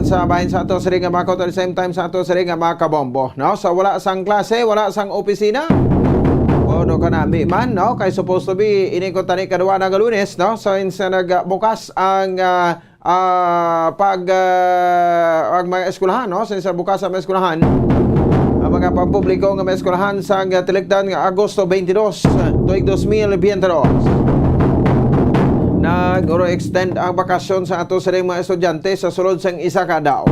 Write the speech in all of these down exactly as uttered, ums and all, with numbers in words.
Sa bahin sa ato siring nga mga kautor, same time sa ato siring nga mga kabombo, no? So, wala sang klase, wala sang opisina. O, do kanami man, no? Kay supposed to be, ini ko tani kadwa na nga Lunes, no? So, insa nagbukas ang, ah, ah, pag, ah, ang mga eskwelahan, no? Since bukas ang mga eskwelahan, ang mga pampubliko nga mga eskwelahan sa nga tilikdan nga Agosto twenty-two, tuig dos mil biyente dos. Nag-extend ang bakasyon sa ato siring mga estudyante sa sulod sang isa ka adlaw.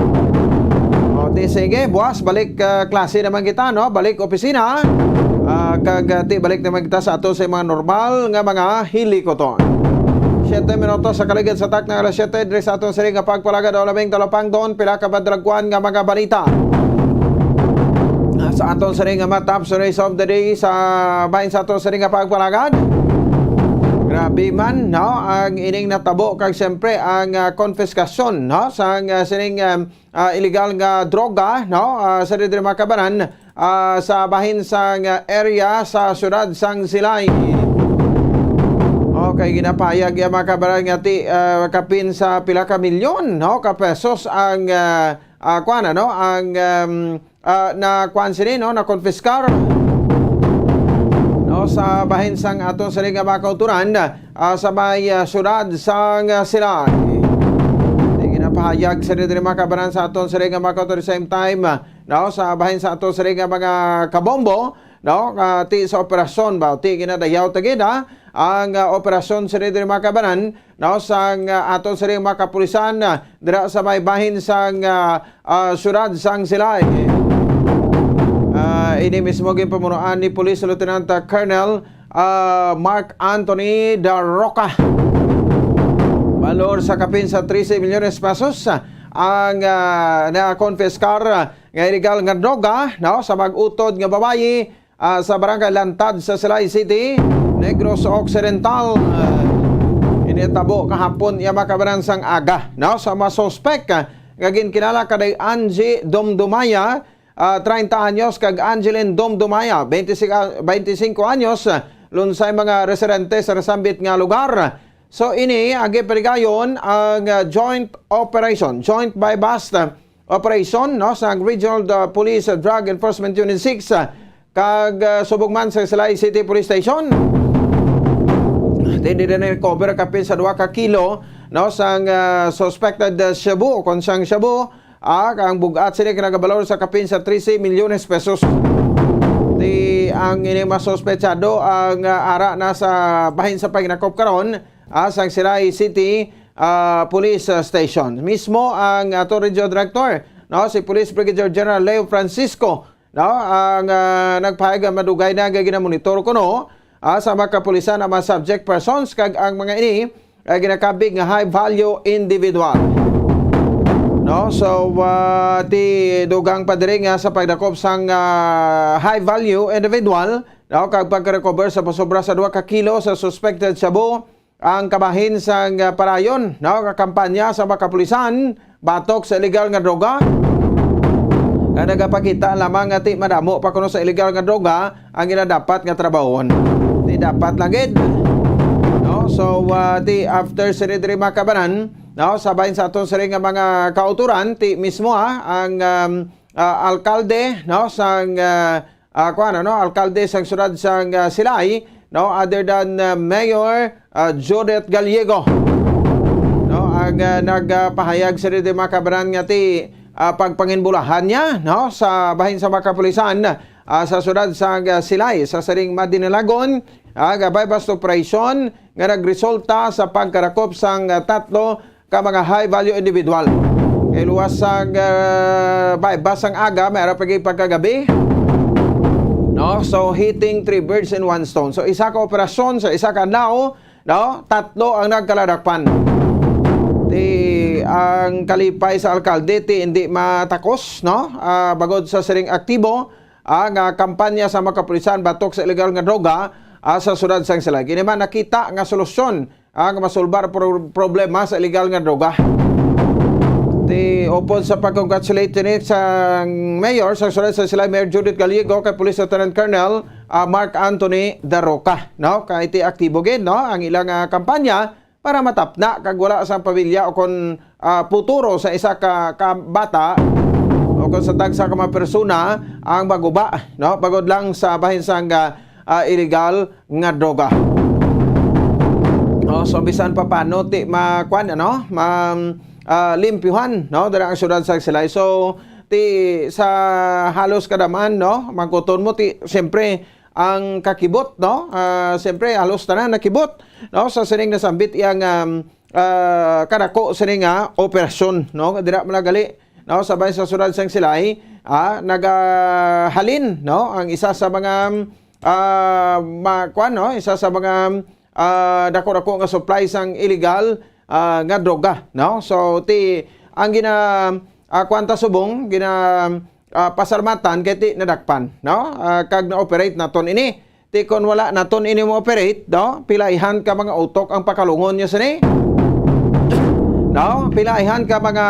O, ti sige, buwas balik, ah, klase naman kita, no? Balik opisina. Ah, kag, ah, ti balik naman kita sa ato sa mga normal nga mga hilikoton. Siyete minutos sa kaligid sa takna alas siyete, diri sa aton siring nga pagpalagad o labing talapangdon, pila ka madalagkuan nga mga balita. Ah, sa aton siring nga mga top stories of the day sa bahin sa aton siring nga pagpalagad. Grabe man, no, ang ining natabo kag siyempre ang, ah, konfiskasyon, no, sang, ah, sining, um, ah, illegal nga droga, no, ah, sa diri mga kabanan, ah, sa bahin sang, ah, area sa siyudad sang Silay. Okay, ginapahayag ya mga kabanan nga ti, ah, kapin sa pila ka milyon, no, ka pesos ang, ah, ah, kuwan, ano, ang, um, ah, na kuwan sini, no, na konfiskar, no, sa bahin sang aton sini nga mga kauturan, ah, sa may, ah, siyudad sang, ah, Silay. Di ginapahayag sa diri mga kabanan sa aton sini nga mga kauturan same time, ah, no, sa bahin sa aton sini nga mga kabombo, no, ah, ti sa operasyon ba, ti ginadayaw ta gid, ah, ang, ah, operasyon sini diri mga kabanan, no, sang, ah, aton siring mga kapulisan, ah, dira sa may bahin sang, ah, ah, siyudad sang Silay. Ah, ini mismo ginpamunuan ni Police Lieutenant, ah, Colonel, ah, Mark Anthony Da Roca. Balor sa kapin sa trese milyones pesos, ah, ang, ah, nakonpiskar, ah, nga illegal nga droga, no, sa mag-utod nga babayi, ah, sa Barangay Lantad sa Silay City, Negros Occidental. Ah, initabo kahapon iya mga kabanan sang aga, no? Sa mga suspek, ah, nga ginkilala kay Angie Domdomaya, ah, treinta anyos, kag Angeline Domdomaya, twenty-six, ah, twenty-cinco anyos, ah, lunsay mga residente sa nasambit nga lugar. So, ini ang gipaligayon ang, ah, joint operation, joint buy-bust, ah, operation, no, sa Regional, uh, Police, uh, Drug Enforcement Unit six, uh, kag, uh, subong man sa Silay City Police Station. Diri na recover kapin sa dua ka kilo, no, sang, uh, suspected, uh, shabu, kon sang shabu, ah, ang bug-at sini nagabalor sa kapin sa trese milyones pesos. Di ang ini masuspetsado ang, uh, ara na sa bahin sa paginakop karon, ah, sang Silay City, ah, Police, ah, Station. Mismo ang ato Regional Director, no, si Police Brigadier General Leo Francisco, no, ang, ah, nagpahayag nga madugay na nga ginamonitor kuno, ah, sa mga kapulisan ang mga subject persons kag ang mga ini ay ginakabig nga high value individual. No, so, ah, ti dugang pa diri nga sa pagdakop sang, ah, high value individual, no, kag pagka-recover sa pasobra sa dua ka kilo sa suspected shabu, ang kabahin sang, ah, parayon, no, nga kampanya sa mga kapulisan batok sa illegal nga droga, nga nagapakita lamang nga ti madamo pa kuno sa illegal nga droga ang ila dapat nga trabahon. Ti dapat lang gid, no? So, ah, ti after sini diri mga kabanan, no, sa bahin sa aton sini nga mga kauturan, ti mismo, ha, ang, um, ah, alkalde, no, sang, ah, ah, kuwan, ano, alkalde sang siyudad sang, ah, Silay, no, other than, ah, Mayor, ah, Judith Gallego, no, ang, ah, nagpahayag sa diri mga kabanan nga ti, ah, pagpanginbulahan niya, no, sa bahin sa mga kapulisan, ah, sa siyudad sang, ah, Silay, sa siring madinalagon, ah, nga buy-bust operation nga nagresulta sa pagkarakop sang, ah, tatlo ka mga high value individual. Kay luwas sang, ah, buy-bust sang aga, may ara pa gid pagkagabi, no? So, hitting three birds in one stone. So, isa ka operasyon sa isa ka adlaw, no? Tatlo ang nagkaladakpan. Ti ang kalipay sa alkalde, ti hindi matakos, no? Ah, bagod sa siring aktibo, ah, nga kampanya sa mga kapulisan batok sa illegal nga droga, ah, sa siyudad sang Silay. Kini man nakita nga solusyon ang masulbar pro-, problema sa illegal nga droga. Ti upod sa pag-congratulate ni sa mayor sa siyudad sa Silay, Mayor Judith Gallego, kay Police Lieutenant Colonel, ah, Mark Anthony Daroca, no? Kay ti aktibo gid, no, ang ilang, ah, kampanya para matapna kag wala sang pamilya o kon, ah, puturo sa isa ka, ka bata o kung sa tagsa ka mga persona ang maguba, no? Bangod lang sa bahin sang, ah, ah, illegal nga droga. No, so bisan pa paano ti makuan, ano, ma, ah, limpyuhan, no, dira ang siyudad sa Silay. So ti sa halos kada man, no, mangkuton mo ti siyempre ang kakibot, no, ah, siyempre halos tanan nakibot, no, sa sining nasambit iyang, um, ah, kadako sini nga operasyon, no, dira man gali, no, sa bahin sa siyudad sang Silay, ah, nagahalin, no, ang isa sa mga, ah, ma-, kuwan, no, isa sa mga, ah, dako-dako nga supply sang illegal, ah, nga droga, no. So ti ang gina, ah, kuwan ta subong gina, ah, pasalamatan kay ti nadakpan, no, ah, kag na-operate naton ini. Ti kon wala naton ini mo-operate, no? Pilaihan ka mga utok ang pakalungon niya sini. No? Pilaihan ka mga,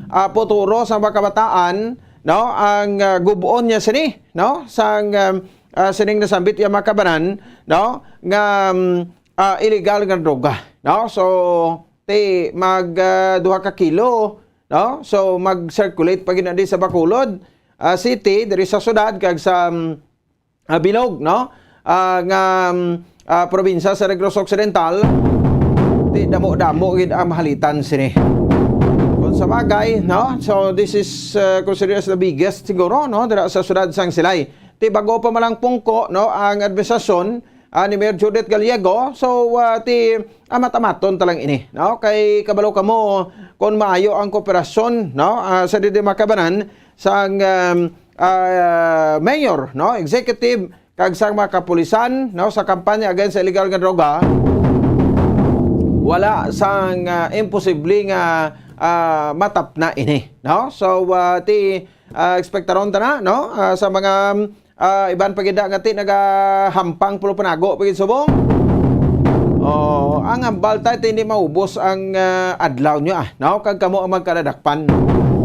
ah, puturo sa mga kabataan, no? Ang, ah, gubon niya sini, no? Sang, um, ah, sining nasambit iya makabanan, no? Nga, um, ah, illegal nga droga, no? So ti mag, ah, duha ka kilo, no? So mag-circulate pa gid na di sa Bacolod, ah, City, diri sa syudad kag sa, um, ah, bilog, no? Ah, nga, um, ah, probinsya sa Negros Occidental, ti damo-damo gid ang mahalitan sini. Kung sa bagay, no? So this is, uh, considered as the biggest siguro, no? Dira sa siyudad sang Silay. Ti bago pa malang pungko, no, ang administrasyon, ah, ni Mayor Judith Gallego. So, ah, ti amat-amaton ta lang ini, no? Kay kabalo kamo kung maayo ang kooperasyon, no, ah, sa didi makabanan sang, um, ah, mayor, no, executive, kag sang mga kapulisan, no, sa kampanya against sa illegal nga droga, wala sang, ah, imposible nga, ah, matapna ini, no? So, ah, ti, ah, ekspektaron ta na, no, ah, sa mga, ah, iban pa gid nga ti nagahampang pulo panago pa gid subong. Oh, ang hambal ta ti hindi maubos ang, ah, adlaw nyo, ah, no? Kag kamo ang magkadadakpan.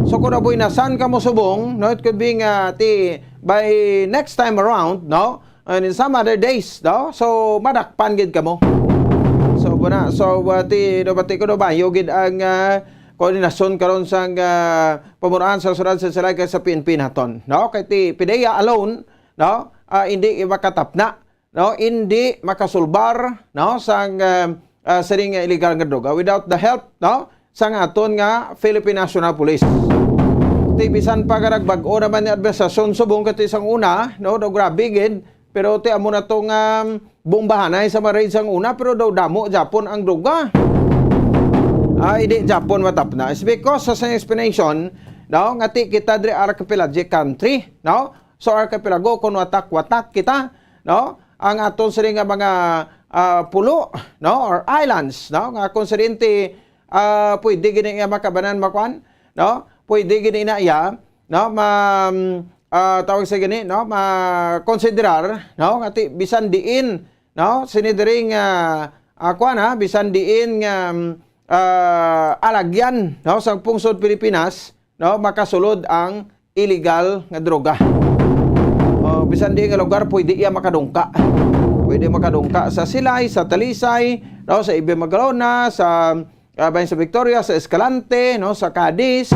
So kung nabuinasan kamo subong, no, it could be nga ti by next time around, no, and in some other days, no? So madakpan gid kamo. So buna, so, uh, ti, no, bati ko, no, bayo gid ang, uh, koordinasyon karon sang, uh, pamunuan sa siyudad sa Silay kag sa P N P naton, no? Kay ti PDEA alone, no, uh, hindi makatapna, no, hindi makasulbar, no, sang, uh, uh, sining illegal nga droga without the help, no, sang aton nga Philippine National Police. Ti bisan pa nga nagbag-o naman ni administrasyon subong kay ti sang una, no, daw grabe gid, pero ti amo na to nga, um, bombahanay sa mga raid sang una, pero daw damo japon ang droga. Ay, di japon matapna. It's because sa, sa explanation, no, nga ti kita diri archipelagic country, no? So archipelago, kung watak-watak kita, no? Ang aton sini nga mga, ah, pulo, no? Or islands, no? Nga kung sini ti, ah, pwede gid iya makabanan makuan, no? Pwede gid ina iya, no? Ma, ah, tawag sa gani, no? Ma-considerar, no? Nga ti bisan diin, no? Sini diri nga, ah, kuan, ha, bisan diin nga, mm, ah, alagyan, no, sa pungsod Pilipinas, no, makasulod ang illegal nga droga. Oh, bisan di nga lugar, pwede iya makadungka. Pwede makadungka sa Silay, sa Talisay, no, sa Ibe Magalona, sa, ah, bahin sa Victoria, sa Escalante, no, sa Cadiz.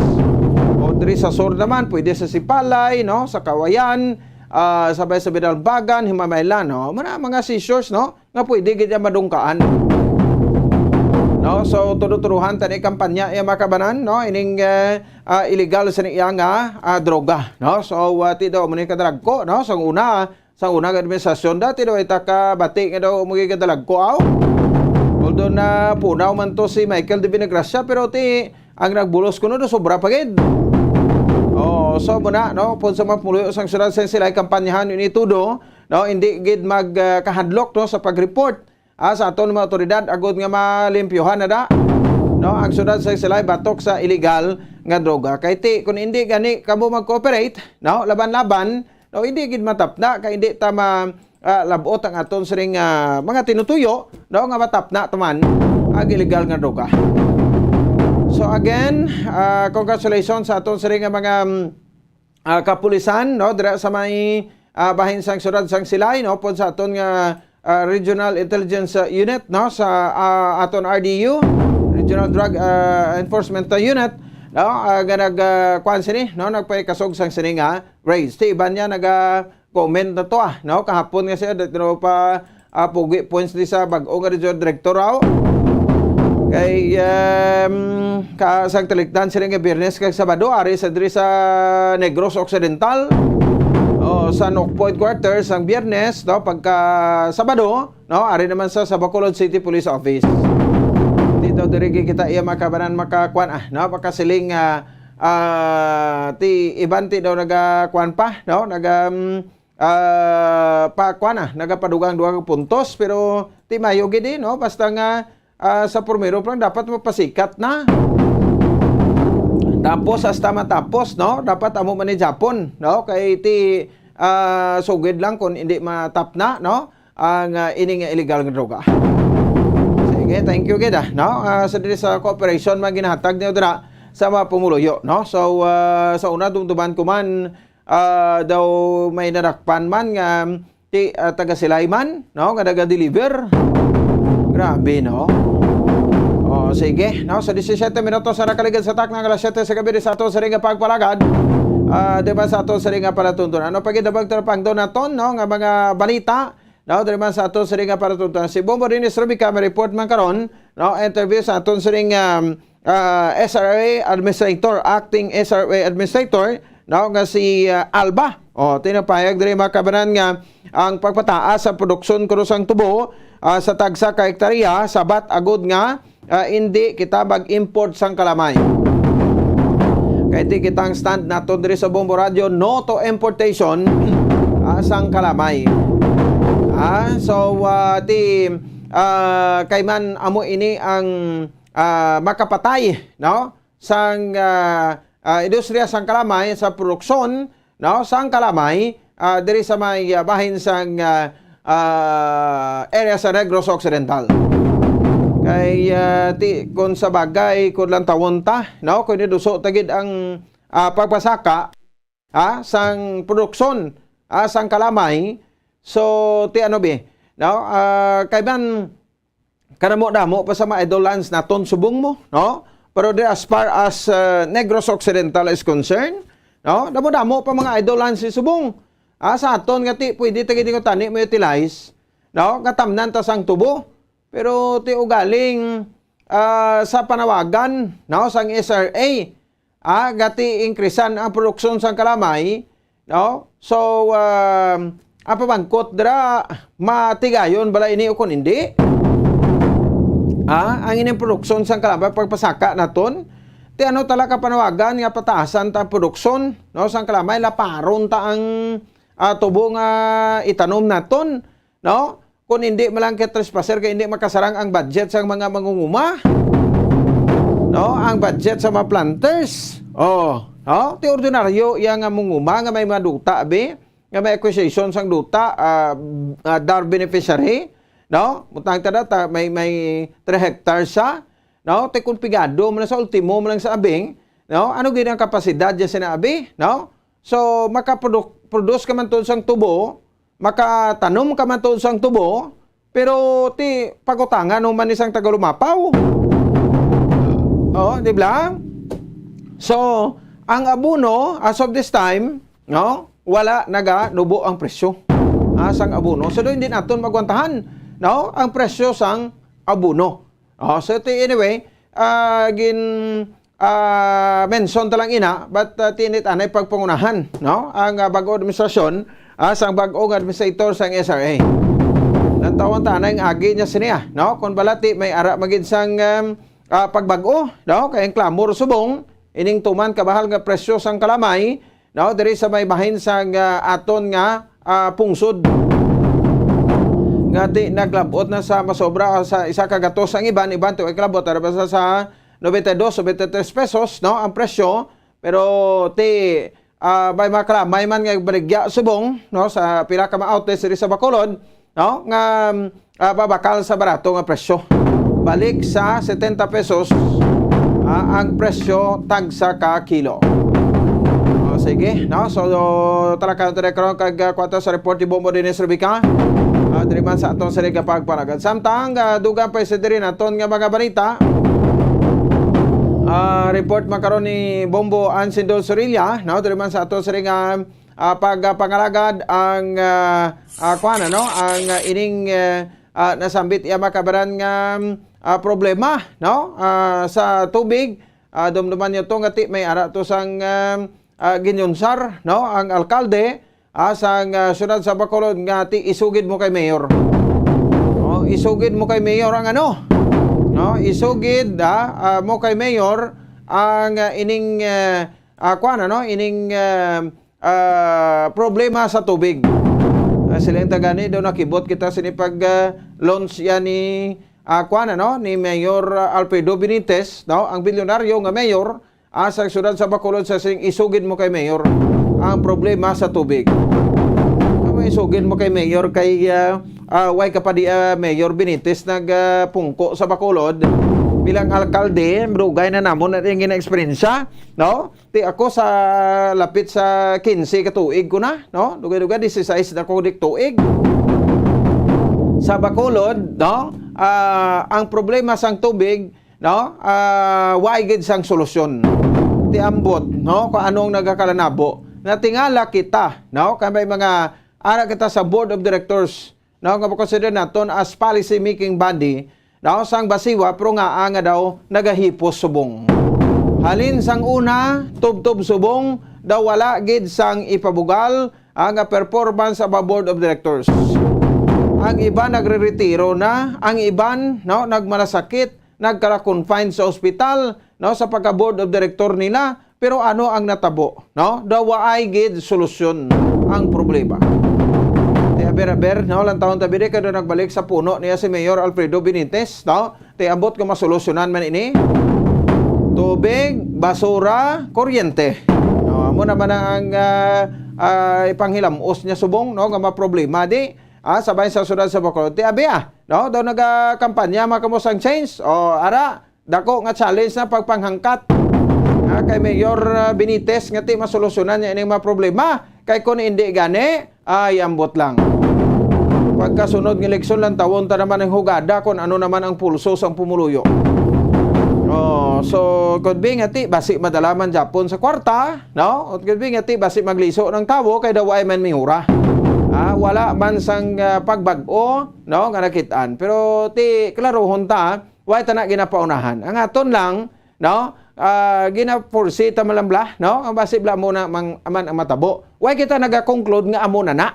O diri sa sur naman, pwede sa Sipalay, no, sa Cauayan, ah, sa bahin sa Binalbagan, Himamaylan, no. Mga, mga seizures, no, nga pwede gid iya madungkaan. No? So, tudo-tuduhan ta ni kampanya iya makabanan, no? Ining, eh, ah, illegal sa niya nga, ah, droga, no? So, ah, ti daw mo ni kadalagko, no? Sang una, sang una nga administrasyon, dati daw ita ka bati nga daw mo kadalagko, aw. Although na punaw man to si Michael de Vinagracia, pero ti ang nagbulos kuno do sobra pa gid. Oh, so muna, no? Pun sa mga pumuyo sang siyudad sa Silay, kampanyahan ini tudo, no? Hindi gid mag, ah, kahadlok, no, sa pag-report, ah, sa aton mga otoridad agud nga malimpyuhan na da, no, ang siyudad sa Silay batok sa illegal nga droga. Kay ti, kung hindi gani kamo mag-cooperate, no, laban-laban, no, hindi gid matapna kay hindi ta ma, ah, labot ang aton siring, ah, mga tinutuyo, no, nga matapna taman ang illegal nga droga. So again, ah, congratulations sa aton siring nga mga, mm, ah, kapulisan, no, dira sa may, ah, bahin sang siyudad sang Silay, no, pun sa aton nga, ah, Regional Intelligence, ah, Unit, no, sa, ah, aton R D U. Regional Drug, ah, Enforcement Unit, no, ah, nga nag, ah, kuwan sini, no, nagpaikasog sang sini nga raids. Ti iban niya naga comment na to, ah, no, kahapon nga siya, dito pa, ah, pugi points di sa bag-o nga regional director, aw. Kay, um, ka, sang talikdan sini nga Biyernes kag Sabado, ari sa diri sa Negros Occidental, o sa Nocpo Headquarters ang Biyernes, no, pagka Sabado, no, ari naman sa, sa Bacolod City Police Office. Dito diri kita iya makabanan makakuan, ah, no, makasiling, ah, ah, ti iban ti daw nagakuan pa, no, naga, mm, ah, pa kuan, ah, nagapadugang-dugang puntos, pero ti mayo gid, eh, no, basta nga, ah, sa primero pa lang dapat mapasikat na. Tapos hasta matapos, no, dapat amo man ni Japon, no, kay ti, ah, sugid lang kung hindi matap na, no, ang, ah, ini nga illegal nga droga. Sige, thank you gid, ah, no? Ah, sa diri sa cooperation man ginahatag niyo dira sa mga pumuluyo, no? So, ah, sa una, dumduman ko man, ah, daw may nadakpan man nga ti, ah, taga Silay man, no? Nga naga-deliver. Grabe, no? Oh, sige, no? Sa disisiete minutos na nakaligad sa takna nga alas siyete sa gabi, sa ato sa ring nga pagpalagad, ah, di ba, sa ato sa ring nga palatuntunan? Ano pa gid ang pagtarapangdo naton, no? Nga mga balita, no, diri man sa aton sini nga palatuntunan. Si Bombo Dennis Rubica may report man karon, no, interview sa aton sining, um, ah, S R A administrator, acting S R A administrator, no, nga si, ah, Alba. O, tinapayag diri, mga kabanan, nga ang pagpataas sa produksyon kuno sang tubo, ah, sa tagsa ka hektarya sabat agud nga ah, indi kita mag-import sang kalamay. Kay ti kita ang stand naton diri sa Bombo Radio, no to importation, ah, sang kalamay. Ah, so, ah, ti, ah, kay man amo ini ang, ah, makapatay, no? Sang, ah, ah, industriya sang kalamay, sa produksyon, no, sang kalamay, ah, diri sa may, ah, bahin sang, ah, ah, area sa Negros Occidental. Kay, ah, ti, kung sa bagay, kung lang tawon ta, no, kung iduso ta gid ang, ah, pagpasaka, ah, sang produksyon, ah, sang kalamay, so, ti ano bi, no, ah, kay man, kadamo-damo pa sa mga idle lands naton subong mo, no? Pero di, as far as, uh, Negros Occidental is concerned, no? Damo-damo pa mga idle lands sa subong. Ah, sa aton nga ti, pwede ta gid nga tani ma-utilize, no? Nga tamnan ta sang tubo. Pero ti ugaling, ah, sa panawagan, no, sang S R A, ah, gati increasean ang produksyon sang kalamay, no? So, um, ang pamangkot dira, matigayon bala ini o kun hindi? Ah, ang ining produksyon sang kalamay, pagpasaka naton, ti ano tala ka panawagan nga pataasan ta ang produksyon, no, sang kalamay, laparon ta ang, ah, tubo nga itanom naton, no? Kung hindi man lang kay trespasser, kay hindi makasarang ang budget sang mga mangunguma. No? Ang budget sa mga planters. Oh, no? Ti ordinaryo iya nga manguma nga may mga duta, abi, nga may acquisition sang duta, ah, ah, dar beneficiary, no? Mutang ta data, may, may three hectares sa, no? Ti kung pigado man sa ultimo man lang sa abing, no? Ano gid ang kapasidad niya sina abi, no? So, makaprodu-, produce ka man tuod sang tubo, makatanom ka man tuod sang tubo, pero ti pagutangan mo man ni sang tagalumapaw. Oh, di ba? So, ang abono, as of this time, no, wala naganubo ang presyo, ah, sang abono. So, doon din naton magwantahan, no, ang presyo sang abono. Oh, so, ti, anyway, ah, gin, ah, mention ta lang ina, but, ah, tinit anay pagpangunahan, no? Ang, ah, bag-o administrasyon, ah, sang bag-o nga administrator sang S R A. Lantawon ta anay ang agi niya siniya, no? Kung balati, may ara magid sang, um, ah, pagbag-o, no? Kay ang klamor subong, ining tuman kabahal nga presyo sang kalamay, no? Diri sa may bahin sang, ah, aton nga, ah, pungsod. Nga ti naglabot na sa masobra sa isa ka gatos ang iban, iban ti way kalabot, ara ba sa, sa nobenta y dos, nobenta y tres pesos, no, ang presyo. Pero ti, ah, may mga kalamay man nga baligya subong, no, sa pila ka mga outlets diri sa Bacolod, no, nga, ah, babakal sa barato nga presyo. Balik sa setenta pesos, ah, ang presyo tagsa ka kilo. O, sige, no? So, talakayan ta karon kag, ah, kuwanta sa report ni Bombo Dennis Rubica. Ah, diri man sa aton sa Liga Pagpanagan. Samtang, ah, dugang pa sa diri naton nga mga balita. Ah, report man karon ni Bombo Ansindo Sorilla, no? Diri man sa ato sa ring, ah, ah, pagpangalagad ang, ah, ah, kuwan, ano? Ang, ah, ining, ah, ah, nasambit iya makabaran nga, ah, problema, no? Ah, sa tubig, ah, dumduman niyo to nga ti may ara to sang, ah, ah, ginyunsar, no? Ang alkalde, ah, sang, ah, siyudad sa Bacolod nga ti isugid mo kay mayor. No? Isugid mo kay mayor ang ano? No? Isugid, ah, ah, mo kay mayor ang, ah, ining, ah, ah, kuwan, ano? Ining, ah, ah, problema sa tubig. Ah, sila yung tagani daw nakibot kita sini pag, ah, launch yan ni, ah, kuwan, ano? Ni Mayor, ah, Alfredo Benitez, no? Ang bilyonaryo nga mayor, ah, sa siyudad sa Bacolod sa sing isugid mo kay mayor ang problema sa tubig. Kamo isugid mo kay mayor kay, ah, ah, way ka pa di, ah, Mayor Benitez nagpungko sa Bacolod bilang alkalde, madugay na namon na yung gina-eksperyensya, no? Ti ako sa lapit sa quince ka tuig ko na, no? Dugay-dugay, dieciséis na ko di tuig. Sa Bacolod, no? Ah, ang problema sang tubig, no? Ah, way gid sang solusyon. Ti ambot, no? Kung anong nagakalanabo. Natingala kita, no? Kay may mga ara kita sa board of directors, no? Nga consider naton as policy making body, no? Sang BACIWA, pero nga, ah, nga daw nagahipos subong. Halin sang una, tubtob subong, daw wala gid sang ipabugal, ah, nga performance sa board of directors. Ang iban nagreretiro na, ang iban, no, nagmalasakit, nagkala-confine sa ospital, no, sa pagka-board of director nila, pero ano ang natabo, no? Daw waay gid solusyon ang problema. Ti aber-aber, no, lantawon ta bidi kay daw nagbalik sa puno niya si Mayor Alfredo Benitez, no? Ti ambot ko masolusyonan man ini. Tubig, basura, kuryente. No, amo naman ang, ah, ah, ipanghilam-os niya subong, no, nga maproblema di, ah, sabay sa siyudad sa Bacolod. Ti abi, ah, no, daw nagakampanya man kamo sang change. O, ara, dako nga challenge na pagpanghangkat, ah, kay Mayor, ah, Benitez nga ti masolusyonan niya ining mga problema. Kay kung hindi gani, ay, ambot lang. Pagkasunod nga eleksyon, lantawon ta naman ang hugada kung ano naman ang pulso sang pumuluyo. Oh, so, could be nga ti, basi madala man gyapon sa kwarta, no? O could be nga ti, basi magliso ng tawo kay daw ay man mihura. Ah, wala man sang, ah, pagbag-o, no, nga nakit-an. Pero ti, klarohon ta, way ta na ginapaunahan. Ang aton lang, no? Ah, gina-foresee ta man lang bala, no? Ang basi bala mo na mang, man ang matabo. Way kita nagakonclude nga amo na na.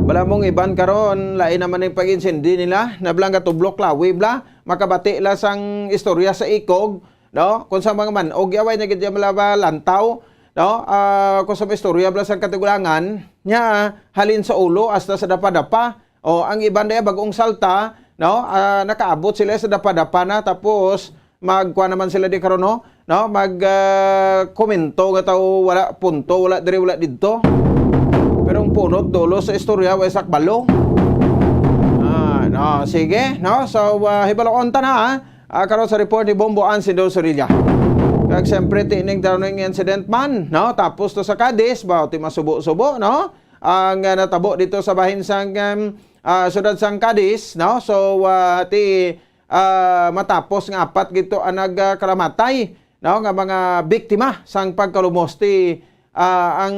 Bala mong iban karon, lain naman ang pag-insindi nila, na bala nga tublok lawi bala, makabati la sang istorya sa ikog, no? Kung sa mga man-og, yaway na gid bala ba lantaw, no? Ah, kung sa mga istorya bala sang katigulangan, nya halin sa ulo hasta sa dapa-dapa, o, ang iban diya, bag-ong salta, no? Ah, nakaabot sila sa dapa-dapa na, tapos magkuha naman sila di karon, no? No? Mag, ah, komento nga tao, wala punto, wala diri, wala didto. Pero ang punot, dulo sa istorya, way sakbalo. Ah, no, sige, no? So, ah, hibaloon ta na, ah. Ah, karon sa report ni Bombo Ansindo Sorilla. Kag siyempre, tining drowning incident man, no? Tapos to sa Cadiz, ba, ti masubo-subo, no? Ang, ah, natabo dito sa bahin sang, um, ah, siyudad sang Cadiz, no? So, ah, ti, ah, matapos nga apat gito ang nagkalamatay, no? Nga mga biktima sang pagkalumos ti, ah, ang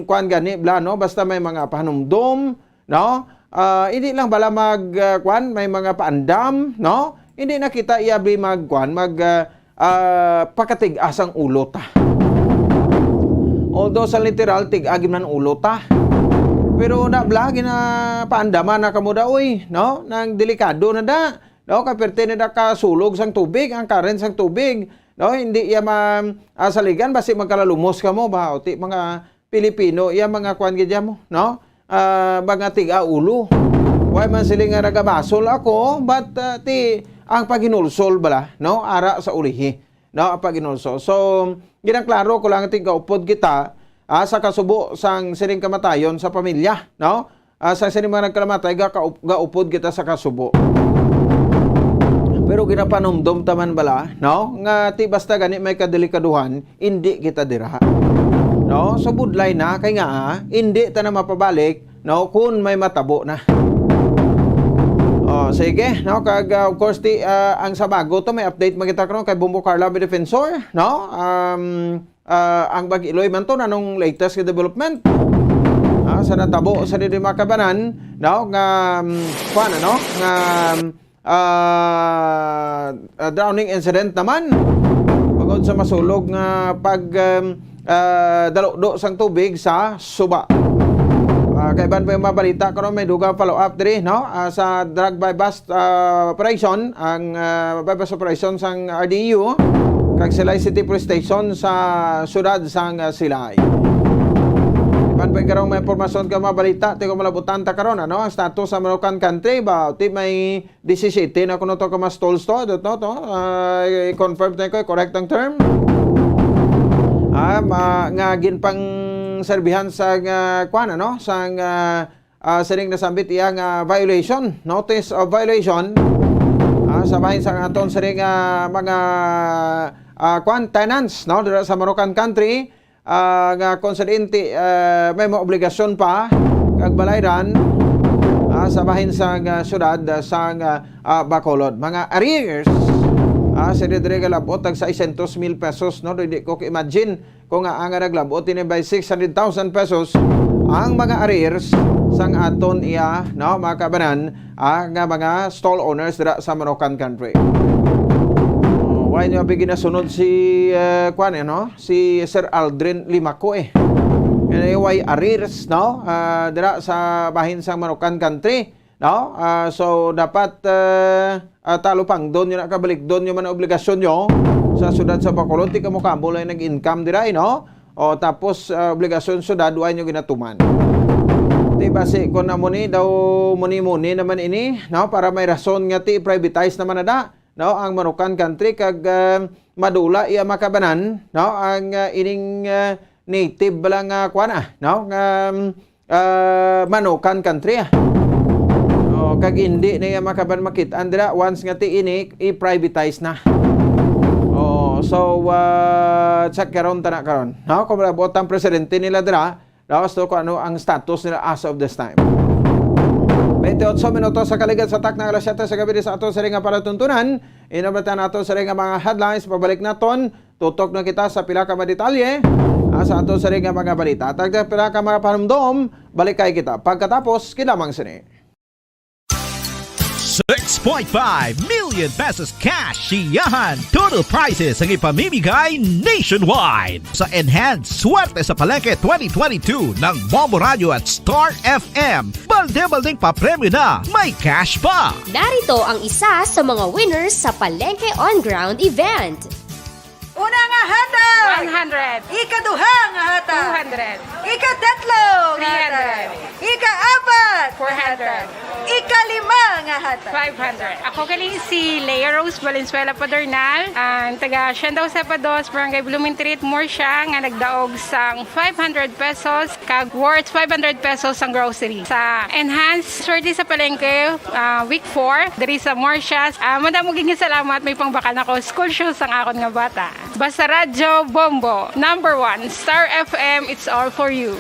kuan gani bala, no? Basta may mga pahanumdom, no? Ah, hindi lang bala mag, ah, kuan, may mga paandam, no? Hindi na kita iyabi mag, kuan, mag, ah, ah, pakatig-as ang ulo ta. Although sa literal, tig-agi man ulo ta. Pero na bala, ginapaandaman na kamo da, uy, no? Nang delikado na da, no? Kaperte na da kasulog sang tubig, ang current sang tubig, no? Hindi iya ma-, ah, saligan, basi magkalalumos kamo ba? O ti, mga Pilipino, iya mga kuan gid mo, no? Ah, mga tiga ulo. Way man sila nga nagabasol ako, but, ah, ti, ang paghinulsol bala, no? Ara sa ulihi, no? Ang paghinulsol. So, ginaklaro ko lang, ti, gaupod kita, ah, sa kasubo sang sining kamatayon sa pamilya, no? Ah, sa sining mga nagkalamatay, ga-, kaup-, gaupod kita sa kasubo. Pero ginapanumdom ta man bala, no? Nga ti basta gani may kadelikaduhan, indi kita dira. No? So, budlay na, kay nga, ah, indi ta na mapabalik, no? Kun may matabo na. Oh, Sige, no, kag, ah, of course, ti, ah, ang sa bago to, may update man kita karon kay Bombo Carla, may defensor, no? Um, ah, ang mag-iloy man to, nanong latest nga development, ah, sa natabo sa diri, mga kabanan, no, nga, um, kuwan, ano, nga, um, ah, ah, drowning incident naman. Bangod sa masulog nga pag, um, ah, daludo sang tubig sa suba. Ah, kaiban pa yung mga balita karon, may dugang follow-up diri, no? Ah, sa drug buy-bust, ah, operation, ang, ah, buy-bust operation sang R D U, kag Silay City Police Station sa siyudad sang, ah, Silay. Iban pa karong may impormasyon ka mga balita, ti ko malabutan ta karon, ano? Ang status sa Manukan Country, ba, ti may disisete na kuno to ka mas tolls to, to, to, to. Ah, i-confirm tayo ko, correct ang term. Ah, ma-, nga ginpangserbihan sa, ah, kwan, ano? Sa, ah, ah, sining nasambit iya nga violation, notice of violation, ah, sa bahin sa aton sining, ah, mga, ah, kwan, tenants, no? Dira sa Manukan Country, ah, nga kung sa diin ti, ah, may mga obligasyon pa kag balayran, ah, sa bahin sang, ah, siyudad, ah, sang, ah, ah, Bacolod. Mga arrears, ah, sa diri nga labot tag seiscientos mil pesos, no? Di ko ka-imagine kung nga ang naglabot ini by six hundred thousand pesos ang mga arrears sang aton iya, no, mga kabanan, ah, nga mga stall owners dira sa Manukan Country. Oh, why niyo abi ginasunod si, eh, kwan, eh, no? Si Sir Aldrin Limaco, eh. Yan ay way arrears, no? Ah, dira sa bahin sang Manukan Country, no? Ah, so, dapat, eh, ah, talupangdon nyo na, kabalikdon nyo man ang obligasyon nyo sa siyudad sa Bacolod. Ti kamo-kamo lang nag-income dira, eh, no? O, tapos, ah, obligasyon siyudad, wa nyo ginatuman. Di ba si, kung amo ni, daw muni-muni naman ini, no? Para may rason nga ti privatize naman na da, no? Ang Manukan Country kag, ah, madula iya makabanan, no? Ang, ah, ining, ah, native bala nga kuan, ah, no? Nga, um, ah, Manukan Country, ah. Oh, kag hindi na iya makaban makit-an dira once nga ti ini i-privatize na. Oh, so, ah, check karon ta na karon, no? Kung malabot ang presidente nila dira, lawas to kung ano ang status nila as of this time. Twenty-eight minutos sa kaligad sa takna, alas siyete sa gabi sa ato sa ring nga palatuntunan. Inabatan nato sa ring nga mga headlines. Pabalik naton, tutok na kita sa pila ka mga detalye, ah, sa ato sa ring nga mga balita. Tagda pila ka mga panumdom, balik kay kita pagkatapos kay lamang sini. Six point five million pesos cash siyahan. Total prizes ang ipamimigay nationwide. Sa Enhanced Swerte sa Palengke twenty twenty-two ng Bombo Radio at Star F M, balde-baldeng papremyo na, may cash pa. Narito ang isa sa mga winners sa Palengke On Ground event. Una nga hatag. One hundred. Ikaduha nga hatag. Two hundred. Ikatatlo nga hatag. Three hundred. Ikaapat. Four hundred. Ikalima nga hatag. Five hundred. Ako gali si Lea Rose Valenzuela Padornal, ang taga Siandao Cepa Dos, Barangay Blooming Treat, Murcia, nga nagdaog sang five hundred pesos kag worth five hundred pesos ang grocery. Sa Enhanced Swerte sa Palengke, ah, Week four, diri sa Murcia. Ah, madamo gid nga salamat, may pangbakal na ko school shoes ang akon nga bata. Basta Radyo Bombo, number one, Star F M, it's all for you.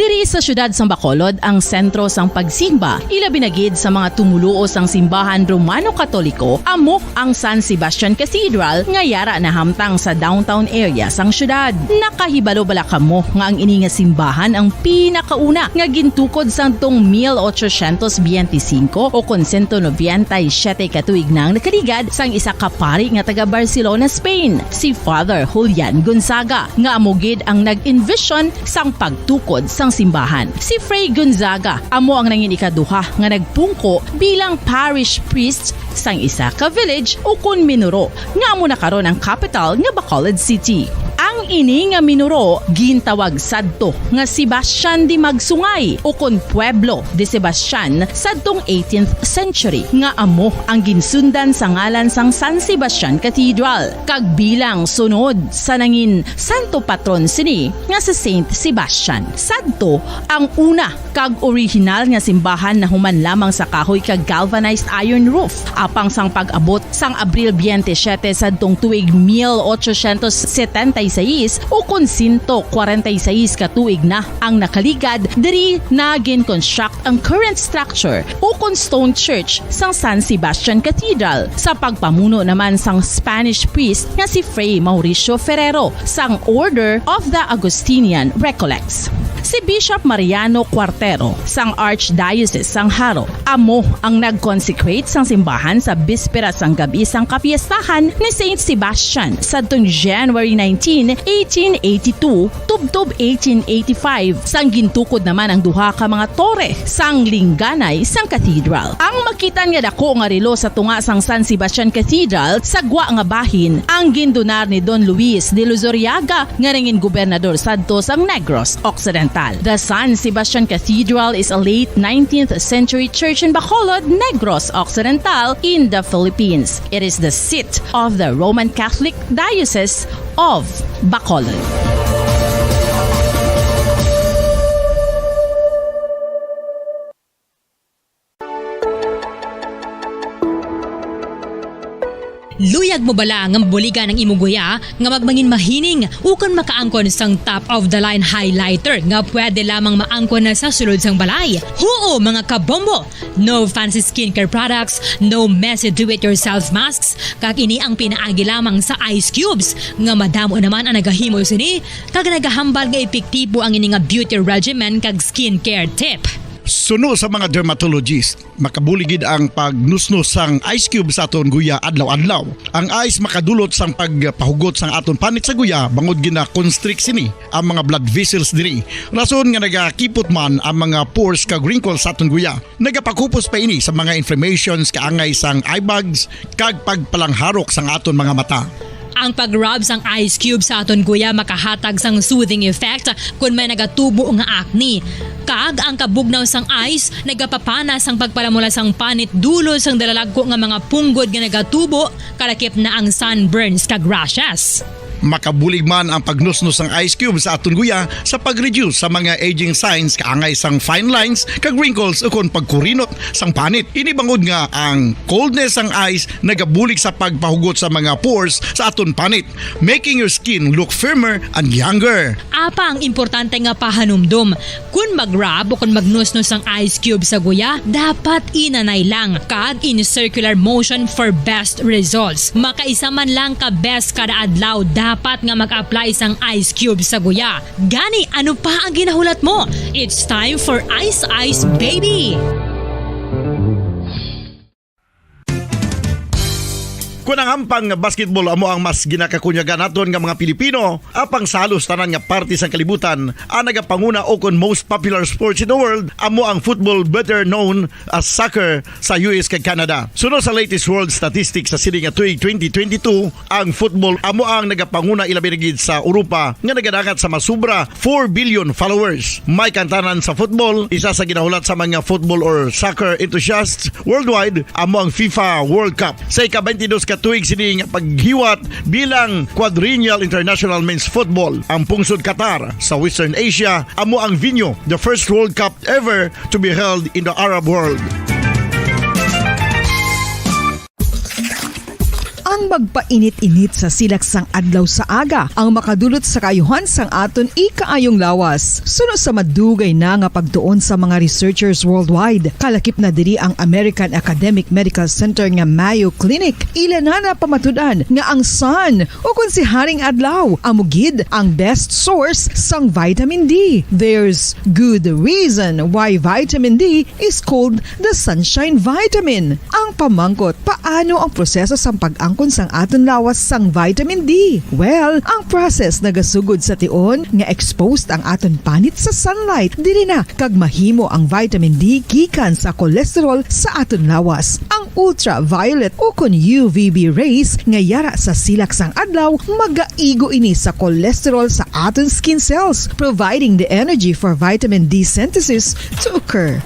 Diri sa siyudad sang Bacolod ang sentro sang pagsimba, ilabi na gid sa mga tumoluo sang simbahan Romano-Katoliko, amo ang San Sebastian Cathedral nga yara nahamtang sa downtown area sang siyudad. Nakahibalo bala kamo nga ang ini nga simbahan ang pinakauna nga gintukod sang tong mil ochocientos biyente singko o kon sento nobenta y siyete ka tuig nang nakaligad sang isa ka pari nga taga Barcelona, Spain, si Father Julian Gonzaga, nga amo gid ang nag-envision sang pagtukod sang simbahan. Si Fray Gonzaga amo ang nangin ikaduha nga nagpungko bilang parish priest sang isa ka village ukon minuro nga amo na karon ang capital nga Bacolod City. Ang Ini nga minuro gintawag sadto nga Sebastian de Magsungay ukon Pueblo de Sebastian sadtong eighteenth century, nga amo ang ginsundan sa ngalan sang San Sebastian Cathedral, kag bilang sunod sa nangin santo patron sini nga si Saint Sebastian. Sadto ang una kag orihinal nga simbahan nahuman lamang sa kahoy kag galvanized iron roof, apang sang pag-abot sang Abril twenty-seven sadtong tuig mil ochocientos setenta y seis, ukon sento kwarenta y seis ka tuig na ang nakaligad, diri na gin-construct ang current structure ukon stone church sang San Sebastian Cathedral, sa pagpamuno naman sang Spanish priest nga si Fray Mauricio Ferrero sang Order of the Augustinian Recollects. Si Bishop Mariano Cuartero sang Archdiocese sang Jaro amo ang nag-consecrate sang simbahan sa bispera sang gab-i sang kapiestahan ni Saint Sebastian sadtong January nineteen, eighteen eighty-two, tubtob eighteen eighty-five, sang gintukod naman ang duha ka mga tore sang lingganay sang cathedral. Ang makitan nga dako nga relo sa tunga sang San Sebastian Cathedral sa gwa nga bahin ang gindunar ni Don Luis de Luzuriaga, nga nangin gobernador sadto sang Negros Occidental. The San Sebastian Cathedral is a late nineteenth century church in Bacolod, Negros Occidental, in the Philippines. It is the seat of the Roman Catholic Diocese of Bacolod. Luyag mo bala nga mabuligan ang imo guya nga magmangin mahining ukon makaangkon sang top of the line highlighter nga pwede lamang maangkon na sa sulod sang balay? Huo, mga kabombo! No fancy skincare products, no messy do-it-yourself masks, kag ini ang pinaagi lamang sa ice cubes nga madamo naman ang nagahimo sini kag nagahambal nga epektibo ang ini nga beauty regimen kag skincare tip. Suno sa mga dermatologist, makabulig gid ang pagnusnos sang ice cube sa aton guya adlaw-adlaw. Ang ice makadulot sang pagpahugot sang aton panit sa guya bangod gina-constrict sini ang mga blood vessels diri. Rason nga nagakipot man ang mga pores kag wrinkles sa aton guya. Nagapakupos pa ini sa mga inflammations kaangay sang eye bags kag pagpalangharok sang aton mga mata. Ang pag-rub sang ice cube sa aton guya makahatag sang soothing effect kon may nagatubo nga acne. Kag ang kabugnaw sang ice nagapapana sang pagpalamula sang panit dulot sang dalalagko nga mga punggod nga nagatubo, kalakip na ang sunburns kag rashes. Makabulig man ang pagnusnos sang ice cube sa aton guya sa pag-reduce sa mga aging signs kaangay sang fine lines kag wrinkles ukon pagkurinot sang panit. Ini bangod nga ang coldness sang ice nagabulig sa pagpahugot sa mga pores sa aton panit, making your skin look firmer and younger. Apang importante nga pahanumdom, kon mag-rub o kon magnusnos ang ice cube sa guya, dapat inanay lang kag in circular motion for best results. Makaisa man lang ka beses kada adlaw dapat nga mag-apply sang ice cube sa guya. Gani, ano pa ang ginahulat mo? It's time for Ice Ice Baby! Kung ang hampang nga basketball amo ang mas ginakakunyagan naton nga mga Pilipino, apang sa halos tanan nga parte sang kalibutan, ang nagapanguna o kon most popular sports in the world amo ang football, better known as soccer, sa U S kag Canada. Suno sa latest world statistics sa sini nga tuig twenty twenty-two, ang football amo ang nagapanguna, ilabi na gid sa Europa nga nagadangat sa masubra four billion followers. May kaangtanan sa football, isa sa ginahulat sa mga football or soccer enthusiasts worldwide amo ang FIFA World Cup. Sa ika-twenty-dos ka tuig sini nga paghiwat bilang quadrennial international men's football, ang pungsod Qatar sa Western Asia amo ang venue, the first World Cup ever to be held in the Arab world. Ang magpainit-init sa silak sang adlaw sa aga ang makadulot sa kaayuhan sang aton ikaayong lawas. Suno sa madugay na nga pagtuon sa mga researchers worldwide, kalakip na diri ang American Academic Medical Center nga Mayo Clinic, ila na napamatud-an nga ang sun, o kon si Haring Adlaw, amo gid ang best source sang vitamin D. There's good reason why vitamin D is called the sunshine vitamin. Ang pamangkot, paano ang proseso sang pag-angkon sang aton lawas sang vitamin D? Well, ang process nagasugod sa tion nga exposed ang aton panit sa sunlight. Diri na kag mahimo ang vitamin D gikan sa cholesterol sa aton lawas. Ang ultraviolet ukon U V B rays nga yara sa silak sang adlaw, magaigo ini sa cholesterol sa aton skin cells, providing the energy for vitamin D synthesis to occur.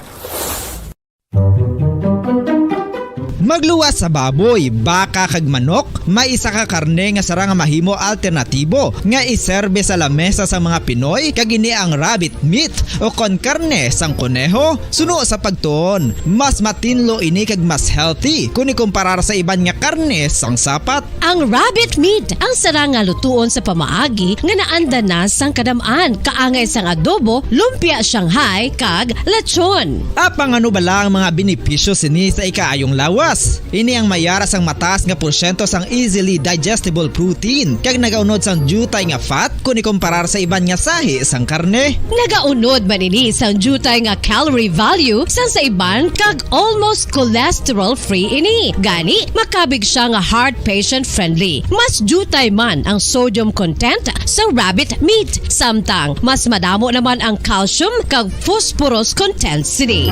Magluwas sa baboy, baka, kag manok, may isa ka karne nga sarang nga mahimo alternatibo nga iserbe sa lamesa sa mga Pinoy, kag ini ang rabbit meat o kon karne sang koneho. Suno sa pagtuon, mas matinlo ini kag mas healthy kon ikumparar sa iban nga karne sang sapat. Ang rabbit meat ang sarang nga lutuon sa pamaagi nga naanda na sang kadam-an, kaangay sang adobo, lumpia Shanghai, kag lechon. Apang ano bala ang mga benepisyo sini sa ikaayong lawas? Ini ang mayara sang mataas nga porsyento sang easily digestible protein, kag nagaunod sang diutay nga fat kon ikumparar sa iban nga sahi sang karne. Nagaunod man ini sang diutay nga calorie value sang sa iban, kag almost cholesterol-free ini. Gani, makabig siya nga heart patient-friendly. Mas diutay man ang sodium content sa rabbit meat, samtang mas madamo naman ang calcium kag phosphorus content sini.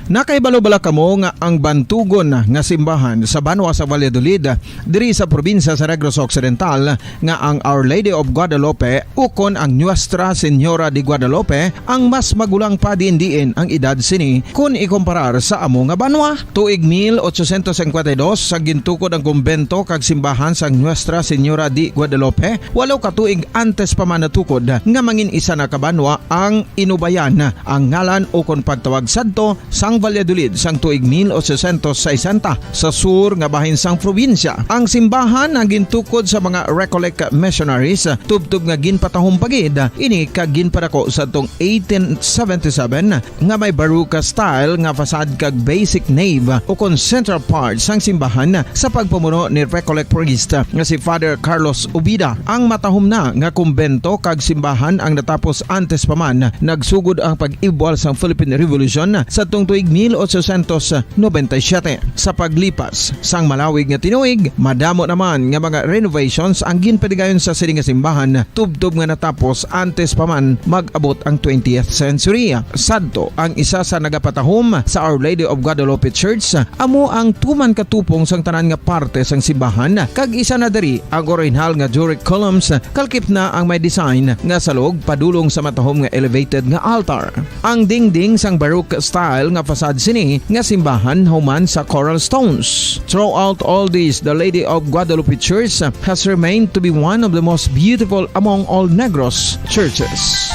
Nakahibalo bala kamo nga ang bantugon nga simbahan sa banwa sa Valladolid, diri sa probinsya sa Negros Occidental, nga ang Our Lady of Guadalupe ukon ang Nuestra Señora de Guadalupe ang mas magulang pa diin-diin ang edad sini kon ikumparar sa amo nga banwa? Tuig mil ochocientos cincuenta y dos, sa gintukod ang kumbento kag simbahan sang Nuestra Señora de Guadalupe, walo ka tuig antes pa man natukod nga mangin isa na ka banwa ang Inubayan, ang ngalan ukon pagtawag sadto sang Valladolid sang tuig mil ochocientos sesenta, sa sur nga bahin sang probinsya. Ang simbahan ang gintukod sa mga Recollect missionaries, tubtob nga ginpatahom pa gid ini kag ginpadako sadtong eighteen seventy-seven, nga may Baroque style nga facade kag basic nave ukon central part sang simbahan sa pagpamuno ni Recollect priest nga si Father Carlos Ubida. Ang matahom na nga kumbento kag simbahan ang natapos antes pa man nagsugod ang pag-ibwal sang Philippine Revolution sadtong tuig mil ochocientos noventa y siete. Sa paglipas sang malawig nga tinuig, madamo naman nga mga renovations ang ginpadigayon sa sini nga simbahan, tubtob nga natapos antes pa man mag-abot ang twentieth century. Sadto, ang isa sa nagapatahom sa Our Lady of Guadalupe Church amo ang tuman katupong sang tanan nga parte sang simbahan, kag isa na diri ang orihinal nga Doric columns, kalkip na ang may design nga salog padulong sa matahom nga elevated nga altar. Ang dingding sang Baroque style nga facade sini nga simbahan human sa coral stones. Throughout all this, the Lady of Guadalupe Church has remained to be one of the most beautiful among all Negros churches.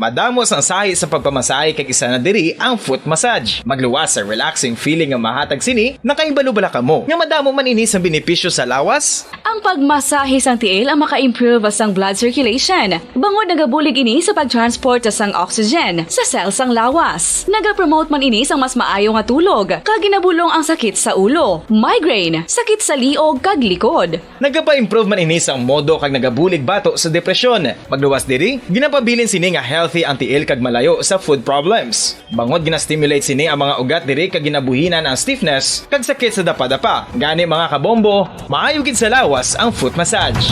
Madamo sang sahi sa pagpamasahe, kag isa na diri ang foot massage. Magluwas sa relaxing feeling nga mahatag sini. Nakahibalo bala kamo nga madamo man ini sang benepisyo sa lawas? Ang pagmasahe sang tiil ang maka-improve sang blood circulation, bangod nagabulig ini sa pag-transport sang oxygen sa cell sang lawas. Nagapromote man ini sang mas maayo nga tulog, kag ginabulong ang sakit sa ulo, migraine, sakit sa liog kag likod. Nagapa-improve man ini sang modo kag nagabulig bato sa depresyon. Magluwas diri, ginapabilin sini nga healthy ang tiil kag malayo sa foot problems. Bangod gina-stimulate sini ang mga ugat diri kag ginabuhinan ang stiffness kag sakit sa dapadapa. Gani, mga kabombo, maayo gid sa lawas ang foot massage.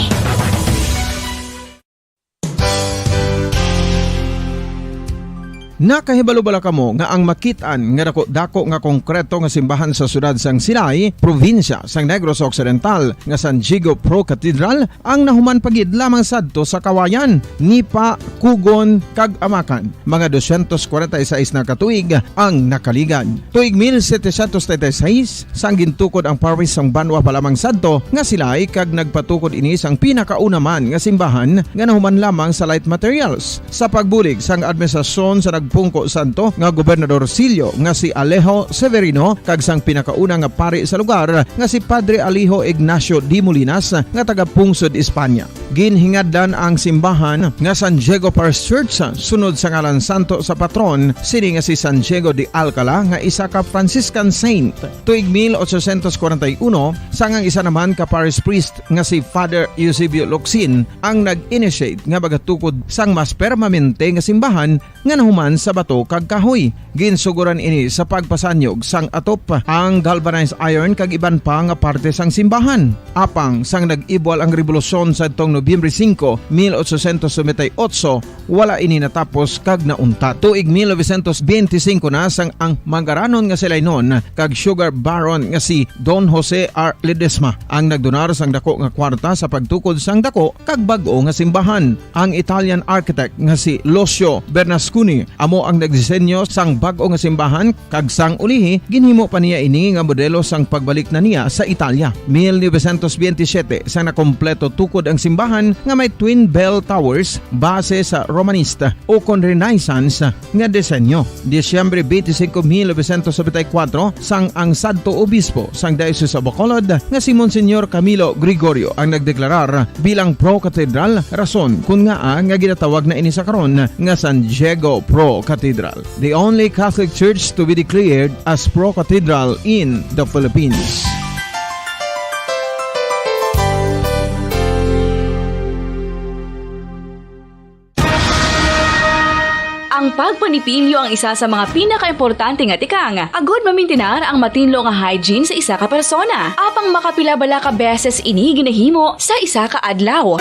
Nakahibalo bala kamo nga ang makit-an nga dako-dako nga konkreto nga simbahan sa siyudad sang Silay, probinsya sang Negros Occidental, nga San Diego Pro Cathedral, ang nahuman pa gid lamang sadto sa Kawayan, Nipa, Cogon, kag Amacan, mga doscientos cuarenta y seis na ka tuig ang nakaligad. Tuig mil setecientos treinta y seis, sang gintukod ang parish sang banwa pa lamang sadto nga Silay, kag nagpatukod ini sang pinakauna man nga simbahan nga nahuman lamang sa light materials. Sa pagbulig sang administrasyon sa nagpungko sadto nga Gobernador Sillo nga si Alejo Severino kag sang pinakauna nga pari sa lugar nga si Padre Alejo Ignacio de Molinas nga taga Pungsod, Espanya. Ginhingadlan ang simbahan nga San Diego Parish Church sunod sa ngalan santo sa patron sini nga si San Diego de Alcala nga isa ka Franciscan saint. Tuig mil ochocientos kwarenta y uno, sang ang isa naman ka parish priest nga si Father Eusebio Locsin ang nag-initiate nga magatukod sang mas permanente nga simbahan nga nahuman sa bato kag kahoy. Ginsuguran ini sa pagpasanyog sang atop, ang galvanized iron kag iban pa nga parte sang simbahan. Apang sang nag-ibwal ang rebolusyon sadtong Nobyembre singko, mil ochocientos noventa y ocho, wala ini natapos kag nauntat. Tuig mil novecientos benti singko na sang ang manggaranon nga si Lainon kag sugar baron nga si Don Jose R. Ledesma ang nagdonar sang dako nga kwarta sa pagtukod sang dako kag bag-o nga simbahan. Ang Italian architect nga si Lucio Bernasconi amo ang nagdisenyo sang bag-o nga simbahan, kag sang ulihi ginhimo pa niya ini nga modelo sang pagbalik na niya sa Italia. Mil novecientos benti siyete, sang nakompleto tukod ang simbahan nga may twin bell towers base sa Romanista o kon Renaissance nga disenyo. Disyembre twenty-five, mil novecientos noventa y cuatro, sang ang sadto obispo sang Diocese of Bacolod nga si Monsignor Camilo Gregorio ang nagdeklarar bilang pro-cathedral, rason kun ngaa nga ginatawag na ini sa karon nga San Diego Pro Cathedral, the only Catholic church to be declared as pro-cathedral in the Philippines. Ang pagpanipilyo ang isa sa mga pinakaimportante nga tikang agud mamintinar ang matinlo nga hygiene sa isa ka persona. Apang makapila bala ka beses ini ginahimo sa isa ka adlaw?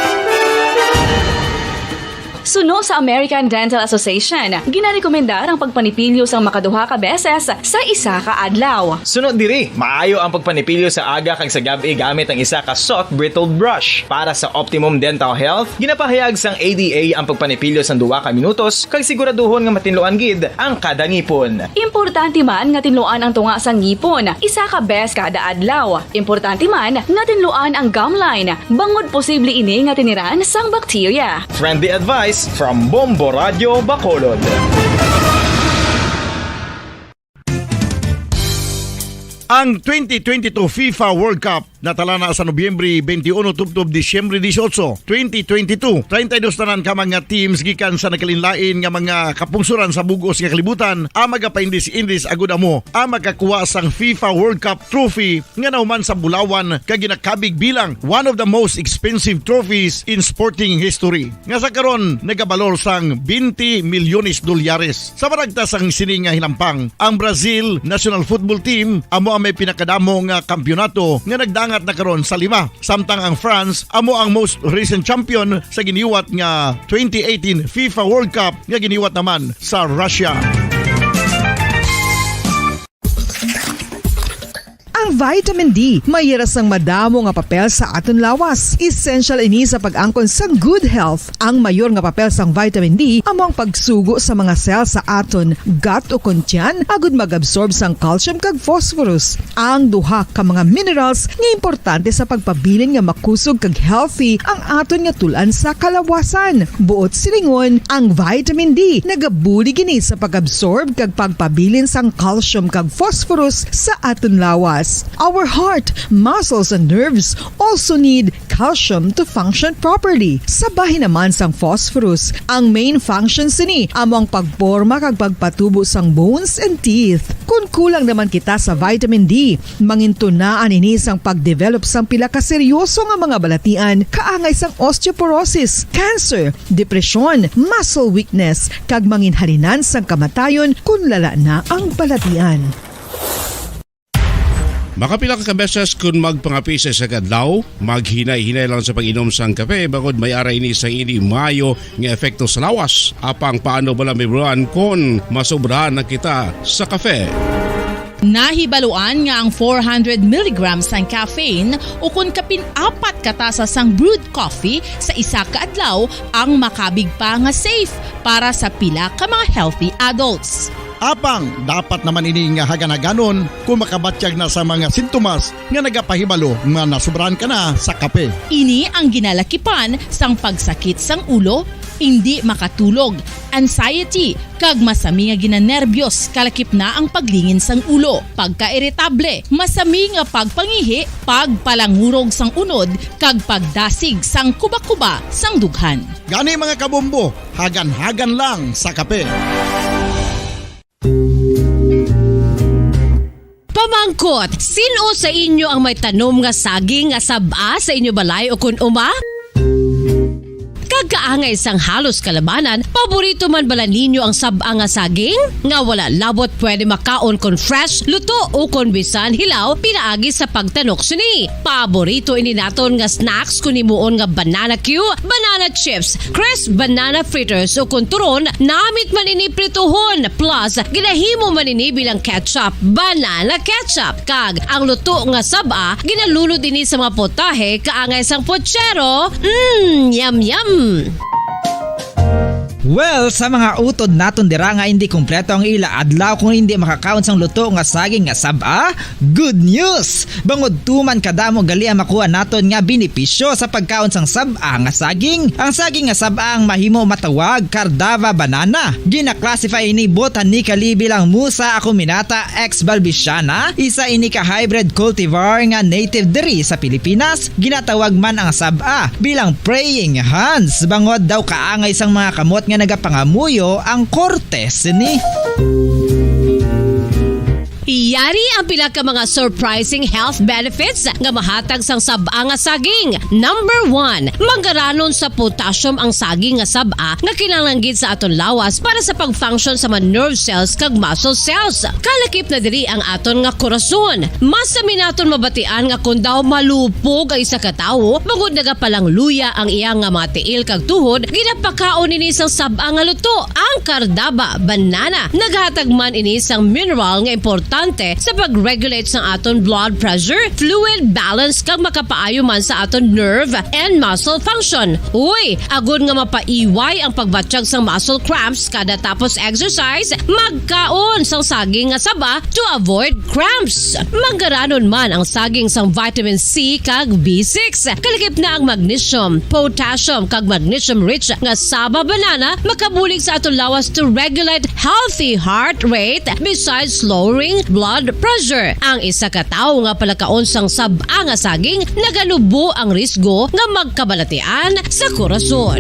Suno sa American Dental Association, ginarekomendar ang pagpanipilyo sang makaduha ka beses sa isa ka adlaw. Suno diri, maayo ang pagpanipilyo sa aga kag sa gab-i gamit ang isa ka soft bristled brush. Para sa optimum dental health, ginapahayag sang A D A ang pagpanipilyo sang duha ka minutos kag siguraduhon nga matinluan gid ang kada ngipon. Importante man nga tinluan ang tunga sang ngipon isa ka bes kada adlaw. Importante man nga tinluan ang gum line, bangod posible ini nga tiniran sang bakterya. Friendly advice from Bombo Radio Bacolod. Ang twenty twenty-two FIFA World Cup natala na sa Nobyembre twenty-one tubtob Disyembre dieciocho, twenty twenty-two. Treinta y dos tanan ka mga teams gikan sa nagkalainlain nga mga kapungsoran sa bug-os nga kalibutan ang magapaindis-indis agud amo ang makakuha sang FIFA World Cup trophy nga nahuman sa bulawan kag ginakabig bilang one of the most expensive trophies in sporting history, nga sa karon nagabalor sang twenty milyones dolyares. Sa maragtas sang sini nga hinampang, ang Brazil national football team amo ang may pinakadamo nga kampiyonato nga nagdangat na karon sa lima, samtang ang France amo ang most recent champion sa giniwat nga twenty eighteen FIFA World Cup nga giniwat naman sa Russia. Ang vitamin D may ira sang madamo nga papel sa aton lawas. Essential ini sa pag-angkon sang good health. Ang mayor nga papel sang vitamin D amo ang pagsugo sa mga cell sa aton gut o kon tiyan agud mag-absorb sang calcium kag phosphorus, ang duha ka mga minerals nga importante sa pagpabilin nga makusog kag healthy ang aton nga tul-an sa kalawasan. Buot silingon, ang vitamin D nagabulig ini sa pag-absorb kag pagpabilin sang calcium kag phosphorus sa aton lawas. Our heart, muscles, and nerves also need calcium to function properly. Sa bahin naman sang phosphorus, ang main function sini amo ang pagporma kag pagpatubo sang bones and teeth. Kon kulang naman kita sa vitamin D, mangintunaan ini sang pag-develop sang pila ka seryoso nga mga balatian, kaangay sang osteoporosis, cancer, depresyon, muscle weakness, kag manginhalinan sang kamatayon kon lala na ang balatian. Makapila ka beses kon magpangape sa isa ka adlaw, maghinay-hinay lang sa pag-inom sang kape, bangod may ara ini sang indi maayo nga epekto sa lawas. Apang paano bala, Ma'am Ron, kon masobrahan na kita sa kape? Nahibaluan nga ang four hundred milligrams sang caffeine, ukon kapin apat ka tasa sang brewed coffee sa isa ka adlaw, ang makabig pa nga safe para sa pila ka mga healthy adults. Apang dapat naman ini nga haganhaganon kon makabatyag na sa mga sintomas nga nagapahibalo nga nasobrahan ka na sa kape. Ini ang ginalakipan sang pagsakit sang ulo, indi makatulog, anxiety, kag masami nga ginanerbyos, kalakip na ang paglingin sang ulo, pagkairitable, masami nga pagpangihi, pagpalangurog sang unod, kag pagdasig sang kubakuba sang dughan. Gani, mga kabombo, hagan-hagan lang sa kape. Pamangkot, sin-o sa inyo ang may tanom nga saging nga sab-a sa inyo balay ukon uma? Kag kaangay sang halos kalabanan, paborito man bala ninyo ang sab-a nga saging? Nga wala labot pwede makaon kon fresh, luto, ukon bisan hilaw pinaagi sa pagtanok sini. Paborito ini naton nga snacks kon himuon nga banana cue, banana chips, crisp banana fritters, ukon turon, namit man ini prituhon, plus ginahimo man ini bilang ketchup, banana ketchup, kag ang luto nga sab-a ginalunod ini sa mga potahe kaangay sang puchero. Mm, yum, yum! Well, sa mga utod naton dira nga indi kompleto ang ila adlaw kung indi makakaon sang luto nga saging nga sab-a, good news! Bangod tuman kadamo gali ang makuha naton nga benepisyo sa pagkaon sang sab-a nga saging. Ang saging nga sab-a ang mahimo matawag Cardava banana. Gina-classify ini botanically bilang Musa acuminata ex balbisiana, isa ini ka hybrid cultivar nga native diri sa Pilipinas. Ginatawag man ang sab-a bilang praying hands, bangod daw kaangay sang mga kamot nga nagapangamuyo ang korte sini. Yari ang pila ka mga surprising health benefits nga mahatag sang sab-a nga saging. Number one, manggaranon sa potassium ang saging nga sab-a nga kinahanglan gid sa aton lawas para sa pag-function sa mga nerve cells kag muscle cells. Kalakip na diri ang aton nga korason. Masami naton mabatian nga kon daw malupog ang isa ka tawo, bangod nagapalangluya ang iya nga mga tiil kag tuhod, ginapakaon ini sang sab-a nga luto, ang Cardava banana. Naghatag man ini sang mineral nga importante sa pag-regulate sang aton blood pressure, fluid balance, kag makapaayo man sa aton nerve and muscle function. Uy, agod nga mapaiway ang pagbatyag sang muscle cramps kada tapos exercise, magkaon sang saging nga saba to avoid cramps. Manggaranon man ang saging sang vitamin C kag B six. Kalakip na ang magnesium, potassium, kag magnesium-rich nga saba banana makabulig sa aton lawas to regulate healthy heart rate besides lowering blood pressure. Ang isa ka tawo nga palakaon sang sab-a nga saging naganubo ang risgo nga magkabalatian sa korason.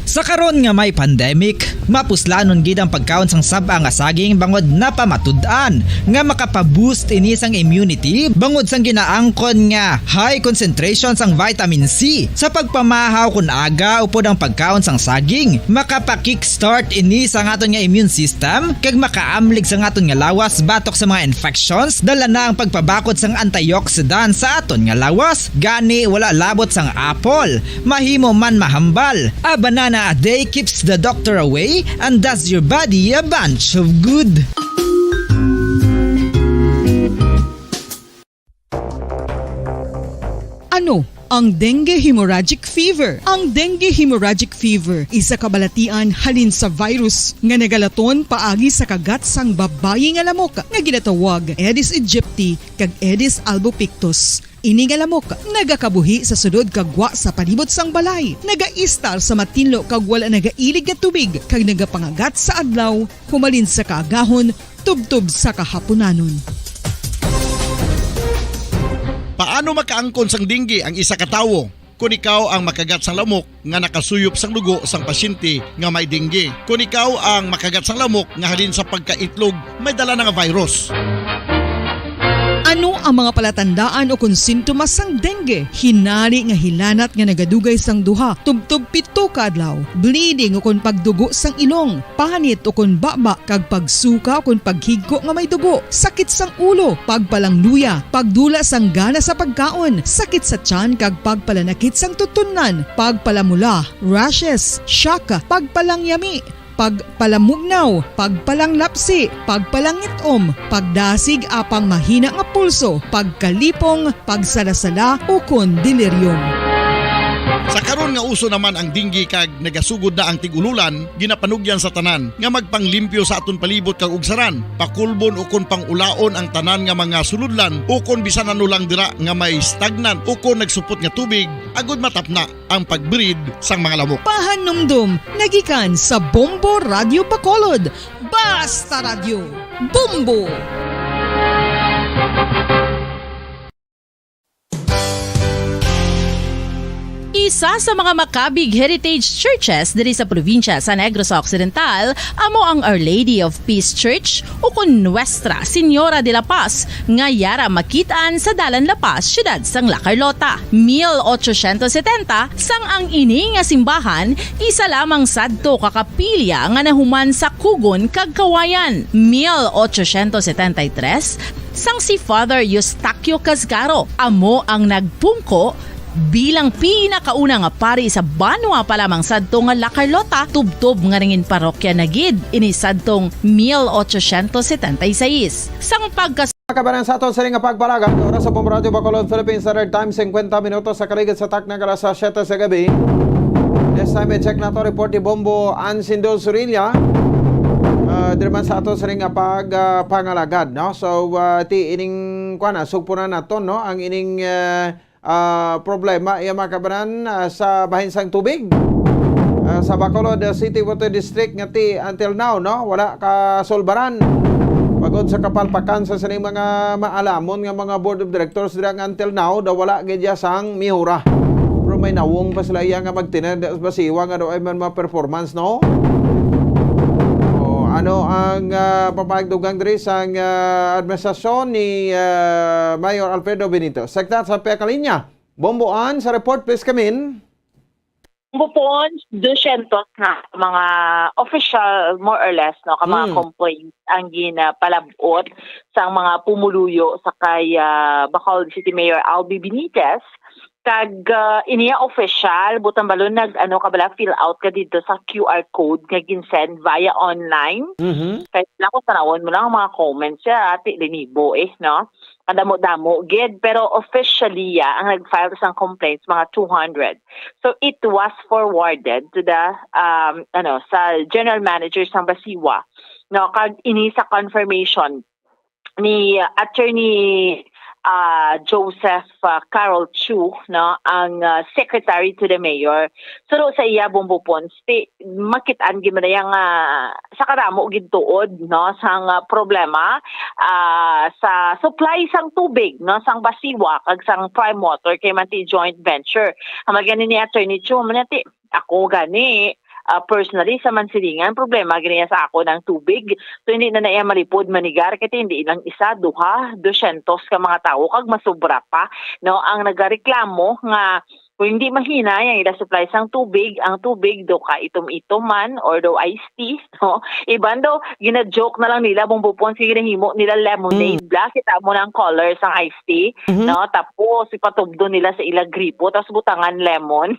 Sa karon nga may pandemic, mapuslanon gid ang pagkaon sang sab-a nga saging bangod napamatud-an nga makapa-boost ini sang immunity bangod sang ginaangkon nga high concentration sang vitamin C. Sa pagpamahaw kon aga upod ang pagkaon sang saging, makapa-kickstart ini sa aton nga immune system kag makaamlig sa aton nga lawas batok sa mga infections, dala na ang pagpabakod sang antioxidant sa aton nga lawas. Gani, wala labot sang apple, mahimo man mahambal. A banana a day keeps the doctor away and does your body a bunch of good. Ano ang dengue hemorrhagic fever? Ang dengue hemorrhagic fever isa ka balatian halin sa virus nga nagalaton paagi sa kagat sang babayi nga lamok nga ginatawag Aedes aegypti kag Aedes albopictus. Ini nga lamok nagakabuhi sa sulod kag gwa sa palibot sang balay, nagaistar sa matinlo kag wala nagailig nga tubig, kag nagapangagat sa adlaw humalin sa kaagahon tubtob sa kahapunanon. Paano makaangkon sang dengue ang isa ka tawo? Kon ikaw ang makagat sang lamok nga nakasuyop sang dugo sang pasyente nga may dengue, kon ikaw ang makagat sang lamok nga halin sa pagkaitlog may dala na nga virus. Ano ang mga palatandaan o kon sintomas sang dengue? Hinari nga hilanat nga nagadugay sang duha tubtob pito ka adlaw, bleeding o kon pagdugo sang ilong, panit o kon baba, kag pagsuka o kon paghigko nga may dugo, sakit sang ulo, pagpalangluya, pagdula sang gana sa pagkaon, sakit sa tiyan kag pagpalanakit sang tutunlan, pagpalamula, rashes, shock, pagpalangyami, pagpalamugnaw, pagpalanglapsi, pagpalangit-om, pagdasig apang mahina nga pulso, pagkalipong, pagsalasala, ukon delirium. Sa karon nga uso naman ang dengue kag nagasugod na ang tig-ululan, ginapanugyan sa tanan nga magpanglimpyo sa aton palibot kag ugsaran, pakulbon ukon pangulaon ang tanan nga mga sulodlan ukon bisan ano lang dira nga may stagnant ukon nagsupot nga tubig, agud matapna ang pag-breed sang mga lamok. Pahanumdom nga gikan sa Bombo Radyo Bacolod. Basta Radyo, Bombo! Isa sa mga Macabig Heritage Churches diri sa probinsya sa Negros Occidental amo ang Our Lady of Peace Church, ukon Nuestra Señora de la Paz, nga yara makit-an sa Dalan La Paz, siyudad sang La Carlota. Mil ochocientos setenta, sang ang ini nga simbahan isa lamang sadto ka kapilya nga nahuman sa kugon kag kawayan. Mil ochocientos setenta y tres, sang si Father Eustaquio Casgaro amo ang nagpungko bilang pinakauna nga pari sa banwa pa lamang sadto nga La Carlota, tubtob nga nangin parokya na gid ini sadtong mil ochocientos setenta y seis. Sang pagka Makabanan sa aton sa nga pagpalagad, oras sa Bombo Radyo Bacolod, Philippine Standard Time, fifty minutos sa kaligid sa takna nga alas siyete sa gabi. This time, i-check nato report ni Bombo Ansindo Surilla. Ah, diri man sa aton sa nga pag, ah, pangalagad, no? So, ah, ti ining, kuwan na, sugpunan naton, no? Ang ining, ah, ah, problema, iya, makabanan, ah, sa bahin sang tubig. Ah, sa Bacolod, ah, City Water District nga ti until now, no, wala kasulbaran. Pagod sa kapalpakan sa sining mga maalamon nga mga board of directors dira nga until now daw wala gid ya sang mihura. Pero may nawong pa sila iya nga magtinad sa Basiwa nga daw ay man ma-performance, no? O, ano ang, ah, papahagdugang diri sang, ah, administrasyon ni, ah, Mayor Alfredo Benito? Sekta sa Pia Kalinya. Bombo Ann, sa report, please come in. Bombo Pons, dusyentos na mga official, more or less, no, ka mga Mm. complaints ang ginapalab-ot sa mga pumuluyo sa kay, ah, Bacolod City Mayor Albee Benitez. Kag, ah, iniya official, butang balon nag, ano, ka bala, fill out ka dito sa Q R code nga ginsend via online. Mhm. Kaya lang kung tanawon mo lang ang mga comments siya, ati, linibo eh, no? Kadamo-damo gid, pero officially, ya, ang nag-file sang complaints, mga two hundred. So, it was forwarded to the, um, ano, sa general manager sang Basiwa, no, kag ini sa confirmation ni Attorney, ah, Joseph, ah, Carol Chu, no, ang, ah, secretary to the mayor. Suno sa iya, Bombo Pons, ti, makit-an gid man na iya nga sa kadamo gid tuod, no, sang, ah, problema, ah, sa supply sang tubig, no, sang Basiwa kag sang Prime Water kay man ti joint venture. Ang gani ni Attorney Chu, man ti, ako gani, ah, personally, sa Mansilingan, problema gani sa ako ng tubig. So, hindi na na iya malipod manigar, kay hindi lang isa, duha, dusyentos ka mga tawo, kag masubra pa, no, ang nagareklamo nga kung hindi mahinay ang ila supply sang tubig, ang tubig do ka itom-itom man or do iced tea, no? Iban daw, gina-joke na lang nila, Bombo Pons, ginahimo nila lemonade Mm. bla. Kita mo na ang color sang iced tea, Mhm. no? Tapos, ipatubdo nila sa ila gripo, tapos butangan lemon.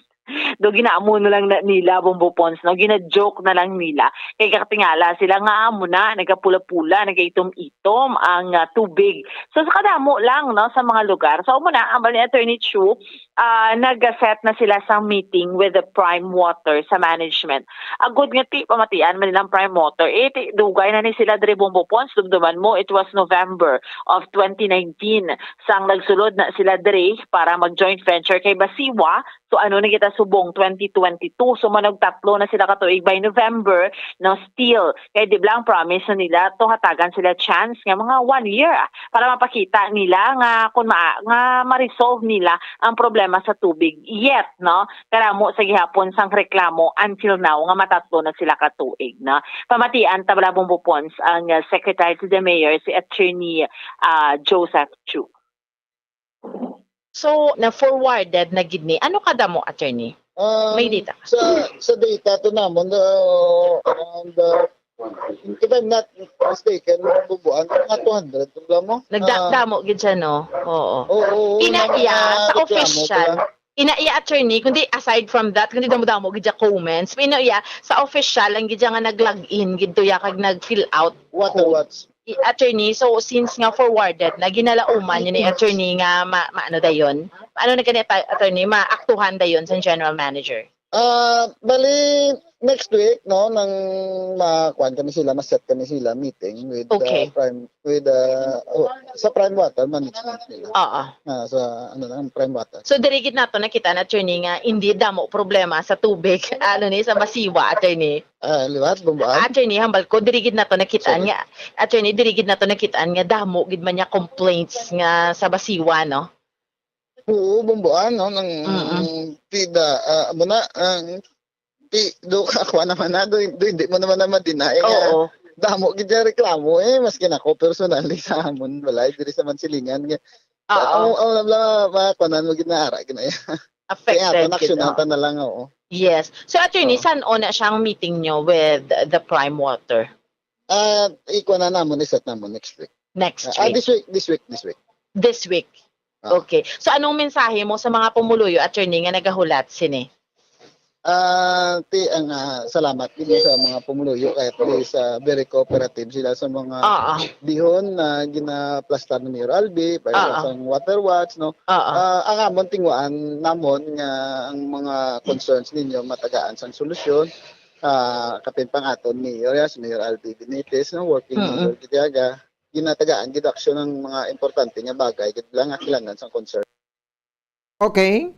Do ginaamo na lang na nila, Bombo Pons, no? Gina-joke na lang nila. Kay katingala sila nga amo na, nagapula-pula, nagaitom-itom ang, ah, tubig. So, sa kadamo lang, no, sa mga lugar. So, amo na, ang bali ni Attorney Chu, ah, nag-set na sila sa meeting with the Prime Water sa management. Agud nga ti, pamatian man nilang Prime Water. Eh, ti, dugay na ni sila diri, Bombo Pons. Dumduman mo, it was November of twenty nineteen. Sang nagsulod na sila diri para mag-joint venture kay Basiwa. So, ano na kita subong, twenty twenty-two. So, manag tatlo na sila ka tuig by November, no, still. Kay di ba ang promise na nila, to hatagan sila chance nga mga one year, ah, para mapakita nila nga kung ma-, nga ma-resolve nila ang problema sa tubig. Yet, no, karamo sa gihapon sang reklamo until now nga matatlo na sila ka tuig, no. Pamatian ta bala, Bombo Pons, ang, ah, Secretary to the Mayor, si Attorney, ah, Joseph Chu. So, na-forwarded na gid ni. Ano kadamo, attorney? Um, May data ka? Sa, sa data to namon, uh, around, uh, if I'm not mistaken, bubuan, mga two hundred, wala mo? Nagda-, Ah, damo gid siya, no? Oo. Oo, oo, Ina mga iya, sa reklamo official. Pala. Ina iya, attorney, kundi aside from that, kundi damo-damo gid siya comments. Pero ina iya, sa official, ang gid siya nga nag-log in, gid to ya kag nag-fill out. What, code. What's I-, attorney, so since nga forwarded na, ginalauman niya ni attorney nga ma-, maano dayon? Ano na gani, ta-, attorney, maaktuhan dayon sang general manager? Ah, bali, next week, no, nang makuan kami sila, ma-set kami sila meeting with, Okay. ah, Prime, with, ah, oh, sa Prime Water Management nila. Oo. Ah, sa, ano lang, Prime Water. So, diri gid nato nakita, attorney, nga hindi damo problema sa tubig, ano ni, sa Basiwa, attorney. Ah, liwat, Bambuan? Attorney, hambal ko, diri gid nato nakitaan Sorry. nga, attorney, diri gid nato nakitaan nga damo gid man niya complaints nga sa Basiwa, no? Oo, Bambuan, no, nang Mm-mm. ti da, ah, amo na, ang ti do ka, kuha naman na, do, do, hindi mo naman na ma-deny nga Oo. damo gid yung reklamo, eh, maski nako personally sa amon balay diri sa Mansilingan nga Oo. ang, ang, ang, mga kuanan mo gid na ara gid na yan. Kaya Affected ato, gid, naksyonan oo. ta na lang, oo. Yes. So, attorney, Oo. san-o na siyang meeting nyo with the Prime Water? Ah, ikuha na namon, i-set namon next week. Next Ah, ah, week. this week, this week, this week. This week. Ah. Okay. So, anong mensahe mo sa mga pumuluyo, attorney, nga nagahulat sini? Ah, ti, ang, ah, salamat gid sa mga pumuluyo, kay at least, ah, very cooperative sila sa mga Oo. bihon na ginaplastar ni Mayor Albi, para Oo. sa Water Watch, no? Oo. Ah, ang amon, tinguhaan namon nga ang mga concerns ninyo matagaan sang solusyon. Ah, kapin pang aton mayor, ya, si Mayor Albi Benitez, no, working Mm-mm. mayor gid ya, ginatagaan gid aksyon ang mga importante nga bagay gid lang nga kinahanglan sang concern. Okay.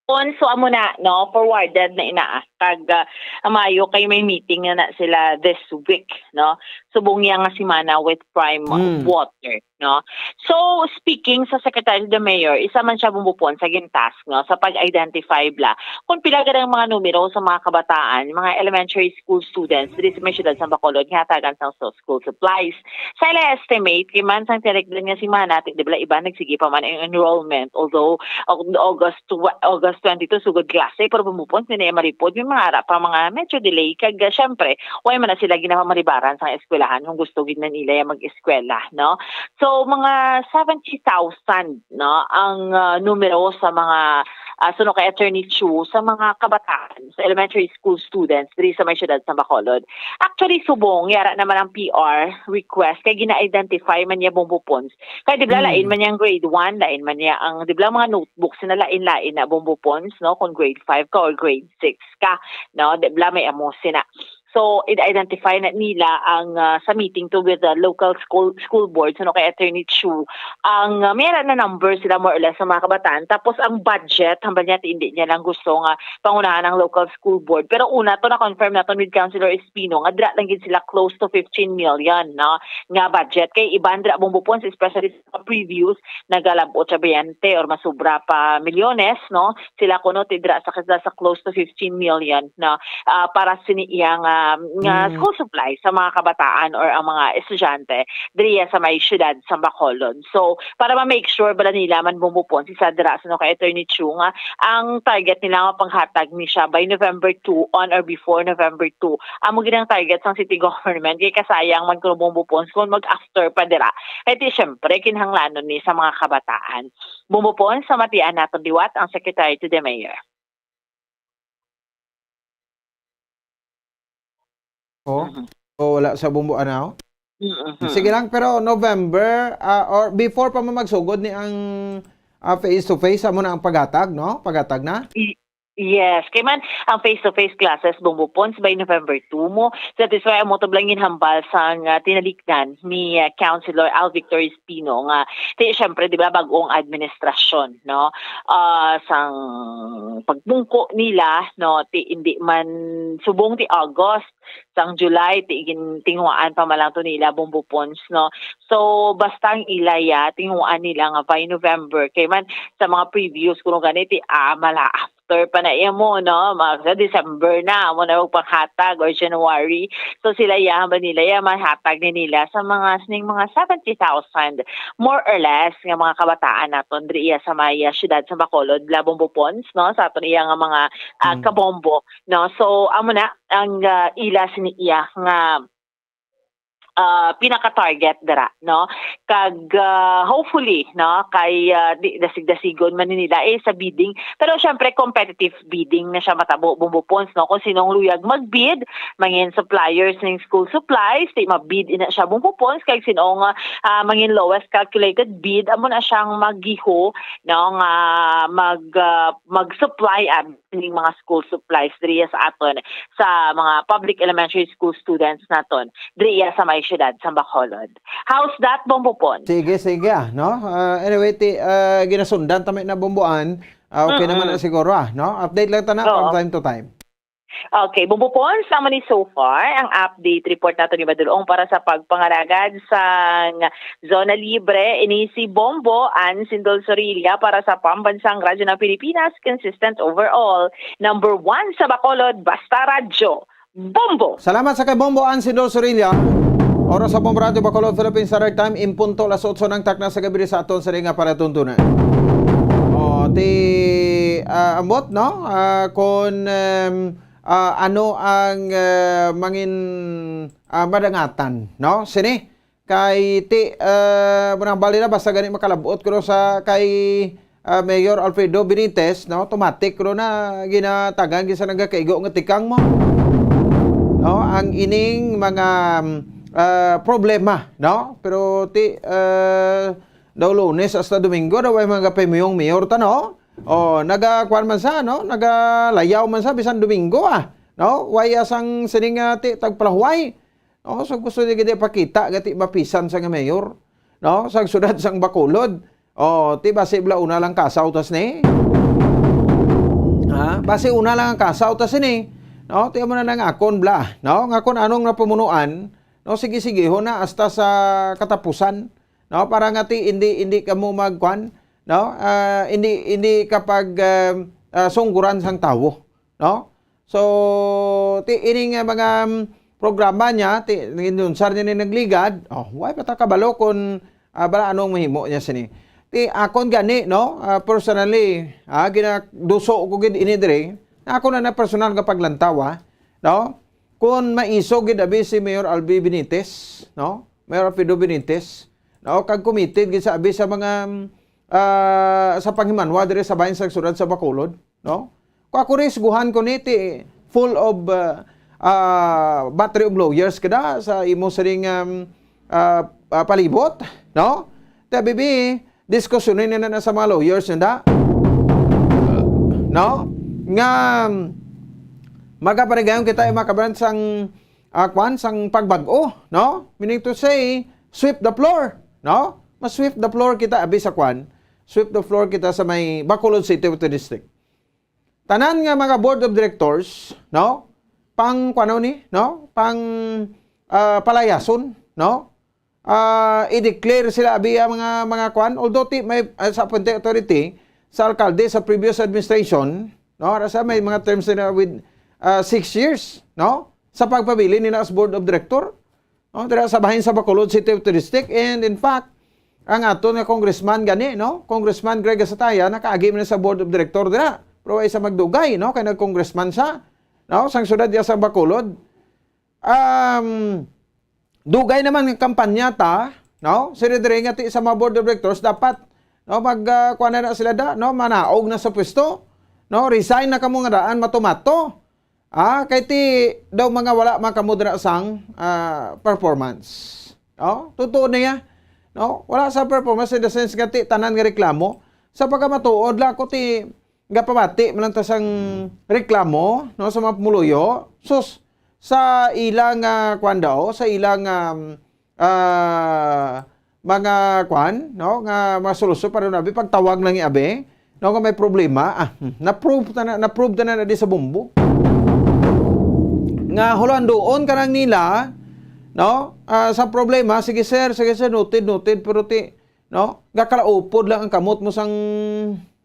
On, so amo na, no, forwarded na ina, ah. Kag, ah, ang maayo kay may meeting na, na sila this week, no, subong niya nga semana with Prime Mm. Water, no. So, speaking sa Secretary the Mayor, isa man siya, Bumbo Pons, sa gintask, no, sa pag-identify bala kung pila gid ang mga numero sa mga kabataan, mga elementary school students diri sa may siyudad sa Bacolod nga hatagan sang so-, school supplies. Sa ila estimate, kay man sang tinikdan nga semana, ti, di bala, iban nagsigi pa man ang enrollment, although Au-, August tw-, August twenty-two, sugod klase, pero, Bumbo Pons, hindi na maripod, may mga ara pa mga medyo delay, kag, ah, syempre, way man na sila ginapamalibaran sang eskwelahan kung gusto gid na nila yung mag-eskwela, no? So, mga seventy thousand, no, ang, ah, numero sa mga, ah, suno kay Attorney Chu, sa mga kabataan, sa elementary school students diri sa may siyudad sa Bacolod. Actually, subong, yara naman ang P R request kay gina-identify man niya, Bumbo Pons. Kay di ba, Mm. lain man yang grade one, lain man niya ang, di ba, mga notebooks na lain-lain na, Bumbo Pons, no? Kung grade five ka or grade six ka, no? Di ba, may amo sina. So, i-identify na nila ang, ah, sa meeting to with the local school, school boards, ano, kay Attorney Chu, ang, ah, may ara na number sila, more or less, sa mga kabataan. Tapos, ang budget, hambal niya, ti, hindi niya lang gusto nga pangunahan ang local school board. Pero una, to, na-confirm naton with Councilor Espino nga dira lang gid sila close to fifteen million, no, nga budget. Kay iban dira, Bumbo Pons, especially sa previous, nagalab-ot siya baynte or masubra pa milyones, no? Sila kuno ti dira sa, sa close to fifteen million, no? Ah, para sini iya nga, nga Mm. school supply sa mga kabataan or ang mga estudyante diriya sa may siyudad sa Bacolod. So, para ma-make sure bala nila man, Bumbo Pons, isa dira sa, no, kay Attorney Chu nga ang target nila nga panghatag ni siya by November two, on or before November two. Amo gid ang target sang city government, kay kasayang man kuno, Bumbo Pons, kung mag-after pa dira. Kay ti, syempre, kinahanglanon ni sa mga kabataan. Bumbo Pons, sa matian naton liwat ang Secretary to the Mayor. Oh, Mhm. oh, wala sa Bumbo, ano? Mm-hmm. Sige lang, pero November, ah, or before pa mo magsugod ni ang, ah, face to face, amo na ang paghatag, no? Paghatag na? I-, yes, kay man, ang face to face classes, Bumbo Pons, by November two mo. So, that is why amo to lang ginhambal sang, ah, tinalikdan ni, ah, Councilor Al Victor Espino nga, ti, syempre, di ba, bagong administrasyon, no? Ah, sang pagpungko nila, no, ti, hindi man subong ti August, sang July, ti, gin-, tinguhaan pa man lang to nila, Bumbo Pons, no? So, basta ang ila ya, tinguhaan nila nga by November. Kay man, sa mga previous, kuno gani, ti, ah, mala after pa na iya mo, no? Mga sa December na, amo na magpanghatag or January. So, sila ya, ba nila ya, mahatag ni nila sa mga, sining mga seventy thousand, more or less, nga mga kabataan naton diri iya sa may, ah, siyudad sa Bacolod, la, Bumbo Pons, no? Sa aton iya nga mga, ah, Mm. kabombo, no? So, amo na ang, ah, ila sini iya nga ah, pinaka-target dira, no? Kag, ah, hopefully, no, kay, ah, di, dasig-dasigon man ni nila, eh, sa bidding. Pero syempre, competitive bidding na siya matabo, Bombo Pons, no? Kung sinong luyag mag-bid, mangin suppliers ning school supplies, di ma-bid ina siya, Bombo Pons, kag sino nga, ah, mangin lowest calculated bid, amo na siyang magiho, no, nga mag, ah, mag-supply, ah, ning mga school supplies diriya sa aton, sa mga public elementary school students naton diriya sa may siyudad sa Bacolod. How's that, Bombo Pon? Sige, sige, ah, no? Ah, anyway, ti, ah, ginasundan ta may na, Bombo Ann. Ah, okay naman na siguro, ah, no? Update lang ta na from time to time. Okay, Bombo Pon, sama ni so far ang update report nato ni Madulong para sa pagpangalagad sang Zona Libre. Ini si Bombo Ann Sindol Sorilla para sa Pambansang Radyo ng Pilipinas, consistent overall. Number one sa Bacolod, basta radyo. Bombo! Salamat sa kay Bombo Ann Sindol Sorilla. Oras sa Bombo Radyo Bacolod, Philippine Standard Time, in punto alas otso ng takna sa gabi sa aton sa nga palatuntunan. O, ti, ah, ambot, no? Ah, kung, em, ah, ano ang, ah, mangin, ah, madangatan, no? Sini, kay ti, ah, muna bali na, basta gani makalabot ko sa kay, ah, Mayor Alfredo Benitez, no? Automatic ko na ginatagan gid sa nagakaigo nga tikang mo. No? Ang ining mga, ah, problema, no? Pero ti, ah, daw Lunes hasta Domingo daw ay mga pemiyong mayor ta, no? O, nagakuan man sa, no? Nagalayaw man sa bisan Domingo, ah. No? Way asang sining, ah, ti, tagpalahuway. No? So, gusto niya gid ipakita, gati mapisan sa nga mayor. No? Sa sudad sang Bacolod. O, ti, basi bla una lang kasaw tas ni. Ha? Basi una lang ang kasaw tas ni. No? Ti, amo na nang akon bla. No? Nga kung anong napamunuan, no? Sige-sige ho na hasta sa katapusan. No? Para nga ti, hindi, hindi ka mo magkuan, no? Ah, hindi, hindi kapag, ah, ah, sungguran sang tawo, no? So, ti, ini nga mga, mm, programa niya, ti, ginunsar niya ni nagligad, oh, why pa ta kabalo kung, ah, bala anong mahimo niya sini? Ti, akon gani, no? Ah, personally, ah, ginaduso ko gid ini diri. Ako na na personal nga paglantaw, ah, no? Kung maiso gid abi si Mayor Albi Benitez, no? Mayor Alfredo Benitez, no? Kag committed gid sa abi sa mga, mm, ah, sa panghimanwa diri sa bahin sa sudad sa Bacolod, no? Kung ako, risguhan ko ni ti full of, ah, ah, battery of lawyers kada sa imo sining, um, ah, ah, palibot, no? Ti, bibi, diskusyonin na na sa mga lawyers nanda. No? Nga, um, magaparigayon kita ay makabaran sang, ah, kwan, sang pagbag-o, no? Meaning to say, sweep the floor, no? Mas sweep the floor kita, abi sa kwan, sweep the floor kita sa may Bacolod City Water District. Tanan nga mga board of directors, no? Pang, kuno ni, no? Pang, ah, palayason, no? Ah, i-declare sila abi ang mga, mga kwan. Although ti, may, ah, sa appointed authority, sa alkalde sa previous administration, no? Ara sa may mga terms nila with, ah, six years, no? Sa pagpabili nila as board of director. No, dira sa bahin sa Bacolod City of District. And in fact, ang aton nga congressman gani, no? Congressman Greg Gasataya, nakaagi man sa board of director dira. Pero ay sa magdugay, no? Kay nag-congressman sa, no? Sang siyudad diya sa Bacolod. Um, dugay naman nga kampanya ta, no? Sila diri nga ti sa mga board of directors, dapat, no, mag, ah, kuha na, na sila da, no? Manaog na sa pwesto, no? Resign na kamo nga daan, mato-mato. Ah, kay ti daw mga wala man kamo dira sang, ah, performance. No? Totoo na ya. No? Wala sa performance in the sense nga ti tanan nga reklamo. Sa pagkamatuod lang ako ti gapamati man lang ta sang reklamo, no, sa mga pumuluyo. Sus, sa ilang, ah, kwan daw, sa ilang, um, ah, mga kwan, no, nga mga solusyon para nabi, pagtawag lang ni abi, no, nga may problema. Ah, hmm, na-prove ta na, na-prove ta na, na di sa Bombo. Nga hulandoon ka lang nila, no, ah, sa problema, sige sir, sige sir, noted, noted, pero ti, no, gakalaupod lang ang kamot mo sang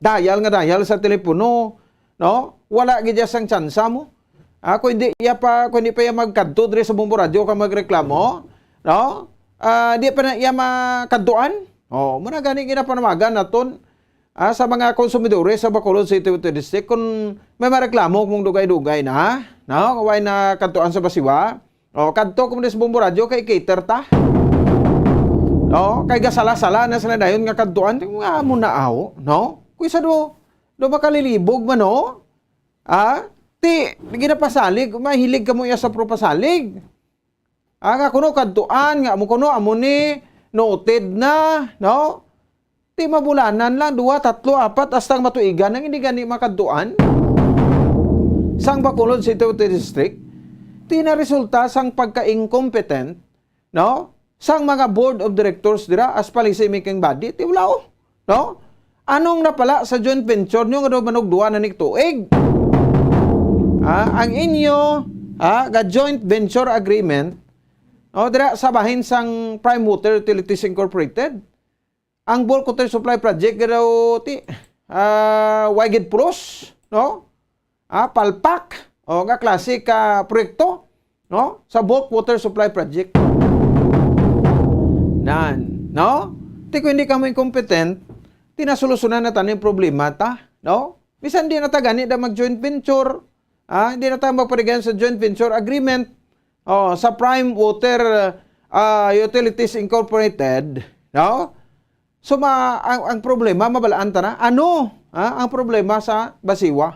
dial nga dial sa telepono, no? Wala gid ya sang tsansa mo. Ah, kung hindi ya pa, kung hindi pa ya magkadto diri sa Bombo Radyo ka magreklamo, no? Ah, di pa na ya makadtuan. Oh, muna gani ginapanamagan naton, ah, sa mga konsumidores sa Bacolod City Water District kung may mareklamo kung dugay-dugay na, no? Kung way na kadtuan sa basiwa, O, kadto ko man sa Bombo Radyo kay cater ta. No? Kay gasala-sala na sila dayon nga kadtuan. Nga mo na aw, no? Kuysa do, do makalilibog man, no? Ah? Ti, ginapasalig, mahilig ka mo iya sa propasalig. Ah, nga kuno kadtuan, nga mo kuno amo ni, noted na, no? Ti mabulanan lang, duha, tatlo, apat, hasta ang matuigan ang hindi gani makadtuan. Sang Bacolod City Water District, ti naresulta sang pagka-incompetent, no? Sang mga board of directors dira as policy making body, ti wala, oh, no? Anong napala sa joint venture nyo nga daw manugduan na nig tuig? Ah, ang inyo, ah, ga joint venture agreement, no, dira sa bahin sang Prime Water Utilities Incorporated, ang bulk water supply project nga daw ti, ah, way gid pulos, no? Ah, palpak, o nga klase ka proyekto, no? Sa bulk water supply project. Nan, no? Ti kung hindi kamo incompetent, ti nasolusyonan na taning problema ta, no? Bisan di na ta gani da mag joint venture, ah, hindi na ta magpaligayon sa joint venture agreement, oh, sa Prime Water, ah, Utilities Incorporated, no? So, ma-, ang, ang problema, mabalaan ta na. Ano, ha, ang problema sa Basiwa?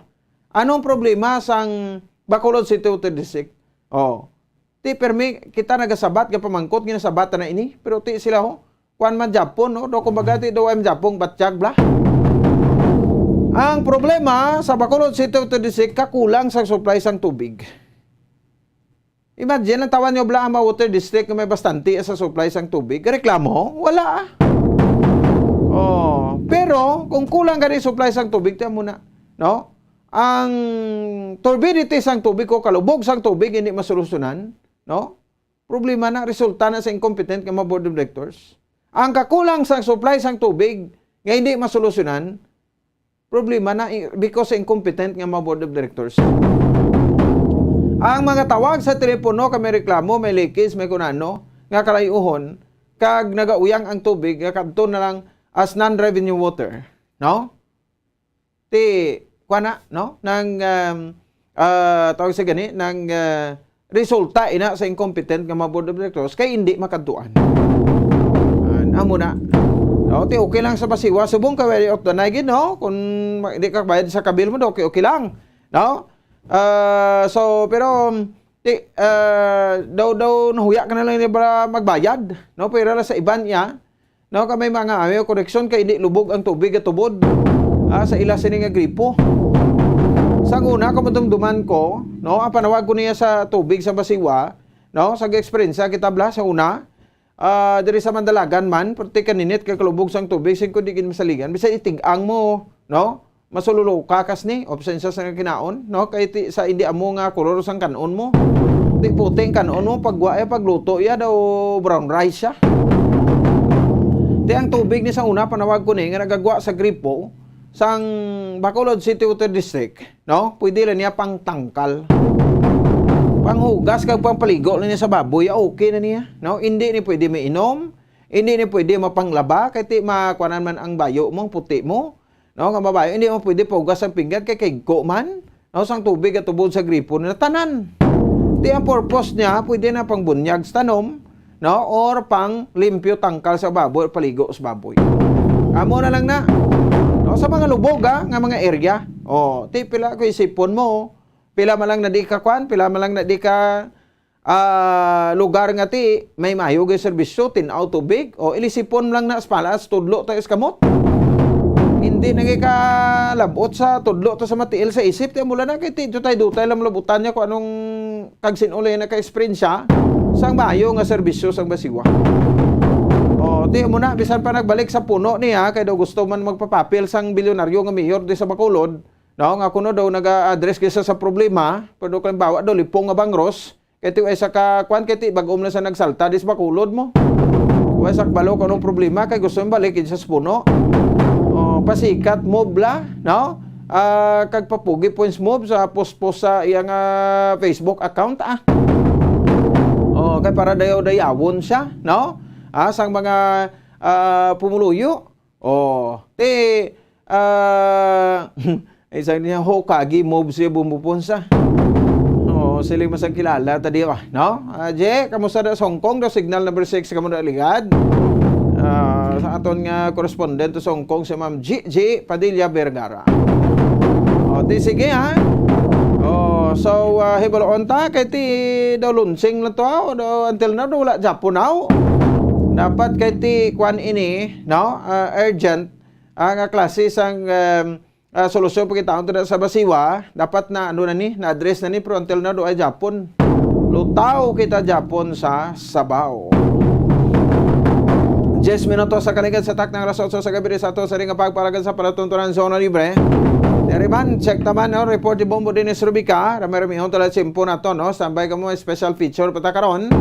Anong problema sang Bacolod City Water District? Oh. Ti, permi, kita nagasabat, nga pamangkot, nga nasabat na ini. Pero ti sila, ho, kuwan man Japon, no? Do, kumbaga, ti, do, I'm Japon, batyag, bla. Ang problema sa Bacolod City Water District, kakulang sa supply sang tubig. Imagine, ang tawag nyo bala ang mga water district nga may bastante sa supply sang tubig. Reklamo? Wala, ah. Oh, pero kung kulang gani supply sang tubig, tiyan mo na, no? Ang turbidity sang tubig o kalubog sang tubig hindi masolusyonan, no? Problema na, resulta na sa incompetent nga mga board of directors. Ang kakulang sang supply sang tubig nga hindi masolusyonan, problema na i-, because sa incompetent nga mga board of directors. Ang mga tawag sa telepono kay may reklamo, may leakage, may kunano nga kalayuhon, kag nagauyang ang tubig nga kadto na lang as non-revenue water, no? Ti, kuha na, no? Nang, um, ah, tawag sa gani, nang, ah, resulta ina sa incompetent nga mga board of directors kay hindi makadtuan. An, amo na. No, ti okay lang sa Basiwa, subong ka way out na gid, no? Kung ma-, di ka bayad sa kabil mo, do, okay, okay lang, no? Ah, so, pero, um, ti, ah, daw, daw nahuya ka na lang ni ba magbayad, no? Pero sa iban niya, no, kay may mga ayo koneksyon kay hindi lubog ang tubig at tubod, ah, sa ila sini nga gripo. Sang una, kamadumduman ko, no, ang panawag ko niya sa tubig sa Basiwa, no, sa eksperyensya kita bala sa una, ah, diri sa Mandalagan man, perti kaninit kay kalubog sang tubig, sin kundi gid masaligan, bisan itig-ang mo, no, masululuka kas ni, opsensya sa kinaon, no, kay ti, sa hindi amo nga kolor sang kanon mo. Ti puting kanon mo, pagwa, eh, pagluto ya daw brown rice siya. Ti ang tubig ni sa una, panawag ko ni, nga nagagwa sa gripo, sang Bacolod City Water District, no? Pwede lang niya pang tangkal. Panghugas kag pangpaligo lang niya sa baboy, ah, okay na niya, no? Hindi ni pwede mainom, hindi ni pwede mapanglaba, kay ti makuanan man ang bayo mo, ang puti mo, no? Nga mabayo, hindi mo pwede paugas ang pinggan, kay kigko man, no? Sang tubig at tubod sa gripo na tanan. Ti ang purpose niya, pwede na pang bunyag sa tanom, no? Or pang limpyo tangkal sa baboy, or paligo sa baboy. Amo na lang na. No, sa mga lubog, ha, nga mga area. Oh, ti pila ko isipon mo, pila man lang na di ka kwan, pila man lang na di ka, ah, lugar nga ti may mayo gay serbisyo, tin-aw, tubig, o ilisipon lang na sa palas, tudlo ta iskamot. Hindi na gay ka labot sa tudlo ta sa matiil sa isip, ti mula na kay ti dutay-dutay lang labutan niya kung anong kag sin-o lang na ka-eksperyensya sang maayo nga serbisyo sang Basiwa. O, ti mo na, bisan pa nagbalik sa puno niya, kay daw gusto man magpapapil sang bilyonaryo nga mayor di sa Bacolod, no, nga kuno daw naga-address kisa sa problema, pero kalimbawa daw lipong nga bangros, kay ti isa ka kwan, kay ti bag-om lang sa nagsalta di sa Bacolod mo. Wa sa kabalo kung anong problema, kay gusto mo balik sa puno. O, pasikat mo bla, no? Ah, kag papugi points mo sa post-post sa iyang, ah, Facebook account, ah. O, kay para dayaw-dayawon siya, no? Ah, sang mga, ah, pumuluyo. O, ti, ah, isa niya, ho, kagi move siya bumupon sa. O, O, siling masang kilala ta di ba, no? Ah, Je, kamusta na sa Hong Kong? Do signal number six, kamo na ligad. Ah, sa aton nga correspondent sa Hong Kong, si Ma'am G G Padilla Vergara. O, di sige, ha? O, so, ah, hibaluon ta, kay ti daw launching na to, ha? O, daw, until now, daw wala Japon, ha? Dapat kay ti, kwan ini, no? Ah, urgent, ah, nga klase sang, um, ah, solusyon pagkitaon to na sa Basiwa, dapat na, ano na ni, na-address na ni, pero until now, do ay Japon. Lutaw kita Japon sa sabaw. Diyes minutos sa kaligad sa taknang alas otso sa gabi sa ato sa ring pagpalagan sa palatuntunan Zona Libre. Diri man, check taman, no? Report ni Bombo Dennis Rubica. Rami-ramihon tala simpo nato, no? Standby kamo, special feature pa ta karon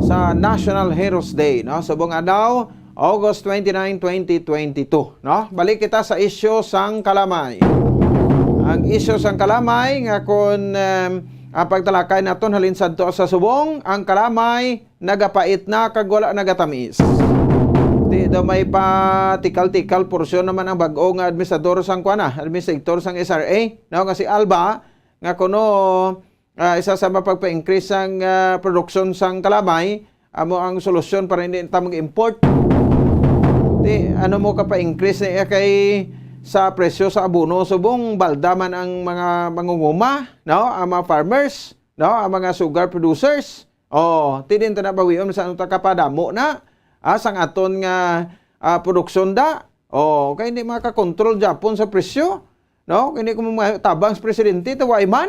sa National Heroes Day, no? Subong adlaw, August twenty-nine, twenty twenty-two, no? Balik kita sa isyu sang kalamay. Ang isyu sang kalamay nga kun, em, ang pagtalakay naton halin sadto sa subong, ang kalamay nagapait na kag wala nagatamis. Di daw may patikal-tikal porsyon naman ang bag-o nga administrador sang kuan, ah, administrator sang S R A, no, nga si Alba, nga kuno, ah, isa sa mapagpa-increase sang, ah, produksyon sang kalamay, amo ang solusyon para hindi ta mag-import. Di, ano mo ka pa-increase na iya kay sa presyo sa abono subong balda man ang mga mangunguma, no? Ang mga farmers, no? Ang mga sugar producers. Oh, ti din ta na bawion sa ano ta kapadamo na, ah, sang aton nga, ah, produksyon da. Oh, kay hindi makakontrol Japon sa presyo, no? Hindi ko mga tabang sa presidente, taway man.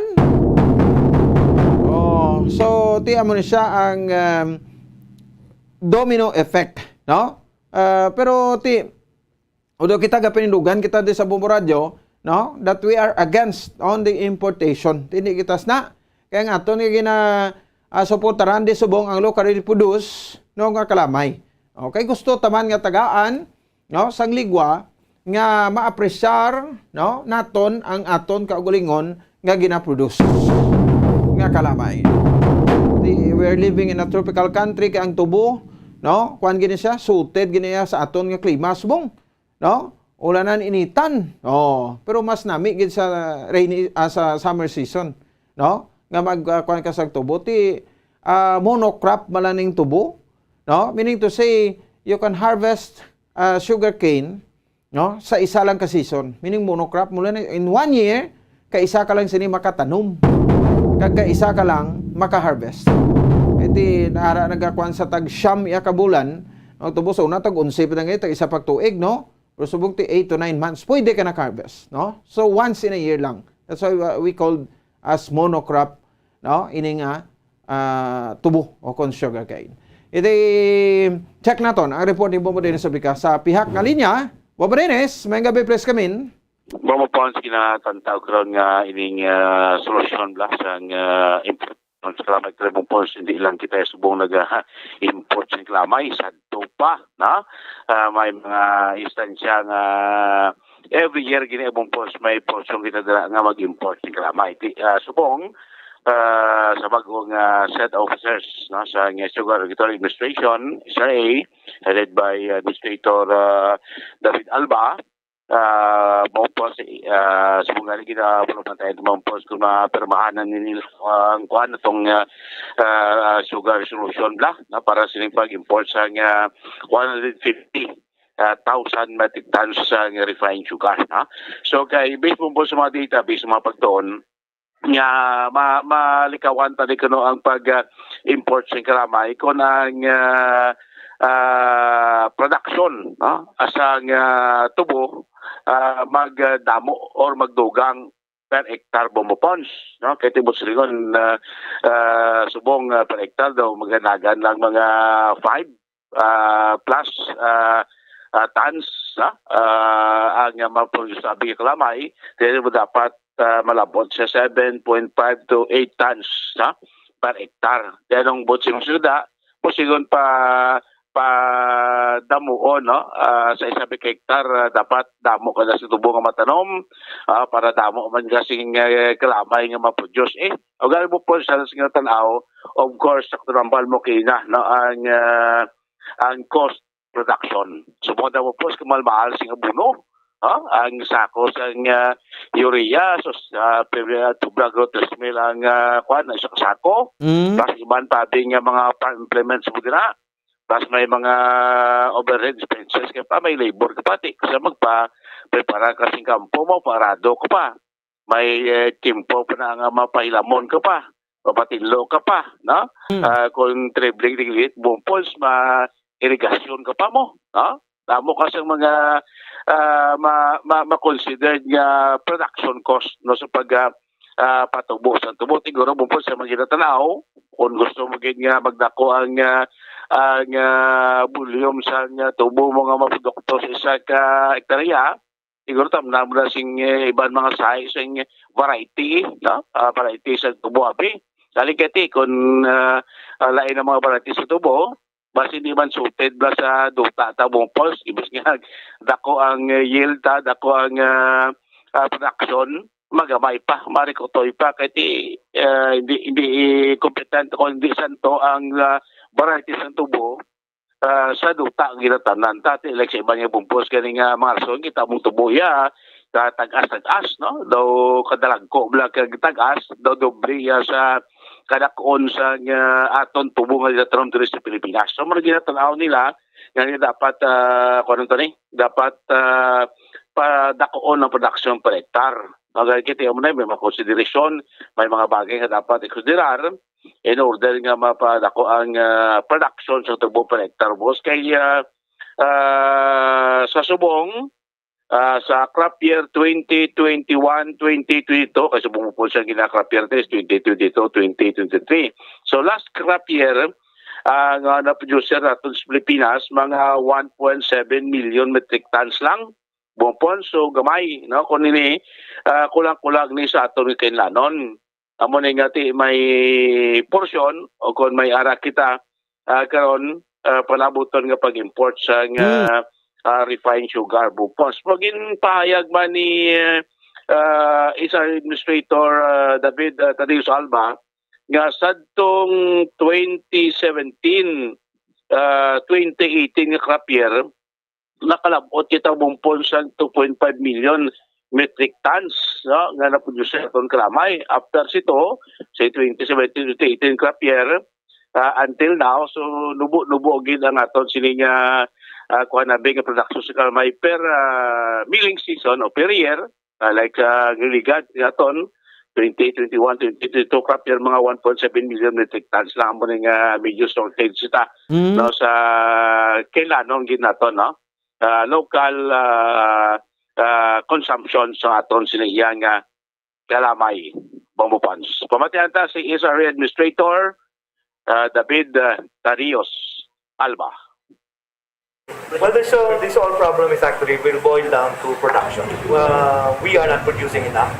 Oh, so, ti amo ni siya ang, um, domino effect, no? Ah, pero ti, although kita gapinindugan kita di sa Bombo Radyo, no? That we are against on the importation. Ti hindi kita sna. Kaya nga aton nga gina, ah, suportaran di subong ang locally produced, no, nga kalamay. Okay, gusto taman nga tagaan, no, sang ligwa nga maapresyar, no, naton ang aton kaugalingon nga ginaproduce nga kalamay. Di, we're living in a tropical country, kay ang tubo, no, kuan gini siya, suited gini siya sa aton nga klima, subong, no? Ulanan, initan. Oh, pero mas nami gid sa rainy, ah, sa summer season, no? Nga mag, ah, kuan ka sa tubo, ti, ah, monocrop man lang ning tubo, no? Meaning to say, you can harvest, ah, sugarcane, no? Sa isa lang ka season, meaning monocrop mo lang in one year, kaisa ka lang sini makatanom. Kag kaisa ka lang makaharvest. Iti naara nagakuan sa tag siyam iya ka bulan, no? Tubo sa una, tag onse pa na ngayon, tag isa pag tuig, no? Pero subong ti eight to nine months, pwede ka nag-harvest, no? So, once in a year lang. That's why, uh, we called as monocrop, no? Ini nga, ah, tubo o kon sugarcane. Iti, check naton ang report ni Bombo Dennis Oblica sa pihak nga linya. Bombo Dennis, may gabi, please, kamin. Bombo Pons, ginatantaw karon nga ining, ah, solusyon bla sang, ah, import. Salamat kay Bombo Pons, hindi lang kita subong naga-import sa kalamay, sadto pa, na? Ah, may mga instansya nga every year gini, Bombo Pons, may porsyon kita dira nga mag-import sa kalamay. Ti, ah, subong, ah, sa bagong, ah, set officers, no, sa Sugar Regulatory Administration, S R A, headed by, ah, Administrator, ah, David Alba, ah, Bombo Pons, ah, subong gani kita, Bombo Pons, kung mapirmahan na nila, ah, ang kuan, itong, ah, ah, sugar resolution bla, na para sining pag-import sa nga one hundred fifty, ah, thousand metric tons sa nga refined sugar, ha? So, kay based po, po sa mga database, sa mga pagtuon, nga ma-, malikawan ta di kuno ang pag, ah, import sa kalamay kung ang, ah, ah, production, no, asang, ah, tubo, ah, magdamo or magdugang per hectare, Bombo Pons, no? Kay tibot silingon, ah, ah, subong, ah, per hectare daw maganagan lang mga five, ah, plus, ah, ah, tons, ha? Ah, ang, ah, ma-produce sa abing kalamay, then mo dapat, ah, malabot sa seven point five to eight tons, ha? Per hectare. Then ang bot sa mga siyudad, po sigon pa, pa damuon, no? Ah, sa isa ka hektar, ah, dapat damo ka na sa tubo nga matanom, ah, para damo man kasing, eh, kalamay nga ma-produce. Eh, o gani mo po sa, sa nga tanaw, of course, sa tambal mo kina, no? Ang, ah, ang cost production. So, mo daw po, kung mahal-mahal sing abono, ha? Ang sako sang, ah, urea, so, ah, pwede na tubra gro tres mil ang, ah, kuwan, ang isa ka sako. Mm. Plus iban pa abi nga mga pa-, implements mo dira. Plus may mga overhead expenses ka pa, may labor ka pa, ti, sa magpa-, prepara ka sing kampo mo, parado ka pa. May, eh, tiyempo pa na nga mapahilamon ka pa, mapatinlo ka pa, no? Mm. Ah, kung tribling tiglit, bumpos, ma-, irigasyon ka pa mo, no? Damo ka sa mga, ah, ma-, ma-, ma-considered nga production cost, no, sa pag, ah, ah, patubo sa tubo. Siguro, bumpos sa mga ginatanaw, kung gusto mo gid nga magdako ang, ah, ang, ah, volume sa nga tubo mo nga maprodukto sa isa ka hektarya, siguro tamna mo na sing, eh, iban mga size, sing variety, no? Ah, variety sa tubo, abi. Dali kay ti, kung, ah, ah, lain ang mga variety sa tubo, basi di man suited ba sa duta ta, bumpos, imbis nga dako ang, eh, yield ta, dako ang, ah, ah, production, magamay pa, marikutoy pa, kay ti, ah, hindi, hindi, eh, competent o hindi santo ang, ah, variety sang tubo, ah, sa duta nga ginatanan ta, ti, like sa iban nga bumpos, gani nga mga rason, kita mong tubo ya, ka tag-as, tag-as, no? Daw kadalagko bala kag tag-as, daw doble ya sa kadak-on sa nga aton tubo nga ginatanom diri sa Pilipinas. So, mao ginatanaw nila nga dapat, ah, kuwan to ni, dapat, ah, padakuon ang production per hectare. Mga kita mo na, may mga konsiderasyon, may mga bagay nga dapat ikonsiderar in order nga mapadako ang, ah, production sa tubo per hectare, boss. Kay, ah, ah, sa subong, ah, sa crop year twenty twenty-one, twenty twenty-two, kay subong po siya gina crop year, this twenty twenty-two, twenty twenty-three. So, last crop year, ah, nga na-produce naton sa Pilipinas, mga one point seven million metric tons lang. Bumpon, so gamay, no? Kung ini, ah, kulang-kulang ni sa aton nga kinlanon. Amo ni nga ti may porsyon o kon may ara kita, ah, karon, ah, palabuton nga pag-import sa nga, Hmm. ah, refined sugar, bumpon. So, ginpahayag man ni, ah, isa administrator, ah, David, ah, Tadius Alba, nga sadtong twenty seventeen, ah, twenty eighteen nga crop year, nakalab-ot kita bumpon sang two point five million metric tons, no, nga na-produce aton kalamay. After sito, sa twenty seventeen, twenty eighteen crop year, ah, until now, so nubo-nubo gid ang aton sini nga, ah, kuha na nga production sa kalamay per, ah, milling season o per year, ah, like, ah, giligad naton, twenty twenty-one, twenty twenty-two crop year, mga one point seven million metric tons lang mo nga medyo shortage sita, Mm. no, sa kinlanon gid naton, no? Ah, local, ah, ah, consumption sa aton sini iya nga kalamay, Bombo Ponds. Pamatian ta si S R A Administrator, ah, David, ah, Tarios Alba. Well, this, uh, this whole problem is actually will boil down to production. Uh, we are not producing enough.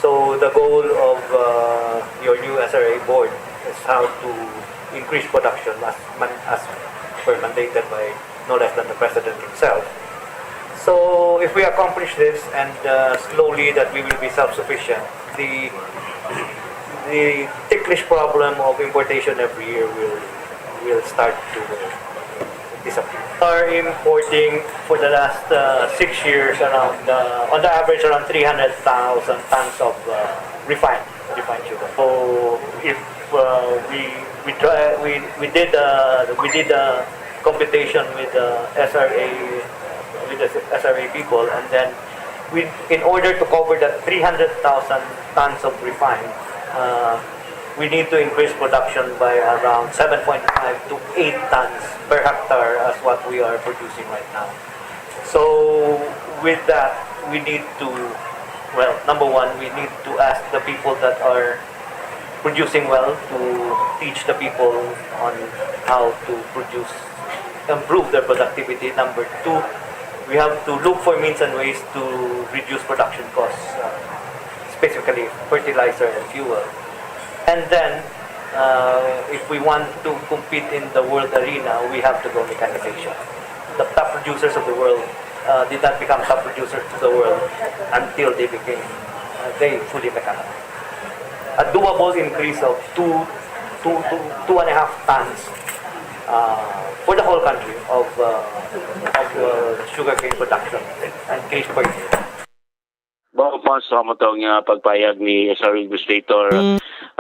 So the goal of, uh, your new S R A board is how to increase production as man-, as per mandated by no less than the president himself. So if we accomplish this and, uh, slowly that we will be self-sufficient, the, the ticklish problem of importation every year will, will start to disappear. Are importing for the last, uh, six years around, uh, on the average, around three hundred thousand tons of, uh, refined, refined sugar. So if, uh, we, we try, we, we did, uh, we did a computation with the S R A, with the S R A people, and then we, in order to cover that three hundred thousand tons of refined, uh, we need to increase production by around seven point five to eight tons per hectare as what we are producing right now. So with that, we need to, well, number one, we need to ask the people that are producing well to teach the people on how to produce, improve their productivity. Number two, we have to look for means and ways to reduce production costs, uh, specifically fertilizer and fuel. And then, uh, if we want to compete in the world arena, we have to go mechanization. The top producers of the world, uh, did not become top producers of the world until they became, uh, they fully mechanized. A doable increase of two, two, two, two and a half tons uh, for the whole country of, uh, of uh, sugarcane production and case per year. Bukod pa sa amo tong, ah, pagpayag ni S R O Legislator,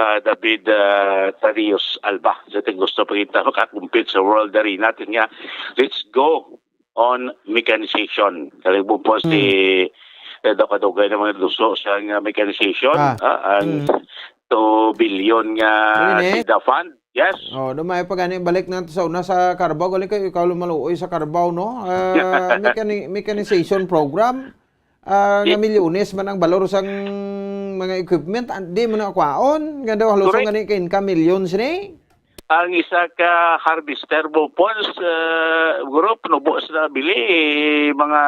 ah, David, ah, Tarios Alba, sa ating gusto pa kita makakumpit sa World Arena, atin nga, let's go on mechanization. Kaling po si, eh, daw kadugay na mga luso sa nga mechanization, Ah. ah, ang Mm. two billion nga Yun eh. SIDA fund. Yes. Oh, dumay pa gani, balik na sa una sa Carabao, gali kay ikaw lumaluoy sa Carabao, no? Ah, mechani-, mechanization program, ah, nga Di- milyones man ang balor sang mga equipment, ah, di mo na kwaon, nga daw halos Correct. Gani kay ka millions ni. Ang isa ka harvester mo po sa group, nubo sa nabili, eh, mga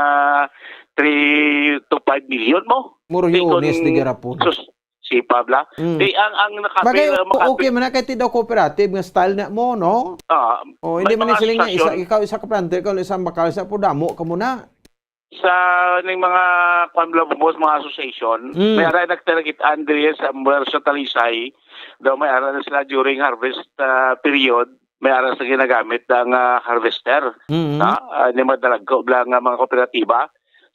three to five million mo. Muro Di kun milyones di garapon. sus-, Si Pabla. Mm. Di ang, ang nakapil, Bagay, ang o-, makapil. Okay man na kay ti daw cooperative nga style na mo, no? Ah, Oh, hindi may man mga ni sila nga isa, asosasyon. Ikaw isa ka planter, ikaw isa bakal sa po damo ka muna. Sa ning mga, kwan, bla, bumos, mga association, Mm. may ara nagtarget Andres Samuel sa Talisay, daw may ara na sila during harvest, ah, period, may ara sa ginagamit ang, ah, harvester. Mm. Ah, ah, ni madalagko bla nga mga kooperatiba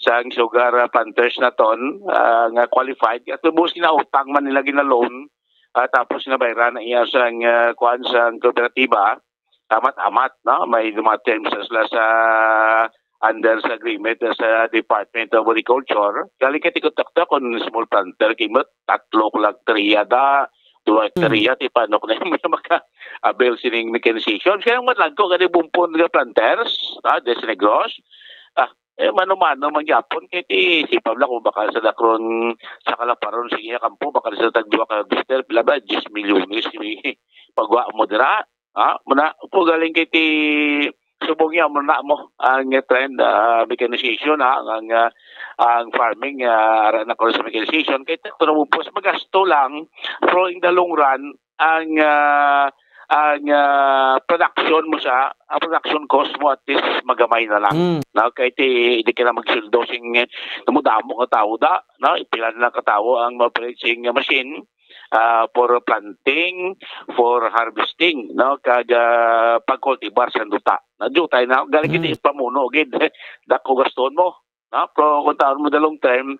sang sugar, ah, planters naton, ah, nga qualified. At ubos ginautang man nila, ginaloan, ah, tapos nga bayran na iya sang, ah, kuan, sang kooperatiba. Amat-amat, no? May mga terms na sila sa under sa agreement sa Department of Agriculture. Gali ka tikot-takto kung small planter, kimot, tatlo ko lang hektarya da, duwa Hmm. hektarya, ti paano ko na yung maka-avail sining mechanization? Kaya ang madlagko, gali bumpon nga planters, ah, Des Negros, ah, eh, mano-mano man gyapon, kay ti, si Pabla, kung baka sa Dacron, sa Kalaparon, sige, kampo, baka sa tagduwa ka harvester, pila ba, diyes milyones, sige, pagwa mo dira, ha? Muna, po galing kay ti, subong niya, muna mo, ang trend, ah, mechanization, ha? Ang, ah, ang farming, ah, ara na ko sa mechanization, kay ti, kung mo, po, magasto lang, pero in the long run, ang, ah, ang, ah, production mo sa, ang production cost mo at least magamay na lang. Mm. No? Kay ti, di ka na magsildo sing, eh, damo-damo nga tawo da, no? Ipila na lang ka tawo ang ma-operate sing machine, ah, for planting, for harvesting, no? Kag, ah, pagkultibar sa duta. Na jutay na, galing Mm. kini pamuno gid, dako gaston mo. No? Pero kung taon mo the long term,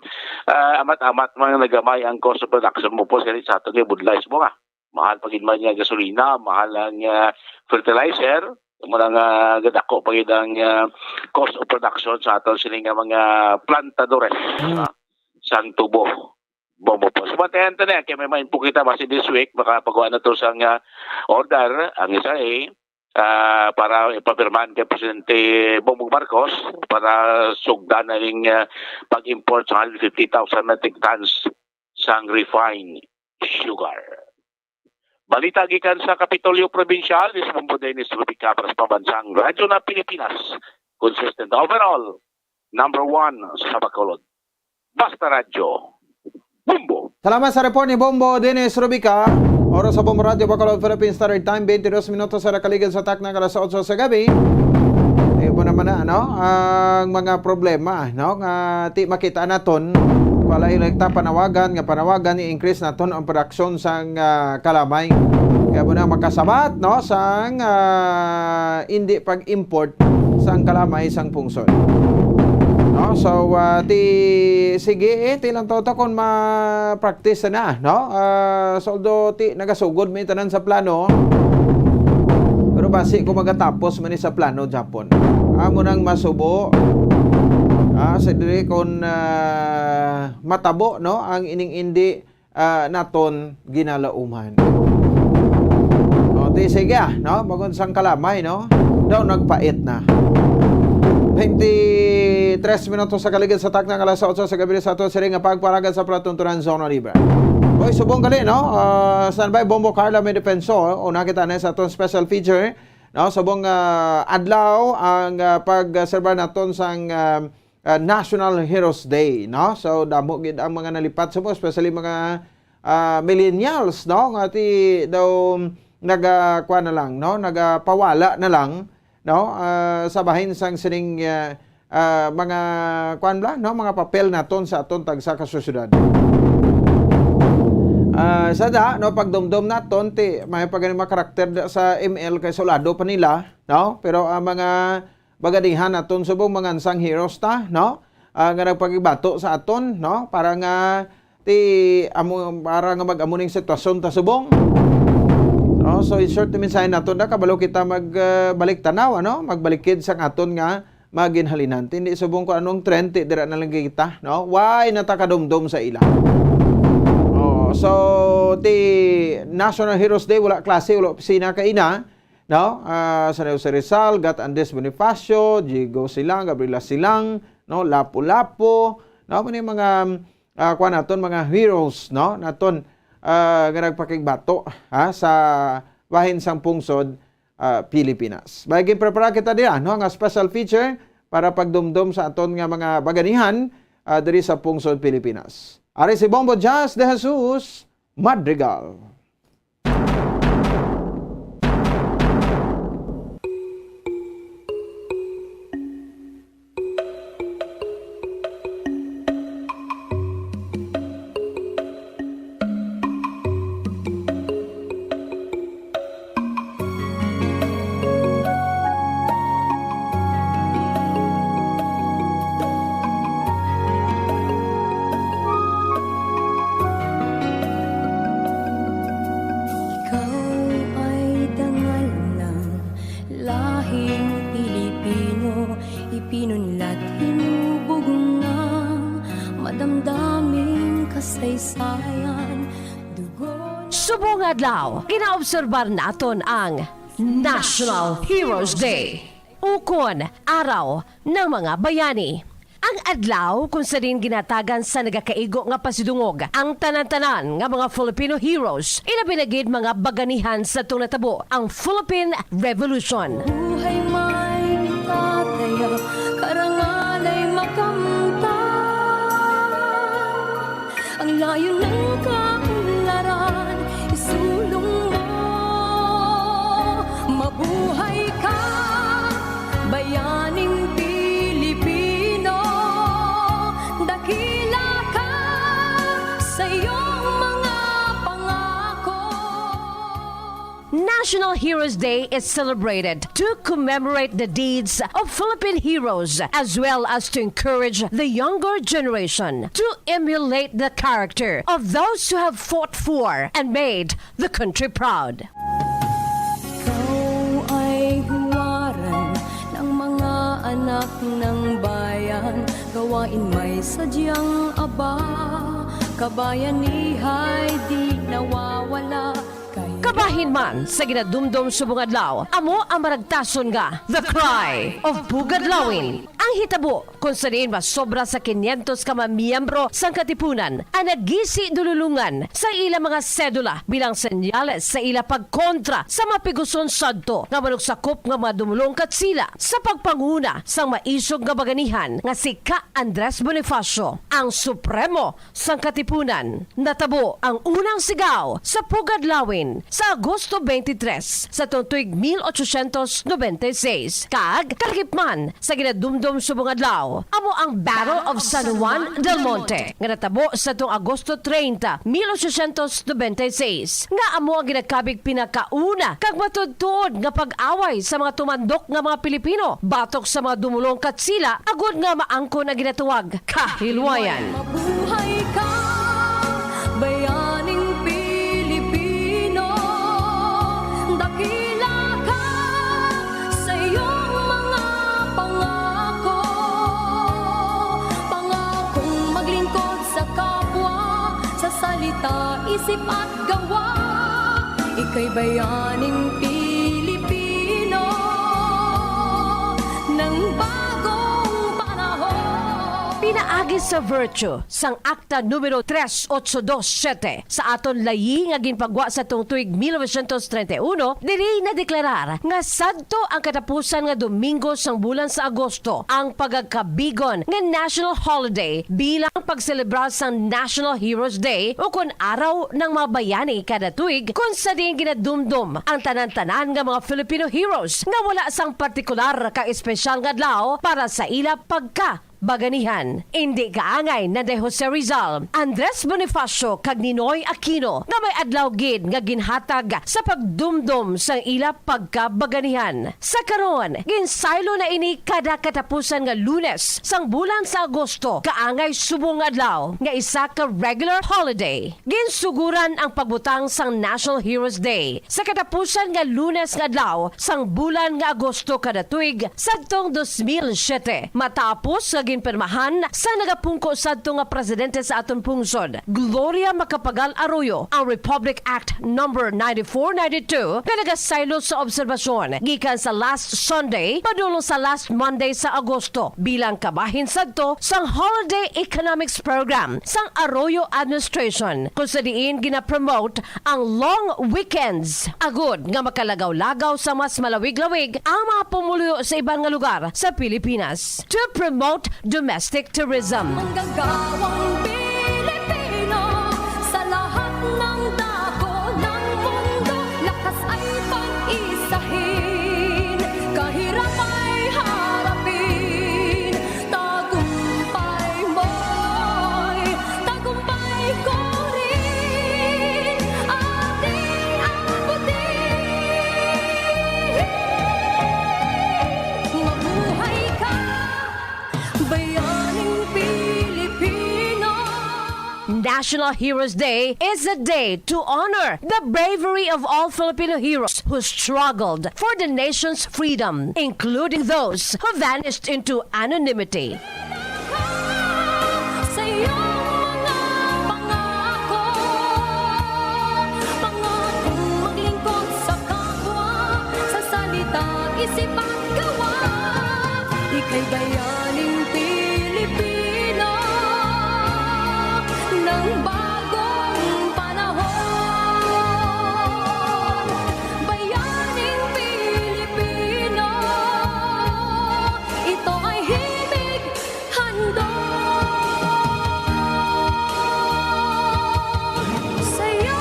ah, amat-amat man nagamay ang cost of production mo po, sa aton nga budlay sa mga. Mahal pa gid man nga gasolina, mahal ang, ah, fertilizer, mo na nga gadako pa gid ang, ah, cost of production sa aton sini nga mga plantadores, Mm. ah, sang tubo. Bombo po. So, bantayan ta na, kay may main po kita, basi this week, makapagawa na to sa nga order, ang isa eh, ah, para ipapirmahan kay Presidente Bongbong Marcos para sugdan na ning, ah, pag-import sa hundred fifty thousand metric tons sang refined sugar. Balita gikan sa Kapitolyo Probinsyal, this is Bombo Dennis Rubica para sa Pambansang Radyo na Pilipinas. Consistent overall, number one sa Bacolod. Basta Radyo, Bombo. Salamat sa report ni Bombo Dennis Rubica. Oras sa Bombo Radyo Bacolod, Philippine Standard Time, twenty-two minutos sa nakaligid sa takna nga alas otso sa gabi. Iyo po naman na, ano, ang mga problema, no, nga ti makita naton. Wala yung nagtapanawagan, nga panawagan, i-increase naton ang production sang, ah, kalamay. Kaya mo na makasabat, no, sang, ah, hindi pag-import sang kalamay sang pungsod. No? So, ah, ti, sige, eh, ti lang to, to kung ma-practice na, no? Ah, so, although ti nagasugod may tanan sa plano, pero basi ko magatapos man ni sa plano, Japon. Amo nang masubo, ah, sa diri kung, ah, matabo, no? Ang ining indi ah, naton ginalauman. O, ti, sige, ah, no? Bagon sang kalamay, no? Daw nagpait na. Twenty-tres minutos sa kaligid sa takna nga alas otso sa gabi sa aton siring nga pagparagan sa palatuntunan Zona Libre. Oy, subong gali, no? Ah, standby, Bombo Carla may depenso. Una kita na sa aton special feature, no? Subong, ah, adlaw ang, ah, pagserbar naton sang, ah, ah, National Heroes Day, no? So, damo gid ang mga nalipat sa mo, especially mga, ah, millennials, no? Nga ti daw naga-, kuwan na lang, no? Nagapawala na lang, no? Ah, sa bahin sang sining, ah, ah, mga, kuwan bla, no? Mga papel naton sa aton tagsa ka sosyedad. Ah, sa da, no, pagdumdom naton, ti, may pa gani mga karakter da sa M L kay sulado pa nila, no? Pero ang mga baganihan naton subong mga unsang heroes ta, no? Ah, nga nagpakigbato sa aton, no? Para nga ti amo, para nga mag-amo ning sitwasyon ta subong. No? So, in short, mensahe naton na kabalo kita mag, ah, balik tanaw, ano? Magbalikid sa aton nga mga ginhalinan. Ti hindi subong kung anong trend, ti dira na lang kita, no? Why natakadumdom sa ila? Oh, so, ti National Heroes Day, wala klase, wala opisina kaina, no? Ah, San Jose Rizal, Gat Andres Bonifacio, Diego Silang, Gabriela Silang, no? Lapu-Lapu, no? Mao ni mga, ah, kuwan naton, mga heroes, no? Naton, ah, nga nagpakigbato, ha, sa bahin sang pungsod, ah, Pilipinas. May ginprepara kita diha, no, nga special feature para pagdumdom sa aton nga mga baganihan, ah, diri sa pungsod Pilipinas. Ari si Bombo Jazz de Jesus Madrigal. Ikaw ay dangal ng lahing Pilipino, ipinunlat, hinubog ng madamdaming kasaysayan, dugo ng Subong adlaw, ginaobserbar naton ang National Heroes Day, ukon Araw ng mga Bayani. Ang adlaw kung sa diin ginatagan sa nagakaigo nga pasidungog ang tanan-tanan nga mga Filipino heroes, ilabi na gid mga baganihan sa atong natabo, ang Philippine Revolution. Buhay may tataya, karangalay makamtan. Ang layo ng kaunlaran, isulong mo. Mabuhay ka, bayaning Pilipino. Dakila ka sa iyong mga pangako. National Heroes Day is celebrated to commemorate the deeds of Philippine heroes, as well as to encourage the younger generation to emulate the character of those who have fought for and made the country proud. Ikaw ay huwaran ng mga anak ng bayan, gawain may sadyang aba, kabayanihay di nawawala. Kabahin man sa ginadumdom subong adlaw, amo ang maragtason nga The Cry of Pugadlawin. Ang hitabo kung sa diin masobra sa quinientos ka mga miyembro sang Katipunan ang nagisi dululungan sa ila mga sedula bilang senyales sa ila pagkontra sa mapigoson sadto nga manugsakop nga mga dumulong katsila sa pagpanguna sang maisog nga baganihan nga si Ka Andres Bonifacio, ang supremo sang Katipunan. Natabo ang unang sigaw sa Pugadlawin sa Agosto twenty-three sa tuig mil ochocientos noventa y seis, kag kalakip man sa ginadumdom subong adlaw, amo ang Battle of San Juan del Monte nga natabo sa tuong Agosto treinta, mil ochocientos noventa y seis, nga amo ang ginakabig pinakauna kag matuodtuod nga pag-away sa mga tumandok nga mga Pilipino batok sa mga dumulong katsila agod nga maangkon ang ginatawag kahilwayan. Mabuhay ka, bayaning Pilipino. Dakila ka sa iyong mga pangako. Pangakong maglingkod sa kapwa, sa salita, isip at gawa. Ika'y bayaning Pilipino ng bagong panahon. Pinaagi sa virtue sang Akta Numero tres ocho dos siete sa aton layi nga ginpagwa sa tuong tuig mil novecientos treinta y uno, diri nadeklarar nga sadto ang katapusan nga Domingo sang bulan sa Agosto ang pagakabigon nga national holiday bilang pagselebrar sang National Heroes Day o kon Araw ng mga Bayani kada tuig, kung sa diin ginadumdom ang tanan-tanan nga mga Filipino heroes nga wala sang partikular ka espesyal nga adlaw para sa ila pagka Baganihan, indi kaangay Nanay Jose Rizal, Andres Bonifacio, kag Ninoy Aquino nga may adlaw gid nga ginhatag sa pagdumdom sang ila pagkabaganihan. Sa karon, ginsaylo na ini kada katapusan nga Lunes sang bulan sa Agosto, kaangay subong nga adlaw nga isa ka regular holiday. Ginsuguran ang pagbutang sang National Heroes Day sa katapusan nga Lunes nga adlaw sang bulan nga Agosto kada tuig sadtong dos mil siete, matapos nga ginpirmahan sa nagapungko sadto nga presidente sa aton pungsod, Gloria Macapagal Arroyo, ang Republic Act Number ninety-four ninety-two nga nagasaylo sa obserbasyon gikan sa last Sunday padulong sa last Monday sa Agosto bilang kabahin sadto sang Holiday Economics Program sang Arroyo Administration, kung sa diin ginapromote ang long weekends, agud nga makalagaw-lagaw sa mas malawig-lawig ang mga pumuluyo sa iban nga lugar sa Pilipinas to promote domestic tourism. Manggagawang Pilipino sa lahat ng dako ng mundo, lakas ay pag-isahin, kahirap ay harapin, tagumpay mo'y tagumpay ko rin, ating abutin. Mabuhay ka, bayaning Pilipino. National Heroes Day is a day to honor the bravery of all Filipino heroes who struggled for the nation's freedom, including those who vanished into anonymity. Sa iyong mga pangako, pangakong maglingkod sa kapwa, sa salita, isip at gawa. Ika'y bayaning Pilipino ng bagong panahon. Bayaning Pilipino, ito ay himig handog sa'yo.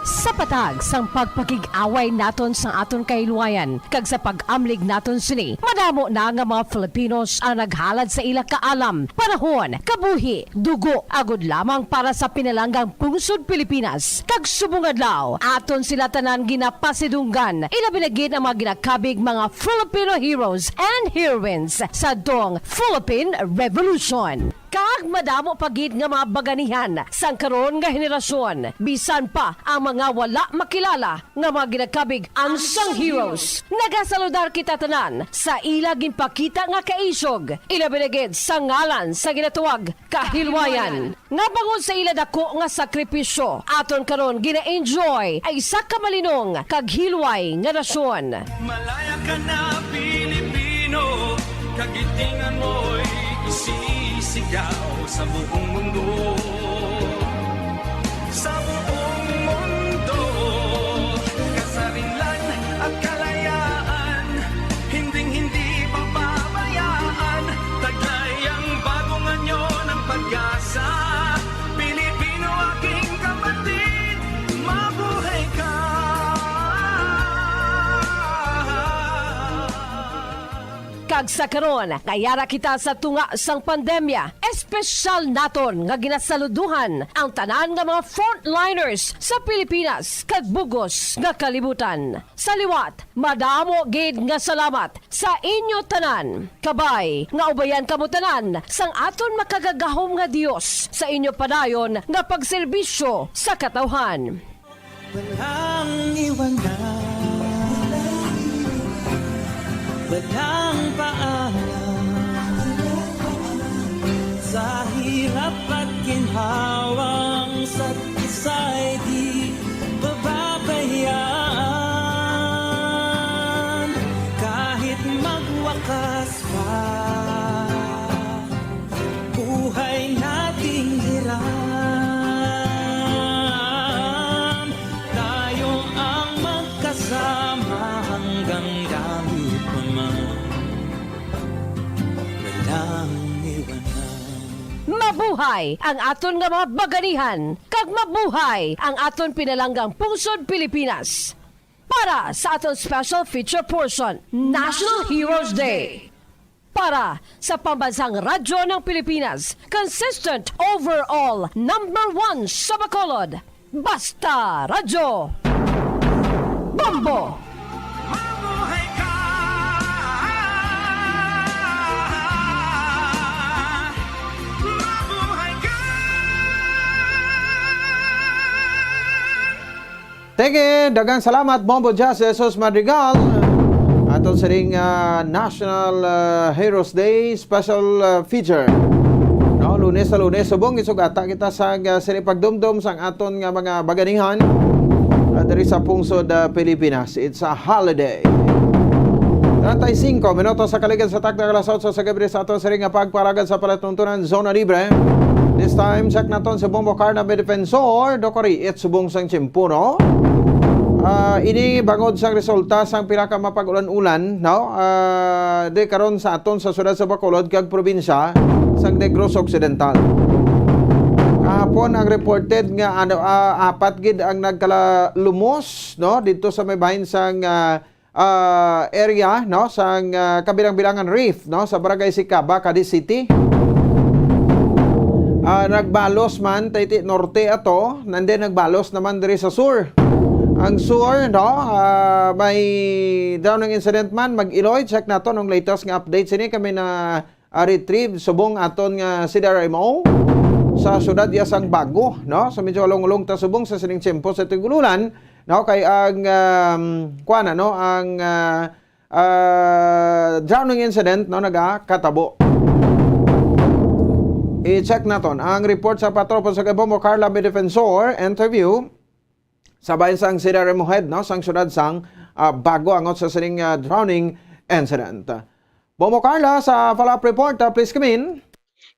Sa patag sang pagpakig-away naton sang aton kahilwayan kag sa pag-amlig naton sini, madamo na nga mga Filipinos ang naghalad sa ila kaalam, panahon, kabuhi, dugo, agud lamang para sa pinalanggang pungsod Pilipinas. Kag subong adlaw, aton sila tanan ginapasidunggan, ilabi na gid ang mga ginakabig mga Filipino heroes and heroines sa dong Philippine Revolution. Kag madamo pa gid nga mga baganihan sang karon nga henerasyon, bisan pa ang mga wala makilala nga mga ginakabig unsung heroes. Nagasaludar kita tanan sa ila ginpakita nga kaisog, ilabi na gid sa ngalan sa ginatawag kahilwayan, nga bangod sa ila dako nga sakripisyo, aton karon gina-enjoy ang isa ka malinong kag hilway nga nasyon. Malaya ka na, Pilipino, kagitingan mo'y isisigaw sa buong mundo. Sa buong mundo, kasarinlan at kalayaan, hinding-hindi pababayaan. Taglay ang bagong anyo ng pag-asa. Pilipino, aking kapatid, mabuhay ka. Kag sa karon, nga yara kita sa tunga sang pandemya, espesyal naton nga ginasaluduhan ang tanan nga mga frontliners sa Pilipinas kag bug-os nga kalibutan. Sa liwat, madamo gid nga salamat sa inyo tanan. Kabay nga ubayan kamo tanan sang aton makagagahom nga Dios sa inyo padayon nga pagserbisyo sa katawhan. Walang iwanan, walang paalam. Sa hirap at ginhawang isa't isa'y di pababayaan. Kahit magwakas pa buhay nating hiram, tayo ang magkasama hanggang langit pa man. Walang iwanan. Mabuhay ang aton nga mga baganihan, kag mabuhay ang aton pinalanggang pungsod Pilipinas. Para sa aton special feature portion, National Heroes Day. Para sa Pambansang Radyo ng Pilipinas, consistent overall number one sa Bacolod. Basta Radyo. Bombo! Mabuhay ka! Mabuhay ka! Sige, daghang salamat, Bombo Jazz Jesus Madrigal. Aton sining, ah, National, ah, Heroes Day special, ah, feature. No, Lunes sa Lunes, subong isugata kita sa, ah, sini pagdumdom sang aton nga mga baganihan, ah, diri sa pungsod, ah, Pilipinas. It's a holiday. Treinta y cinco minutos sa kaligid sa takna alas otso sa gabi sa aton sining nga pagpalagad sa palatuntunan Zona Libre. This time, check naton si Bombo Carla May Defensor, Dokori, it subong sang tiyempo, no? Ah, ini bangod sang resulta sang pila ka mapag-ulan-ulan, no? Ah, di karon sa aton sa siyudad sa Bacolod kag probinsya sang Negros Occidental. Kahapon ang reported nga, ano, ah, apat gid ang nagkalalumos, no, dito sa may bahin sang, ah, ah, area, no, sang, ah, Kabilang-Bilangan Reef, no, sa Barangay Sicaba, Cadiz City. Ah, nagbalos man ta iti norte ato, nandi nagbalos naman diri sa sur. Ang sur, no, ah, may drowning incident man, mag-Iloy, check naton ang latest nga update sini kami na, ah, retrieve subong aton nga C D R M O sa siyudad iya sang Bago, no? So medyo along-along ta subong sa sining tiyempo sa tigululan, no? Kay ang, um, kuwan, ano, ang, ah, ah, drowning incident, no, nagakatabo. I-check naton ang report sa patro po sa kay Bombo Carla May Defensor, interview sa bahin sang C D R M O head, no, sang siyudad sang, ah, Bago angot sa sining, ah, drowning incident. Bombo Carla, sa follow-up report, ah, please come in.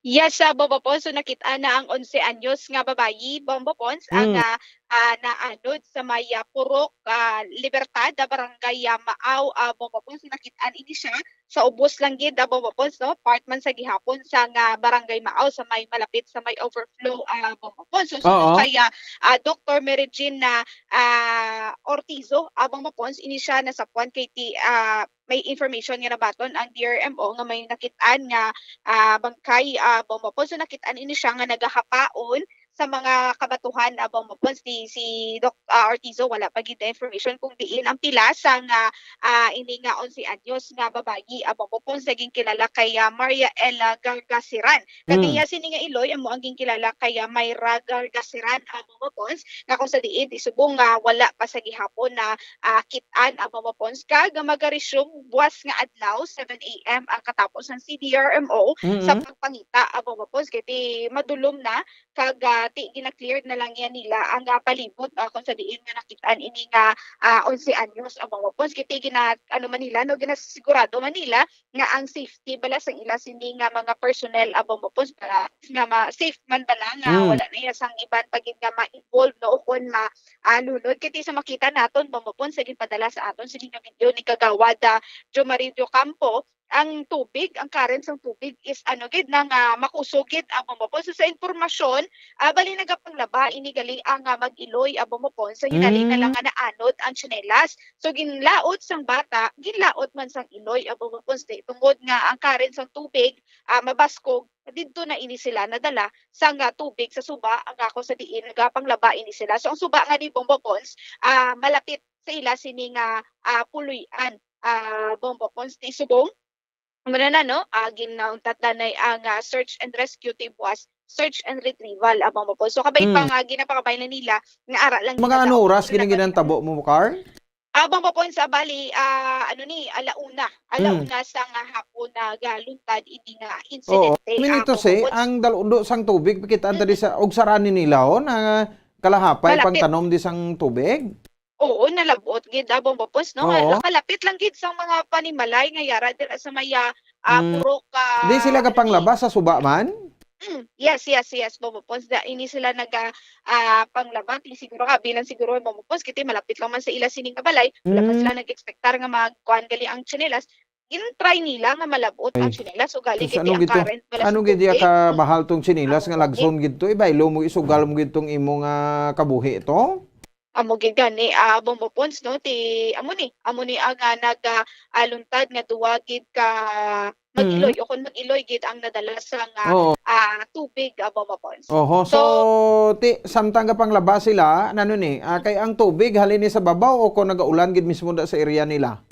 Yes, ah, Bombo Pons, so nakit-an na ang onse anyos nga babayi, Bombo Pons, ang, Mm. ah, ah, naanod sa may, ah, Purok, ah, Libertad, ah, Barangay, ah, Maaw, ah, Bombo Pons. So nakit-an ini siya sa ubos lang gid, ah, Bombo Pons, no? Part man sa gihapon sa nga Barangay Maaw sa may malapit sa may overflow, ah, Bombo Pons. So, suno Oo. kay, ah, ah, Doktor Mary Jean na, ah, Ortizo, ah, Bombo Pons, ini siya nasapuan kay ti-, ah, may information nga nabaton ang D R M O nga may nakit-an nga, ah, bangkay, ah, Bombo Pons. So, nakit-an ini siya nga nagahapaon sa mga kabatuhan, ah, Bombo Pons. Si, si Doc, ah, Ortizo, wala pa gid na information kung diin ang pila sang, ah, ah, ini nga onse anyos nga babayi, ah, Bombo Pons, nga ginkilala kay, ah, Maria Ella Gargasiran. Kag Mm. iya sini nga iloy amo ang ginkilala kay, ah, Myra Gargasiran, ah, Bombo Pons, nga kung sa diin, isubong nga wala pa sa gihapon na ah, kit-an, ah, Bombo Pons, kag magaresume buwas nga adlaw, seven A M ang katapos sang C D R M O sa Mm-mm. pagpangita, ah, Bombo Pons, kay ti madulom na, kag, ah, ti gina-cleared na lang yan nila ang, ah, palibot, ah, kung sa diin nga nakit-an ini nga, ah, onse anyos, ah, Bombo Pons, kay ti gina-, ano man nila, no, ginasigurado man nila nga ang safety bala sang ila sini nga mga personnel, ah, Bombo Pons, para nga ma-, safe man bala nga Mm. wala na iya sang iban pa gid nga ma-involve, no, o kon ma-, ah, lunod. Kay ti sa makita naton, Bombo Pons, sa ginpadala sa aton sini nga video ni Kagawad, ah, Jomaridio Campo, ang tubig, ang current sang tubig is ano gid na nga makusog gid, ah, Bombo Pons. So, sa impormasyon, ah, bali nagapanglaba ini gali ang, ah, mag-iloy, ah, Bombo Pons. Sa hinaling na lang Mm. nga naanod ang tsinelas. So, ginlaot sang bata, ginlaot man sang iloy, ah, Bombo Pons, di, tungod nga ang current sang tubig, ah, mabaskog, didto na ini sila nadala sang, ah, tubig sa suba, ang ako sa diin nagapanglaba ini sila. So, ang suba nga ni Bombo Pons, ah, malapit sa ila sini nga, ah, puloy-an, ah, Bombo Pons, ti subong. Muna na, no? Ah, ginauntat na na ang, ah, search and rescue team was search and retrieval, ah, Bombo Pons. So, kabay pa Mm. nga ginapakabay na nila nga ara lang Mga gid ano sa oras oras gini na ginantabo mo, Carl? Ah, Bombo Pons, ah, bali, ah, ano ni, ala una. Ala Mm. una sa nga hapon na galuntad ini nga Oo. insidente, ah, Minito Bombo si, Pons. ang dalundo sang tubig, pakita Mm. diri sa, og sarani nila, oh, na kalahapay Malapit. pangtanom di sang tubig. Oo, nalabot gid, ah, Bombo Pons, no? Oo. Nga, kalapit lang gid sa mga panimalay nga yara dira sa may, ah, ah, Mm. Purok, ah, Di sila ano ni? kapanglaba sa suba man? Mm. Yes, yes, yes, Bombo Pons. Da, ini sila naga, ah, panglaba. Ti siguro ka, bilang siguro, Bombo Pons, kiti malapit lang man sa ila sining nga balay. Wala pa Mm. sila nag-expectar nga magkuan gali ang tsinelas. Gin-try nila nga malabot ang Ay. tsinelas. So, gali Sus, gid ano ang gid to? current bala Ano sa gid iya tubig. ka bahal tong tsinelas Ang nga tubig. lagson gid to? Ibaylo mo, isugal mo gid tong imo nga kabuhi to? Amo gid gani, ah, Bombo Pons, no, ti, amo ni, amo ni ang, ah, nag, ah, ah, luntad nga duwa gid ka mag-iloy Mm. o kung mag-iloy gid ang nadala sang, ah, Oo. ah, tubig, ah, Bombo Pons. Oho. So, So, ti, samtang gapanglaba sila, nano ni, ah, kay ang tubig halin ni sa babaw o kung nagaulan gid mismo da sa area nila?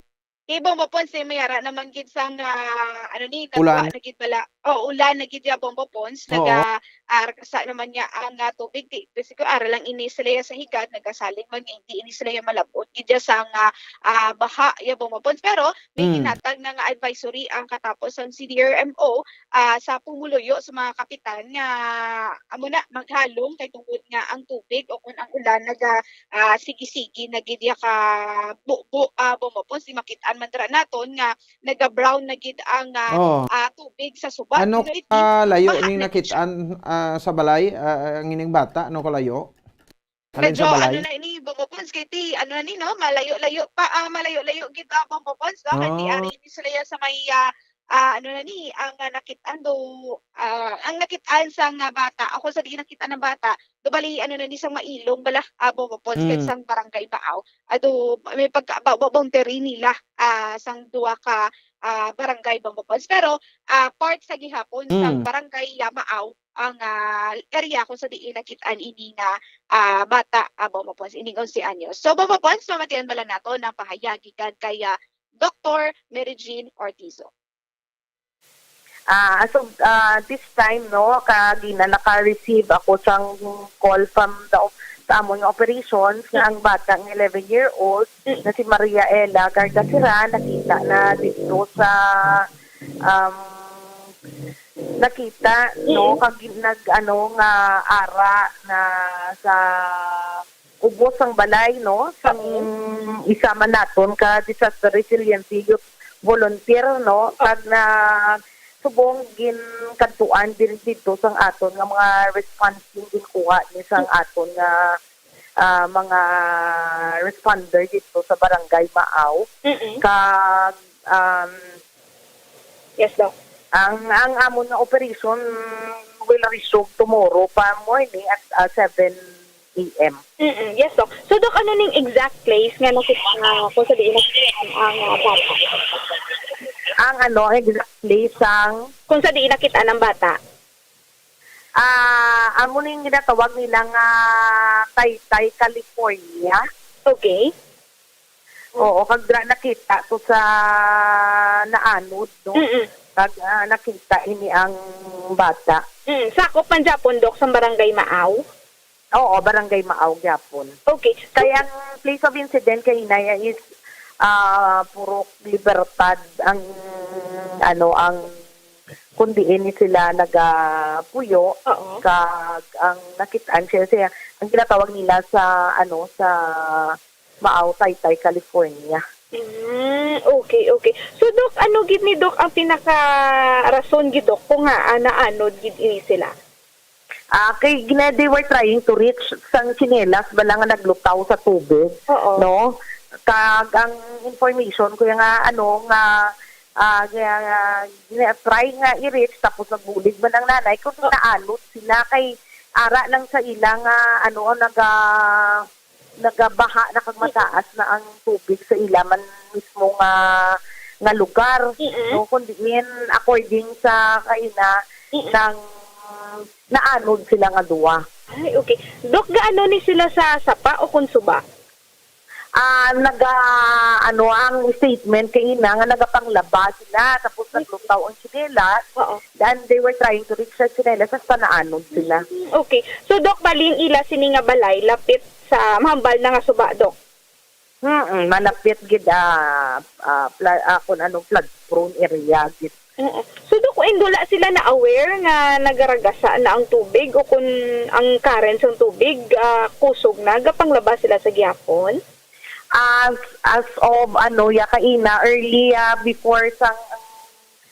Kay Bombo Pons, eh, may ara naman gid sang, ah, ano ni, Ulan. Nakuha na gid bala. Oh, ulan na gid ya, Bombo Pons. Oo. Naga, ah, rakasa naman niya ang, ah, tubig. Di, basically, ara lang ini sila ya sa higad, nagasalig man nga hindi ini sila ya malab-ot gid ya sang, ah, ah, baha ya, Bombo Pons. Pero may Mm. ginhatag na nga advisory ang katapos sang C D R M O, ah, sa pumuluyo sa mga kapitan nga amo na maghalong kay tungod nga ang tubig o kun ang ulan naga, ah, sige-sige na gid ya ka bubo, ah, Bombo Pons, di makit-an man dira naton nga naga-brown na gid ang, ah, Oo. ah, tubig sa suba. Ano Pero it means kalayo baha ning na gid siya. Nakit-an, ah, sa balay, ah, ang ining bata? Ano kalayo? Halin Medyo sa balay? Ano na ini, Bombo Pons, kay ti, ano na ni, no? Malayo-layo pa, ah, malayo-layo gid, ah, Bombo Pons, no? Kay ti Ah. ari ni sila ya sa may, ah, ah, ano na ni, ang, ah, nakit-an do, ah, ang nakit-an sang, ah, bata, ako sa di nakit-an ang bata, do bali, ano na ni, sang mailong bala, ah, Bombo Pons, kay Mm. sang barangay Baaw. Ado, may pagka, ba, ba, boundary nila, ah, sang duwa ka, ah, barangay, Bombo Pons. Pero, ah, part sa gihapon sang Mm. barangay Yamaaw, ang, ah, area kung sa diin nakit-an ini nga, ah, bata, ah, Bombo Pons, ining onse anyos. So, Bombo Pons, mamatian bala nato ang pahayag gikan kay, ah, Doktor Mary Jean Ortizo. Ah, as of, ah, this time, no, kagina naka-receive ako sang call from the op-, sa amon nga operations nga ang bata nga eleven year old Mm. na si Maria Ella Gargasiran nakita na dito sa, um, nakita, no, Mm. kag nag, ano, nga ara na sa ubos sang balay, no, sang Oo. isa man naton ka disaster resiliency youth volunteer, no, Oo. kag na subong ginkadtuan diri dito sang aton nga mga response yung ginkuha ni sang Mm. aton nga, ah, mga responder dito sa Barangay Maaw. Mm-mm. Kag, um, Yes, Doc. Ang, ang amon nga operation will resume tomorrow pa morning at, ah, seven A M. Mm-mm. Yes, Doc. So, Doc, ano ning exact place nga nakita, kung sa diin nakita ang, ah, bata? Ang ano, exact place sang Kung sa diin nakita ang bata? Ah, amo ning ginatawag nila nga Taytay, California. Okay. Oo, kag dira nakita to sa naanod, no? Mm-mm. Kag, ah, nakita ini ang bata. Mm, sakop man gyapon, Doc, sa Barangay Maaw? Oo, Barangay Maaw gyapon. Okay. Kay ang place of incident kay inaya is, ah, puro Libertad ang, ano, ang kung diin ni sila nagapuyo. Oo. Kag ang nakit-an siya, siya, ang ginatawag nila sa, ano, sa Maaw, Taytay, California. Mm, okay, okay. So, Doc, ano gid ni Doc ang pinaka rason gid, Doc, kung nga, ah, naanod gid ini sila? Ah, kay gina-, they were trying to reach sang tsinelas bala nga naglutaw sa tubig, Oo. no? Kag ang information ko nga, ano, nga, ah, nga, nga, gina-, try nga i-reach, tapos nagbulig man ang nanay kung Oo. naanod sila kay ara lang sa ila nga, ano, naga-, nagabaha na kag Mm. mataas na ang tubig sa ila man mismo nga, nga lugar, Mm. no? Kun diin, according sa kaina, Mm. nang naanod sila nga duwa. Ay, okay. Doc, gaano ni sila sa sapa o kun suba? Ah, naga, ano, ang statement kaina nga nagapanglaba sila, tapos Ay. naglutaw ang tsinelas, Oo. and they were trying to reach sa tsinelas, hasta naanod sila. Mm, okay. So, Doc, bali ang ila sini nga balay, lapit sa mahambal na nga suba, Doc? Mm, malapit gid, ah, ah, pla-, ah, kung ano, flood prone area gid. Oo. So, Doc, and wala sila na-aware nga nagaragasa na ang tubig o kung ang current sang tubig, ah, kusog na, gapanglaba sila sa gihapon? As, as of, ano, ya, kaina, early, ah, before sang,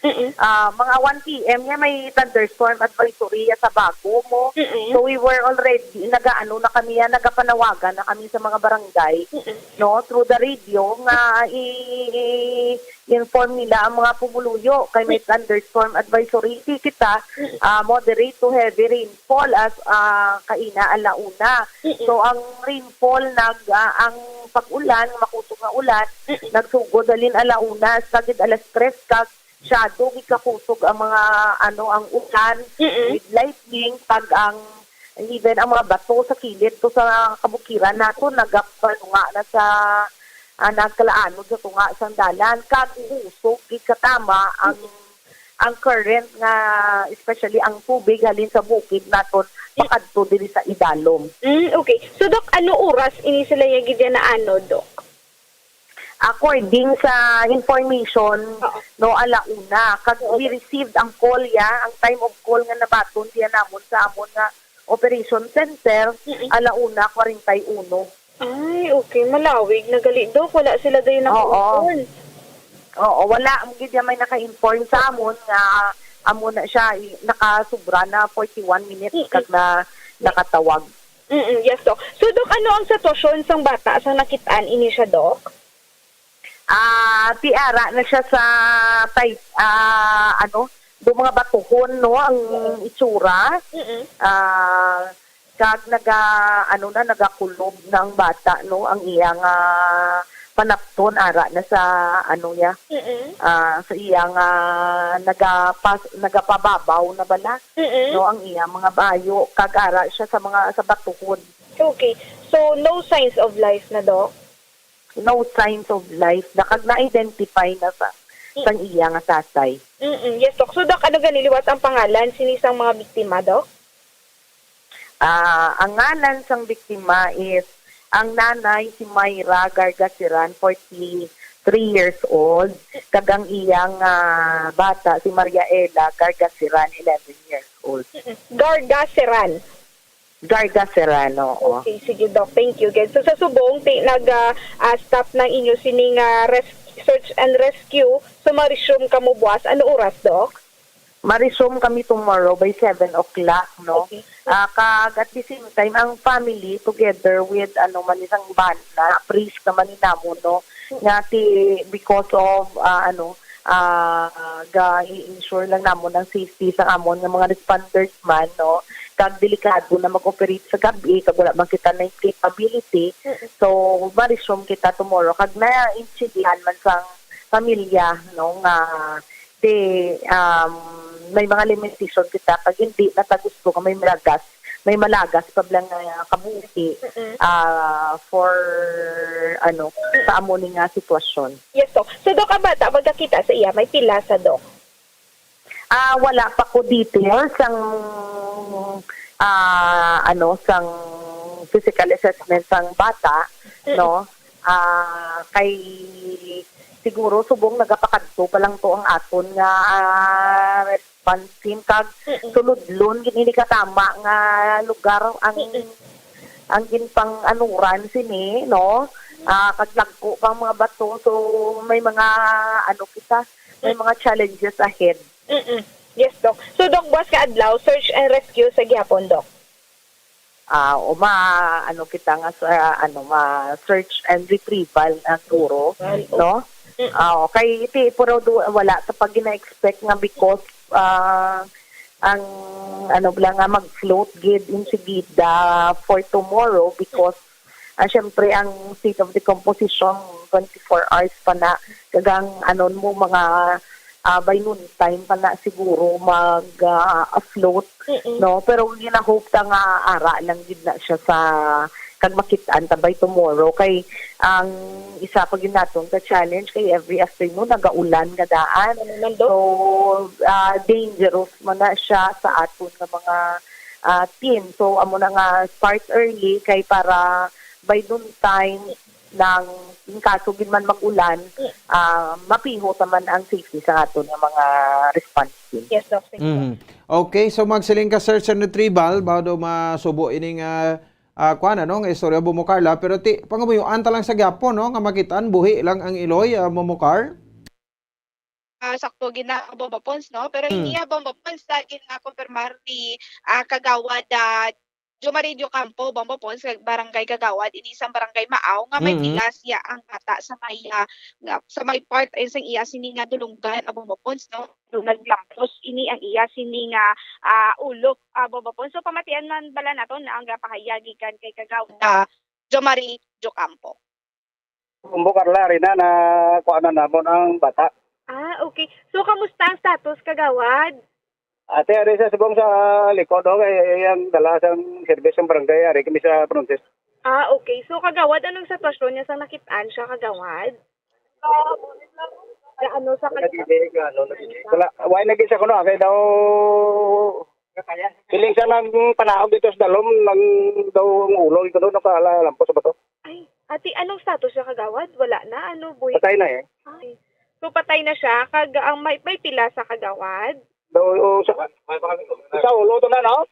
Mm-mm. Ah, mga one P M niya may thunderstorm advisory ya sa Bago mo. Mm-mm. So we were already, nagaano na kami yan, nagapanawagan na kami sa mga barangay, Mm-mm. no, through the radio nga i-, i-inform nila ang mga pumuluyo kay may thunderstorm advisory. Di kita, Mm-mm. ah, moderate to heavy rainfall as, ah, kaina ala una. Mm-mm. So ang rainfall nag, ah, ang pag-ulan, makusog nga ulan, Mm-mm. nagsugod halin ala una, sa gid alas tres kag masyado gid kakusog ang mga, ano, ang ulan Mm-mm. with lightning, pag ang, even ang mga bato sa kilid to sa kabukiran nato nagapalunga na sa, ah, nagkalaanod sa tunga sang dalan, kag kusog gid katama ang, ang current nga, especially ang tubig halin sa bukid naton pakadto diri sa idalom. Mm, okay. So, Doc, ano oras ini sila ya gid ya naanod, Doc? According sa information, Oo. no, ala una, kag Oo. we received ang call ya, ang time of call nga nabaton diya namon sa amon nga operation center, Mm-mm. ala una kwarenta y uno. Ay, okay. Malawig na gali, Doc. Wala sila dayon Oo. naka-inform. Oo, wala ang gid may naka-inform sa amon nga amo na siya, i-, nakasubra na forty-one minutes Mm-mm. kag na nakatawag. Mm-mm, yes, Doc. So, Doc, ano ang sitwasyon sang bata sang nakit-an ini siya, Doc? Ah, ti ara na siya sa type, ah, ano, do mga batuhon, no, ang itsura. Mm-mm. Ah, kag naga, ano na, nagakulob na ang bata, no, ang iyang, ah, panapton, ara na sa, ano, ya, Mm-mm. ah, sa iyang, ah, nagapas-, nagapababaw na bala, Mm-mm. no, ang iyang mga bayo, kag ara siya sa mga, sa batuhon. Okay. So, no signs of life na, Doc? No signs of life. Nakag na-identify na sa, Mm. sang iya nga tatay. Mm-mm. Yes, Doc. So, Doc, ano gani liwat ang pangalan sini sang mga biktima, Doc? Ah, ang ngalan sang biktima is ang nanay si Myra Gargasiran, forty-three years old, kag ang iyang, ah, bata si Maria Ella Gargasiran, eleven years old. Mm-mm. Gargasiran. Gargasiran, oo. Okay, sige, Doc. Thank you. Again, so sa subong, ti-, nag, ah, ah, stop na inyo sining, ah, res-, search and rescue. So, ma-resume kamo buwas. Ano oras, Doc? Ma-resume kami tomorrow by seven o'clock, no? Okay. Ah, kag at the same time, ang family together with, ano man, isang bana, priest naman ni namo, no? Nga ti-, because of, ah, ano, ah, ga-i-ensure lang namon ang safety sa amon nga mga responders man, no? Kag delikado na mag-operate sa gab-i, kag wala man kita na capability. Mm-mm. So, ma-resume kita tomorrow. Kag naintindihan man sang pamilya, no, nga di, um, may mga limitation kita kag hindi na ta gusto nga may malagas, may malagas pa bala nga kabuhi, Mm-mm. ah, for, ano, Mm. sa amo ni nga sitwasyon. Yes, Doc. So, Doc, ang bata, pagkakita sa iya, may pila sa, Doc? Ah, wala pa ko details ang, ah, ano, sang physical assessment sang bata, Mm. no? Ah, kay siguro subong nagapakadto pa lang to ang aton nga, ah, response team, kag Mm. sulodlon gid ini katama nga lugar ang, Mm. ang ginpang-anuran sini, no? Ah, kag lagko pa ang mga bato, so may mga, ano, kita, may Mm. mga challenges ahead. Mm-mm. Yes, Doc. So, Doc, buwas nga adlaw, search and rescue sa gihapon, Doc? Ah, o ma-, ano kita nga sa, ano, ma-search and retrieval ang turo, Retrieval, no? Mm. Ah, okay, iti, pero do, wala ta pa gina-expect nga because, ah, ang, ano, bala nga mag-float gid insigida for tomorrow because, ah, syempre, ang state of decomposition, twenty-four hours pa na, kag ang, ano mo, mga, ah, by noon time pa na siguro mag, ah, afloat, Mm-mm. no? Pero gina-hope ta nga ara lang gid na siya sa, kag makit-an ta by tomorrow. Kay ang isa pa gid naton ka challenge kay every afternoon nagaulan nga daan. Ano man, Doc? So, ah, dangerous man na siya sa aton nga mga, ah, team. So, amo na nga start early kay para by noon time nang in kaso gid man mag-ulan, Mm. ah, mapiho ta man ang safety sa aton nga mga response team. Yes, Doc. Thank you. Mhm. Okay, so magsiling ka search and retrieval, bago daw masubo ining, ah, ah, kuwan, ano, nga istorya, Momocar, la. Pero ti, pangamuyoan ta lang sa gyapon, no, nga makitaan, buhi lang ang iloy, ah, Momocar? ah, sakto gid na, Bombo Pons, no? Pero Mm. ini, ah, Bombo Pons, ah, ginakumpirmar ni, ah, Kagawad, ah, Jomari Diocampo, Bombo Pons, kag barangay kagawad ini sang Barangay Maaw, nga may Mm. pila siya ang bata sa may, ah, nga, sa may part, eh, sang iya sini nga dulunggan, ah, Bombo Pons, no? Naglampos ini ang iya sini nga, ah, ulo, ah, Bombo Pons. So, pamatian man bala naton ang, ah, pahayag gikan kay Kagawad, ah, Jomari Diocampo. Bombo Carla, ari na, nakuha na namon ang bata. Ah, okay. So, kamusta ang status, Kagawad? Ate, ari sa subong sa likod, oh, kay iyang dala sang service sang barangay, ari kami sa Prontes. Ah, okay. So, Kagawad, anong sitwasyon niya sang nakit-an siya, Kagawad? Sa ano, sa Nagigig, ano, nagigig. Wala, why naging sa kuno, kay daw, piling sa nang panaog dito sa dalom, nang daw ang ulo, ito daw, nakalalampo sa bato. Ay, ate, anong status siya, Kagawad? Wala na? Ano, buhi? Patay na eh. Ay. So, patay na siya. Kag, ang may, may pila sa, Kagawad? Do, o, sa, sa ulo to na, no?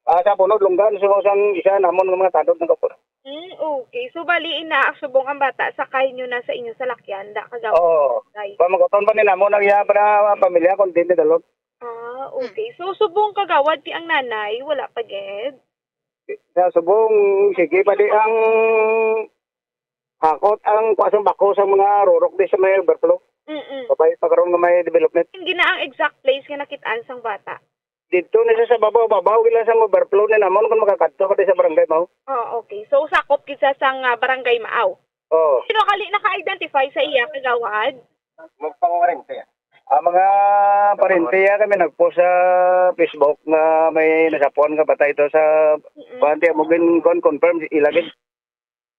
Ah, sa punod, lunggan. So, sang isa namon nga mga tanod ng kapula. Hmm, okay. So, bali, ina, subong ang bata, sakay nyo na sa inyo salakyan, da, Kagawad? Oo. Ay. Pa, magkuton pa ni namon ang iya para pamilya, kung di ni dalot. Ah, okay. So, subong, Kagawad, ti ang nanay, wala pa gid? Sa subong, sige pa di ang hakot ang kuha sang bako sa mga rurok di sa may overflow. Mm-mm. Babay pa karon nga may development. Hindi na ang exact place nga nakit-an sang bata. Dito ni sa babaw-babaw gila sa overflow ni namon kung makakadto ka di sa barangay mo. Oh, okay. So, sakop gid sa sang, ah, barangay Maaw. Oo. Sino kali naka-identify sa iya, Kagawad? Magpangarente. Ang mga parente ya kami nagpost sa Facebook nga may nasapuan nga patay to sa Mm-mm. kuwan, di mo gin-, kuwan, confirm, ilagid.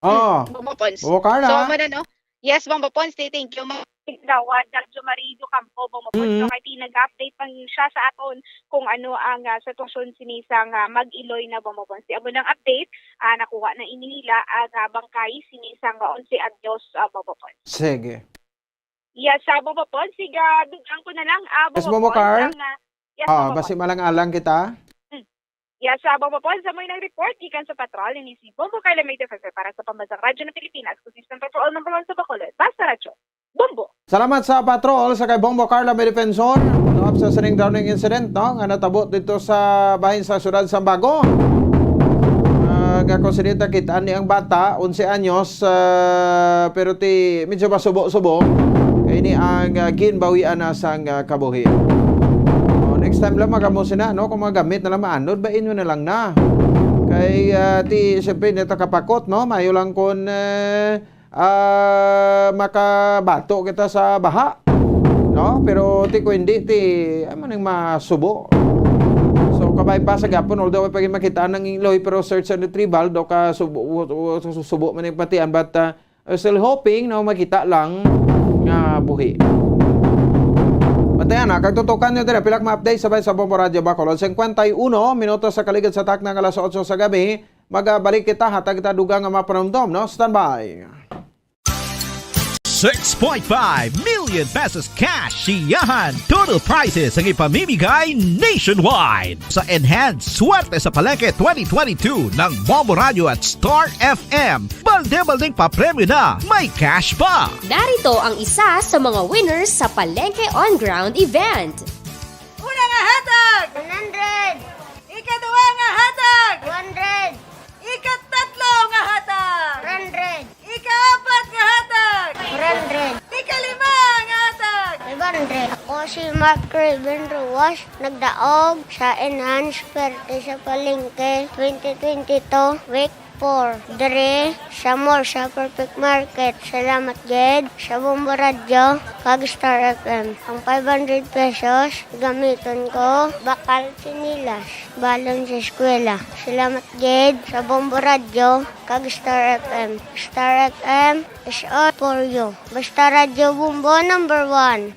Oh. Bombo Pons. Oh, Carla. So, muna, no? Yes, Bombo Pons, thank you. Ma-, Kagawad, Jomari Diocampo, Bombo Pons. Mm. So, kay nag-update pa siya sa aton kung ano ang, ah, sitwasyon sini sang, ah, Mag-Iloy na, Bombo Pons. Di amo nang update, ah, nakuha na ini nila ang, ah, bangkay sini sang onse anyos, ah, Bombo Pons. Sige. Yes, ah, Bombo Pons, siga, dugang ko na lang, ah, Yes, Bombo Bombo Pons, Car? ang, ah, yes, Ah, Bombo basi Pons. malang-alang kita. Hmm. Yes, ah, Bombo Pons, sa may nag-report, gikan sa patrol, ini si Bombo Carla May Defensor para sa Pambansang Radyo ng Pilipinas, consistent patrol number one sa Bacolod. Basta Radyo, Bombo. Salamat sa patrol sa kay Bombo Carla May Defensor. No, sa sining drowning incident, no, nga natabo dito sa bahin sa siyudad Sambago. Ah, nga kung sinita kita ni ang bata, onse anyos, ah, pero ti medyo masubo-subo. Kay ini ang, ah, ginbawian na sang, ah, kabuhi. Oh, next time lang magamo sina, no? Kung magamit na lang, maanod ba inyo na lang na? Kay, ah, ti, siyempre, nito kapakot, no? Mayo lang kung, eh, ah, makabato kita sa baha. No? Pero ti ko hindi, ti, ay man ang masubo. So, kabay pa sa gapon, although pag makita ng iloy, pero search and retrieval, do ka subo, subo man yung patian, but, ah, still hoping, no, makita lang nga buhi. Patayan na, kagtutukan nyo dira, pilak ma-update sabay sa Bombo Radyo Bacolod. Cincuenta y uno minutos sa kaligid sa takna nga alas otso sa gabi, magabalik kita, hatag kita dugang nga mapanumdom, no? Standby. Six point five million pesos cash siyahan. Total prizes ang ipamimigay nationwide. Sa Enhanced Swerte sa Palengke twenty twenty-two ng Bombo Radio at Star F M, balde-balding papremyo na, may cash pa. Narito ang isa sa mga winners sa Palengke On Ground event. Una nga hatag! One hundred! Ikaduha nga hatag! Two hundred! Ikatatlo nga hatag! Four hundred! Ikaapat nga hatag! Four hundred! Ikalima nga hatag! Five hundred! Ako si Mark Raven Ruas, nagdaog sa Enhanced Swerte sa Palengke twenty twenty-two, Week four, diri sa mall sa Perfect Market. Salamat gid sa Bombo Radyo kag Star F M. Ang five hundred pesos, gamiton ko bakal, tsinelas, balon sa eskwela. Salamat gid sa Bombo Radyo kag Star F M. Star F M is all for you. Basta Radyo Bombo, number one.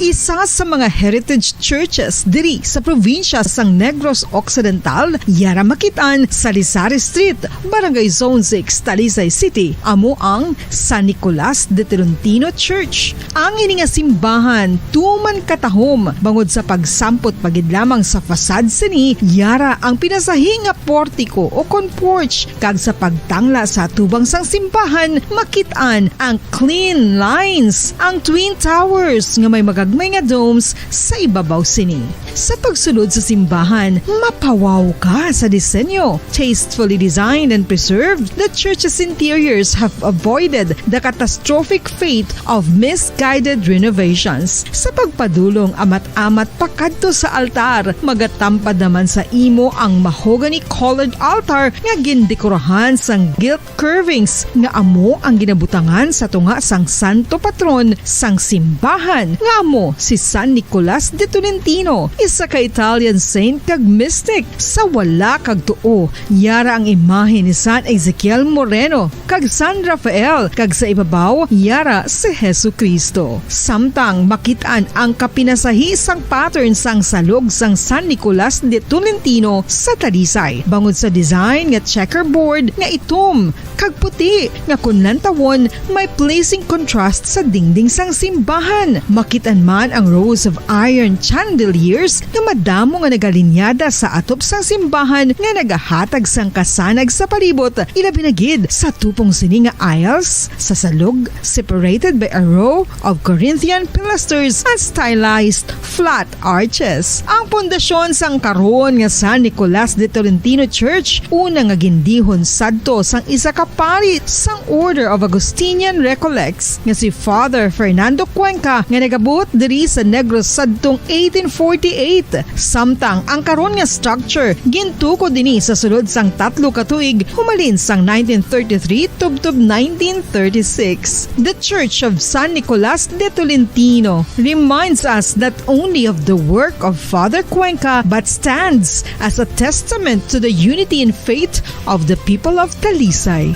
Isa sa mga heritage churches diri sa probinsya sang Negros Occidental, yara makit-an sa Lisari Street, Barangay Zone six, Talisay City, amo ang San Nicolas de Tolentino Church. Ang ini nga simbahan tuman katahom bangod sa pagsampot pa gid lamang sa facade sini, yara ang pinasahi nga portiko o kon porch, kag sa pagtangla sa atubang sang simbahan, makit-an ang clean lines, ang twin towers nga may magagmay nga domes sa ibabaw sini. Sa pagsulod sa simbahan, mapawaw ka sa disenyo. Tastefully designed and preserved, the church's interiors have avoided the catastrophic fate of misguided renovations. Sa pagpadulong amat-amat pakadto sa altar, magatampad naman sa imo ang mahogany-colored altar nga gindekorahan sang gilt curvings nga amo ang ginabutangan sa tunga sang santo patron sang simbahan, nga amo si San Nicolas de Tolentino, isa ka Italian saint kag mystic. Sa wala kag tuo, yara ang imahe ni San Ezekiel Moreno kag San Rafael, kag sa ibabaw, yara si Jesu-Cristo. Samtang makit-an ang kapinasahi sang pattern sang salog sang San Nicolas de Tolentino sa Talisay, bangod sa design nga checkerboard nga itom kag puti nga kon lantawon may pleasing contrast sa dingding sang simbahan. Makit-an man ang rows of iron chandeliers nga madamo nga nagalinyada sa atop sang simbahan nga nagahatag sang kasanag sa palibot, ilabi na gid sa tupong sini nga aisles sa salog, separated by a row of Corinthian pilasters and stylized flat arches. Ang pundasyon sang karon nga San Nicolas de Tolentino Church, una nga gindihon sadto sang isa ka pari sang Order of Augustinian Recollects nga si Father Fernando Cuenca, nga nagabot diri sa Negros sadtong eighteen forty-eight. Samtang ang karon nga structure gintukod ini sa sulod sang tatlo ka tuig, humalin sang nineteen thirty-three tubtob nineteen thirty-six. The Church of San Nicolas de Tolentino reminds us not only of the work of Father Cuenca, but stands as a testament to the unity in faith of the people of Talisay.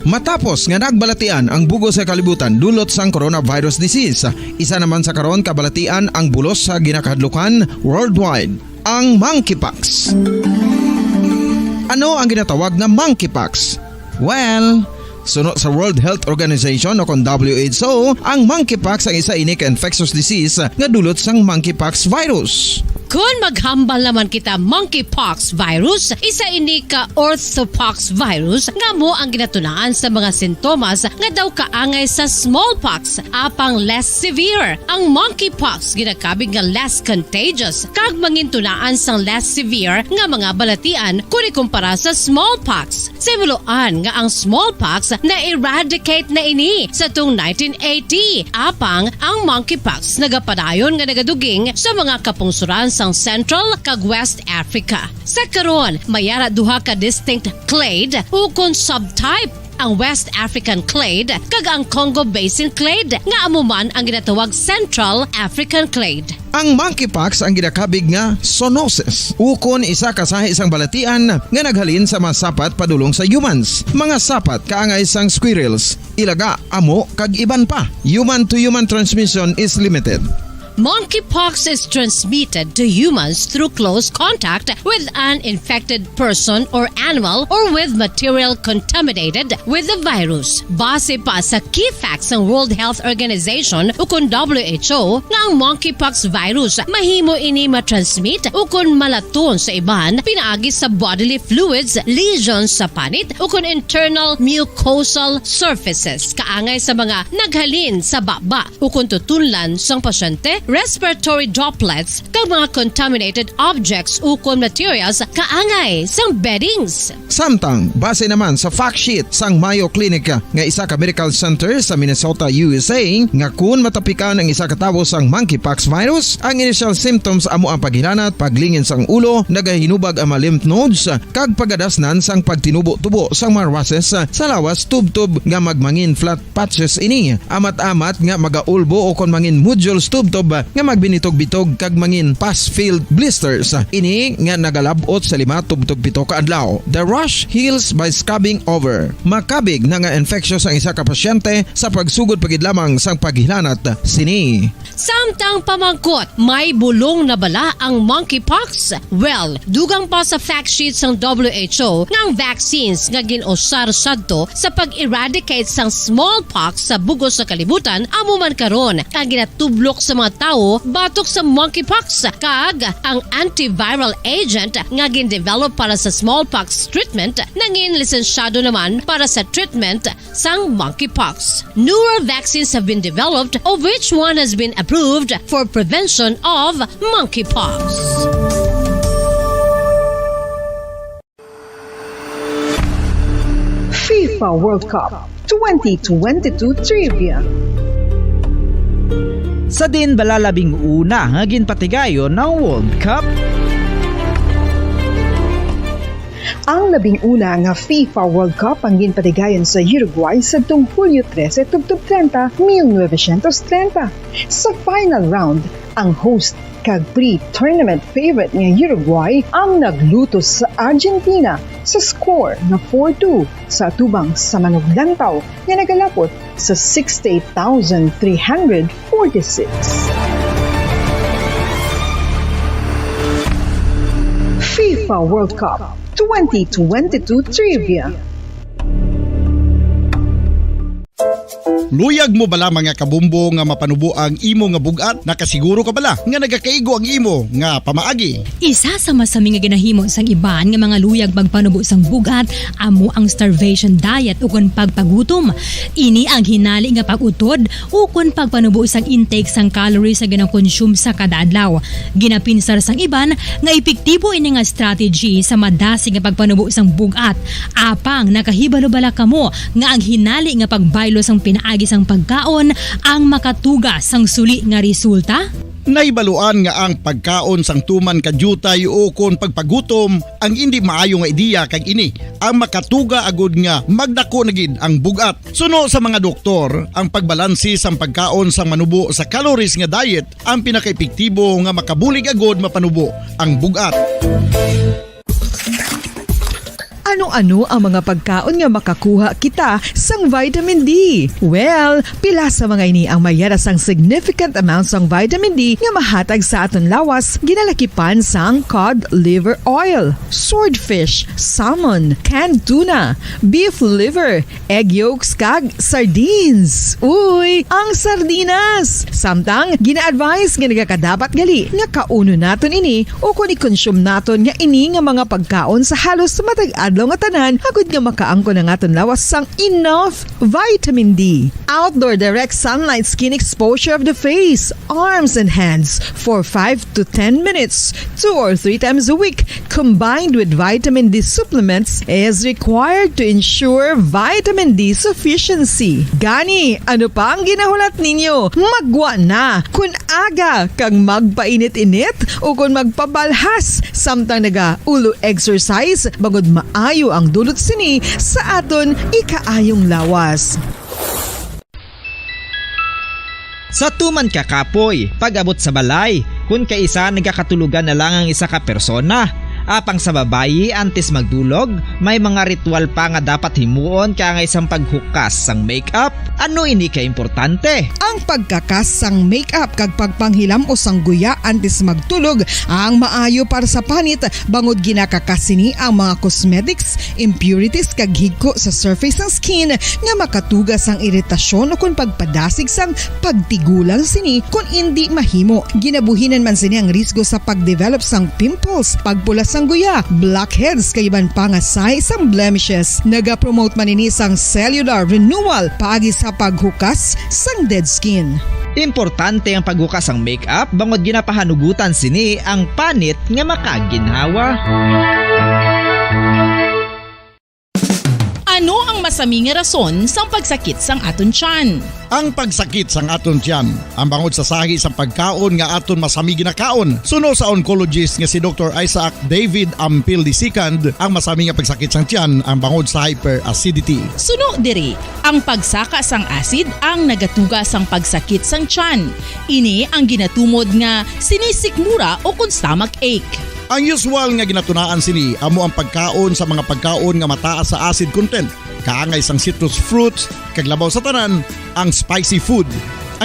Matapos nga nagbalatian ang bug-os nga kalibutan dulot sang coronavirus disease, isa naman sa karon kabalatian ang bulos sa ginakahadlukan worldwide, ang monkeypox. Ano ang ginatawag nga monkeypox? Well, suno sa World Health Organization o kon W H O, ang monkeypox ang isa ini ka infectious disease nga dulot sang monkeypox virus. Kon maghambal naman kita monkeypox virus, isa ini ka orthopox virus nga amo ang ginatunaan sa mga sintomas nga daw kaangay sa smallpox, apang less severe. Ang monkeypox ginakabig nga less contagious kag mangintunaan sang less severe nga mga balatian kon ikumpara sa smallpox. Sa himuloan nga ang smallpox na-eradicate na ini sa tung nineteen eighty, apang ang monkeypox nagapadayon nga nagaduging sa mga kapungsoran sang Central kag West Africa. Sa karon, may ara duha ka distinct clade ukon subtype, ang West African clade kag ang Congo Basin clade, nga amo man ang ginatawag Central African clade. Ang monkeypox ang ginakabig nga zoonosis, ukon isa ka sahi sang balatian nga naghalin sa mga sapat padulong sa humans. Mga sapat kaangay sang squirrels, ilaga, amo, kag iban pa. Human to human transmission is limited. Monkeypox is transmitted to humans through close contact with an infected person or animal or with material contaminated with the virus. Base pa sa key facts sang World Health Organization ukon W H O, nga ang monkeypox virus mahimo ini matransmit ukon malaton sa iban pinaagi sa bodily fluids, lesions sa panit, ukon internal mucosal surfaces kaangay sa mga naghalin sa baba ukon tutunlan sang pasyente, respiratory droplets, kag mga contaminated objects ukon materials kaangay sang beddings. Samtang, base naman sa fact sheet sang Mayo Clinic, nga isa ka medical center sa Minnesota, U S A, nga kun matapikan ang isa ka tawo sang monkeypox virus, ang initial symptoms amo ang paghilanat, paglingin sang ulo, nagahinubag ang mga lymph nodes, kag pagadasnan sang pagtinubo-tubo sang mga rushes sa lawas tubtob nga magmangin flat patches ini, amat-amat nga magaulbo o kon mangin nodules tubtob nga magbinitog-bitog kag mangin pus-filled blisters. Ini nga nagalab-ot sa lima tubtob pito ka adlaw. The rash heals by scrubbing over. Makabig na nga infectious ang isa ka pasyente sa pagsugod pa gid lamang sang paghilanat sini. Samtang pamangkot, may bulong na bala ang monkeypox? Well, dugang pa sa fact sheet sang W H O nga ang vaccines nga gin-usar sadto sa pag-eradicate sang smallpox sa bug-os nga kalibutan amo man karon ang ginatublok sa mga tawo batok sa monkeypox, kag ang antiviral agent nga gin-develop para sa smallpox treatment nangin lisensyado naman para sa treatment sang monkeypox. Newer vaccines have been developed, of which one has been approved for prevention of monkeypox. FIFA World Cup twenty twenty-two Trivia. Sa diin bala labing una nga ginpatigayon ang World Cup? Ang labing una nga FIFA World Cup ang ginpatigayon sa Uruguay sadtong Hulyo trese tubtob treinta, mil novecientos treinta. Sa final round, ang host kag pre-tournament favorite nga Uruguay ang naglutos sa Argentina sa score nga four two sa atubang sa manuglantaw nga nagalapot sa sixty-eight thousand three hundred forty-six. FIFA World Cup twenty twenty-two Trivia. Luyag mo bala, mga kabumbo, nga mapanubo ang imo nga bug-at? Nakasiguro ka bala nga nagakaigo ang imo nga pamaagi? Isa sa masami nga ginahimo sang iban nga mga luyag magpanubo sang bug-at amo ang starvation diet ukon pagpagutom. Ini ang hinali nga pag-utod ukon pagpanubo sang intake sang calories nga ginakonsume sa kada adlaw. Ginapinsar sang iban nga epektibo ini nga strategy sa madasig nga pagpanubo sang bug-at. Apang nakahibalo bala kamo nga ang hinali nga pagbaylo sang pinaagi sang pagkaon ang makatuga sang suli nga resulta? Nahibaluan nga ang pagkaon sang tuman ka diutay ukon pagpagutom ang indi maayo nga ideya, kag ini ang makatuga agud nga magdako na gid ang bug-at. Suno sa mga doktor, ang pagbalanse sang pagkaon sang manubo sa calories nga diet ang pinakaepektibo nga makabulig agud mapanubo ang bug-at. Ano-ano ang mga pagkaon nga makakuha kita sang vitamin D? Well, pila sa mga ini ang mayara sang significant amount sang vitamin D nga mahatag sa aton lawas, ginalakipan sang cod liver oil, swordfish, salmon, canned tuna, beef liver, egg yolks, kag sardines. Uy, ang sardinas! Samtang, gina-advise nga nagakadapat gali nga kaunon naton ini ukon i-consume naton nga ini nga mga pagkaon sa halos matag adlaw nga tanan, agud nga makaangkon ang aton lawas sang enough vitamin D. Outdoor direct sunlight skin exposure of the face, arms, and hands for five to ten minutes, two or three times a week, combined with vitamin D supplements, is required to ensure vitamin D sufficiency. Gani, ano pa ang ginahulat ninyo? Maggwa na! Kon aga kag magpainit-init ukon magpabalhas samtang naga-ulo exercise, bangod maayo ang dulot sini sa aton ikaayong lawas. Sa tuman ka kapoy, pag-abot sa balay, kon kaisa nagakatulogan na lang ang isa ka persona. Apang sa babayi, antes magdulog, may mga ritual pa nga dapat himuon kaangay sang paghukas sang makeup. Ano ini ka importante? Ang pagkakas sang makeup kag pagpanghilam-os sang guya antes magtulog ang maayo para sa panit, bangod ginakakas sini ang mga cosmetics, impurities, kag higko sa surface sang skin nga makatuga sang iritasyon ukon pagpadasig sang pagtigulang sini kon indi mahimo. Ginabuhinan man sini ang risgo sa pagdevelop sang pimples, pagpula sang guya, blackheads, kag iban pa nga sign sang blemishes. Nagapromote man ini sang cellular renewal paagi sa paghukas sang dead skin. Importante ang paghukas sang makeup bangod ginapahanugutan sini ang panit nga makaginhawa. Ano ang Pasami nga rason sang pagsakit sang aton tiyan. Ang pagsakit sang aton tiyan, ang bangod sa sahi sang pagkaon nga aton masami ginakaon, suno sa oncologist nga si Doktor Isaac David Ampil the second, ang masami nga pagsakit sang tiyan ang bangod sa hyperacidity. Suno diri, ang pagsaka sang acid ang nagatuga sang pagsakit sang tiyan. Ini ang ginatumod nga sinisikmura o kon stomach ache. Ang usual nga ginatunaan sini amo ang pagkaon sa mga pagkaon nga mataas sa acid content, kaangay sang citrus fruits, kag labaw sa tanan, ang spicy food.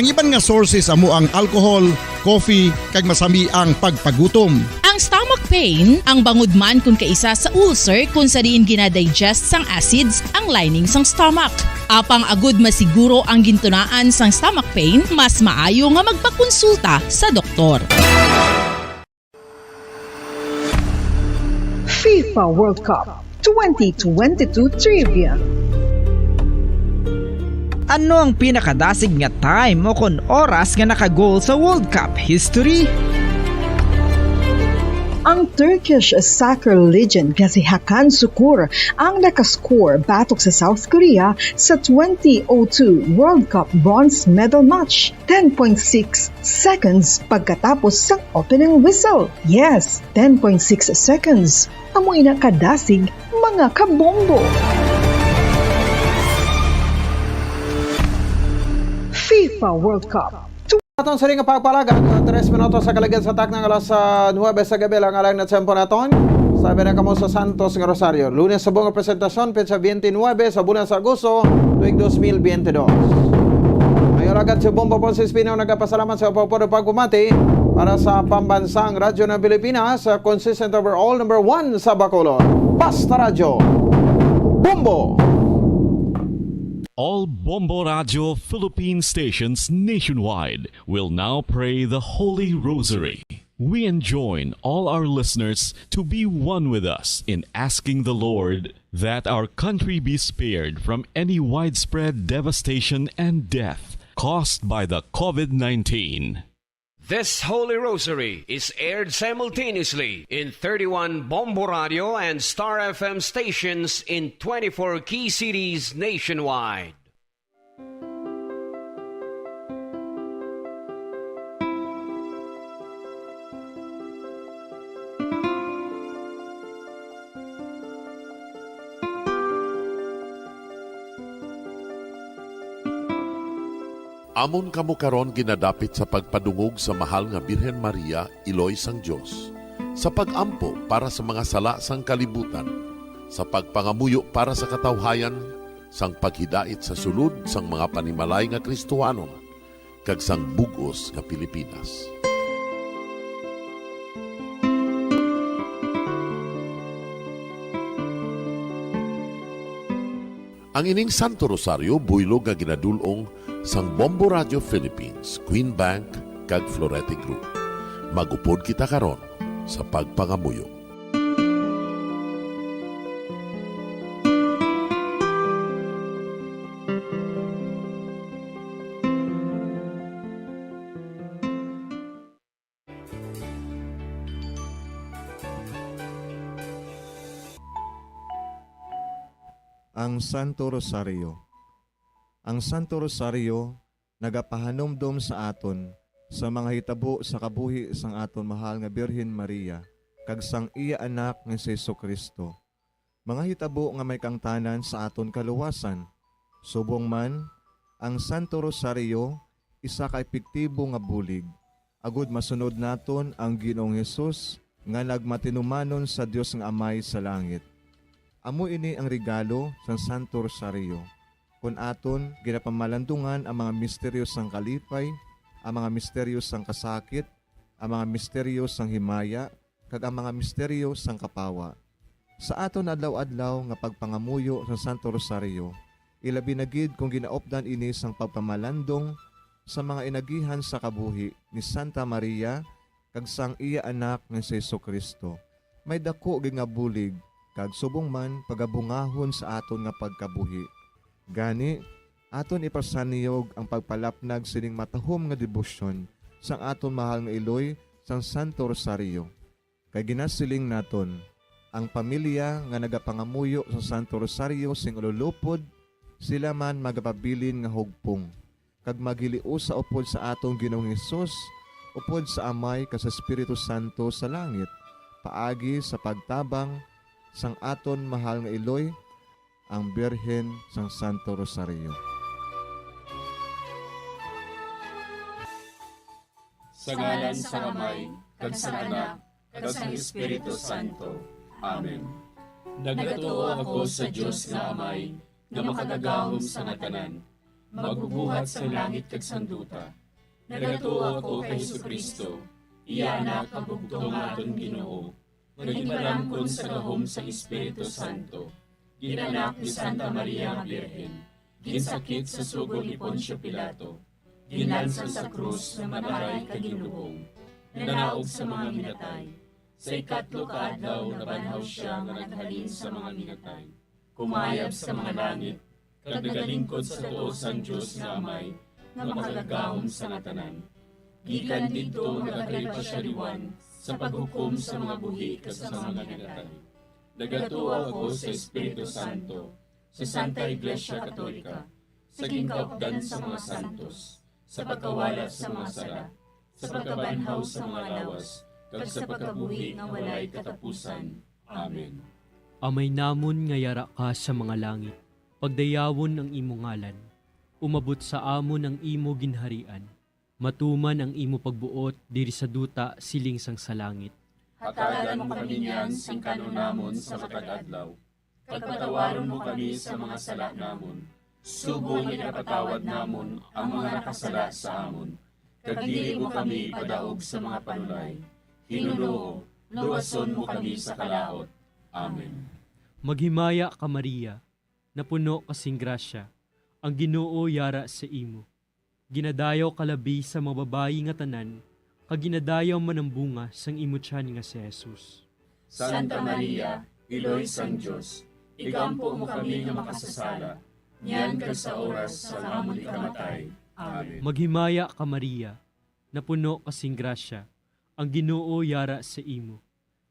Ang iban nga sources amo ang alcohol, coffee, kag masami ang pagpagutom. Ang stomach pain, ang bangod man kon kaisa sa ulcer kon sa diin ginadigest sang acids ang lining sang stomach. Apang agud masiguro ang gintunaan sang stomach pain, mas maayo nga magpakonsulta sa doktor. FIFA World Cup twenty twenty-two Trivia. Ano ang pinakadasig nga time o kon oras nga naka-goal sa World Cup history? Ang Turkish soccer legend nga si Hakan Sukur ang nakascore batok sa South Korea sa twenty oh two World Cup bronze medal match. Ten point six seconds pagkatapos sang opening whistle. Yes, ten point six seconds. Amo ina kadasig, mga kabombo. FIFA World Cup. Aton sini nga pagpalagad, tres minutos sa kaligid sa takna nga alas, ah, nuwebe sa gabi lang, alang na tiyempo naton. Sabi na kamo sa Santos nga Rosario. Lunes sa bunga presentasyon, petsa twenty-nine sa bulan sa Agosto, tuig dos mil biyente dos. Mayor agad si Bombo Ponces Pino nagapasalamat sa pagpapuro pagpamati para sa Pambansang Radyo ng Pilipinas, sa consistent overall number one sa Bacolod. Basta Radyo, Bombo! All Bombo Radio Philippine stations nationwide will now pray the Holy Rosary. We enjoin all our listeners to be one with us in asking the Lord that our country be spared from any widespread devastation and death caused by the covid nineteen. This Holy Rosary is aired simultaneously in thirty-one Bombo Radio and Star F M stations in twenty-four key cities nationwide. Amon kamo karon ginadapit sa pagpadungog sa Mahal nga Birhen Maria, Iloy sang Dios, sa pag-ampo para sa mga sala sang kalibutan, sa pagpangamuyo para sa katawhayan, sang paghidait sa sulod sang mga panimalay nga Kristohanon, kag sang bug-os nga Pilipinas. Ang ining Santo Rosario buylog nga ginadul-ong sang Bombo Radio Philippines, Queen Bank, kag Florete Group. Mag-upod kita karon sa pagpangamuyo. Ang Santo Rosario. Ang Santo Rosario nagapahanumdom sa aton sa mga hitabo sa kabuhi sang aton mahal nga Birhen Maria kag sang iya Anak nga si Jesu-Cristo, mga hitabo nga may kaangtanan sa aton kaluwasan. Subong man, ang Santo Rosario isa ka epektibo nga bulig agud masunod naton ang Ginoong Hesus nga nagmatinumanon sa Dios nga Amay sa langit. Amo ini ang regalo sang Santo Rosario, kon aton ginapamalandungan ang mga misteryo sang kalipay, ang mga misteryo sang kasakit, ang mga misteryo sang himaya, kag ang mga misteryo sang kapawa. Sa aton adlaw-adlaw nga pagpangamuyo sa Santo Rosario, ilabi na gid kon ginaupdan ini sang pagpamalandong sa mga inagihan sa kabuhi ni Santa Maria kag sang iya Anak nga si Jesu-Cristo, may daku gid nga bulig kag subong man pagabungahon sa aton nga pagkabuhi. Gani, aton ipasanyog ang pagpalapnag sining matahom nga debosyon sang aton mahal nga iloy sang Santo Rosario. Kay ginasiling naton, Ang pamilya nga nagapangamuyo sa Santo Rosario sing ululupod, sila man magapabilin nga hugpong, kag maghiliusa upod sa aton Ginoong Hesus, upod sa Amay kag sa Espiritu Santo sa langit, paagi sa pagtabang sang aton mahal nga iloy, ang Birhen sang Santo Rosario. Sa ngalan sang Amay, kag sang Anak, kag sang Espiritu Santo. Amen. Nagatuo ako sa Dios nga Amay, nga makagagahom sa nga tanan, magbubuhat sang langit kag sang duta. Nagatuo ako kay Jesu-Cristo, iya Anak nga bugtong nga aton Ginoo, nga ginpalamkon sa gahom sang Espiritu Santo, ginanak ni Santa Maria nga Birhen, ginsakit sa sugo ni Poncio Pilato, ginlansang sa krus, namatay kag ginlubong, nanaog sa mga minatay. Sa ikatlo ka adlaw nabanhaw sia nga naghalin sa mga minatay, kumayab sa mga langit, kag nagalingkod sa tuo sang Dios nga Amay, nga makagagahom sa nga tanan. Gikan didto nagakalipa sia liwan sa paghukom sa mga buhi kag sa mga minatay. Nagatuo ako sa Espiritu Santo, sa Santa Iglesia Katolika, sa ginkaupdan sa mga santos, sa pagkawala sa mga sala, sa pagkabanhaw sa mga lawas, kag sa pagkabuhi nga walay katapusan. Amen. Amay namon nga yara ka sa mga langit, pagdayawon ang imo ngalan. Umabot sa amon ang imo ginharian. Matuman ang imo pagbuot diri sa duta siling sang sa langit. Hatagan mo kami niyan sing kan-on namon sa matag adlaw, kag patawaron mo kami sa mga sala namon, subong nga ginapatawad namon ang mga nakasala sa amon, kag dili mo kami ipadaog sa mga panulay. Ginoo, luwason mo kami sa kalaut. Amen. Maghimaya ka, Maria, napuno ka sing grasya, ang Ginoo yara sa imo. Ginadayaw ka labi sa mga babayi nga tanan, kag ginadayaw man ang bunga sang imo tiyan nga si Jesus. Santa Maria, Iloy sang Dios, igampo mo kami nga makasasala, niyan kag sa oras sang amon ikamatay. Amen. Maghimaya ka, Maria, napuno ka sing grasya, ang Ginoo yara sa imo.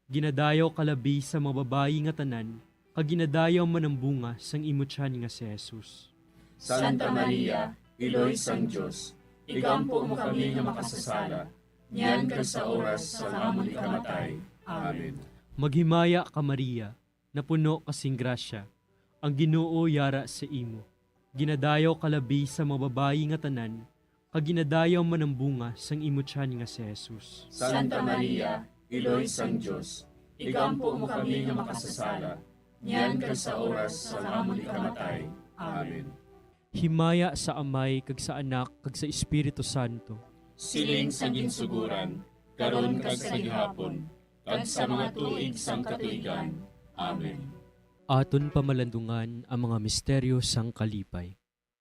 Ginadayaw ka labi sa mga babayi nga tanan, kag ginadayaw man ang bunga sang imo tiyan nga si Jesus. Santa Maria, Iloy sang Dios, igampo mo kami nga makasasala, niyan kag sa oras sang amon ikamatay. Amen. Maghimaya ka, Maria, napuno ka sing grasya, ang Ginoo yara sa imo. Ginadayaw ka labi sa mga babayi nga tanan, kag ginadayaw man ang bunga sang imo tiyan nga si Jesus. Santa Maria, Iloy sang Dios, igampo mo kami nga makasasala, niyan kag sa oras sang amon ikamatay. Amen. Himaya sa Amay, kag sa Anak, kag sa Espiritu Santo. Siling sa ginsugoran, karon kag sa gihapon, kag sa mga tuig sang katuigan. Amen. Aton pamalandungan ang mga misteryo sang kalipay.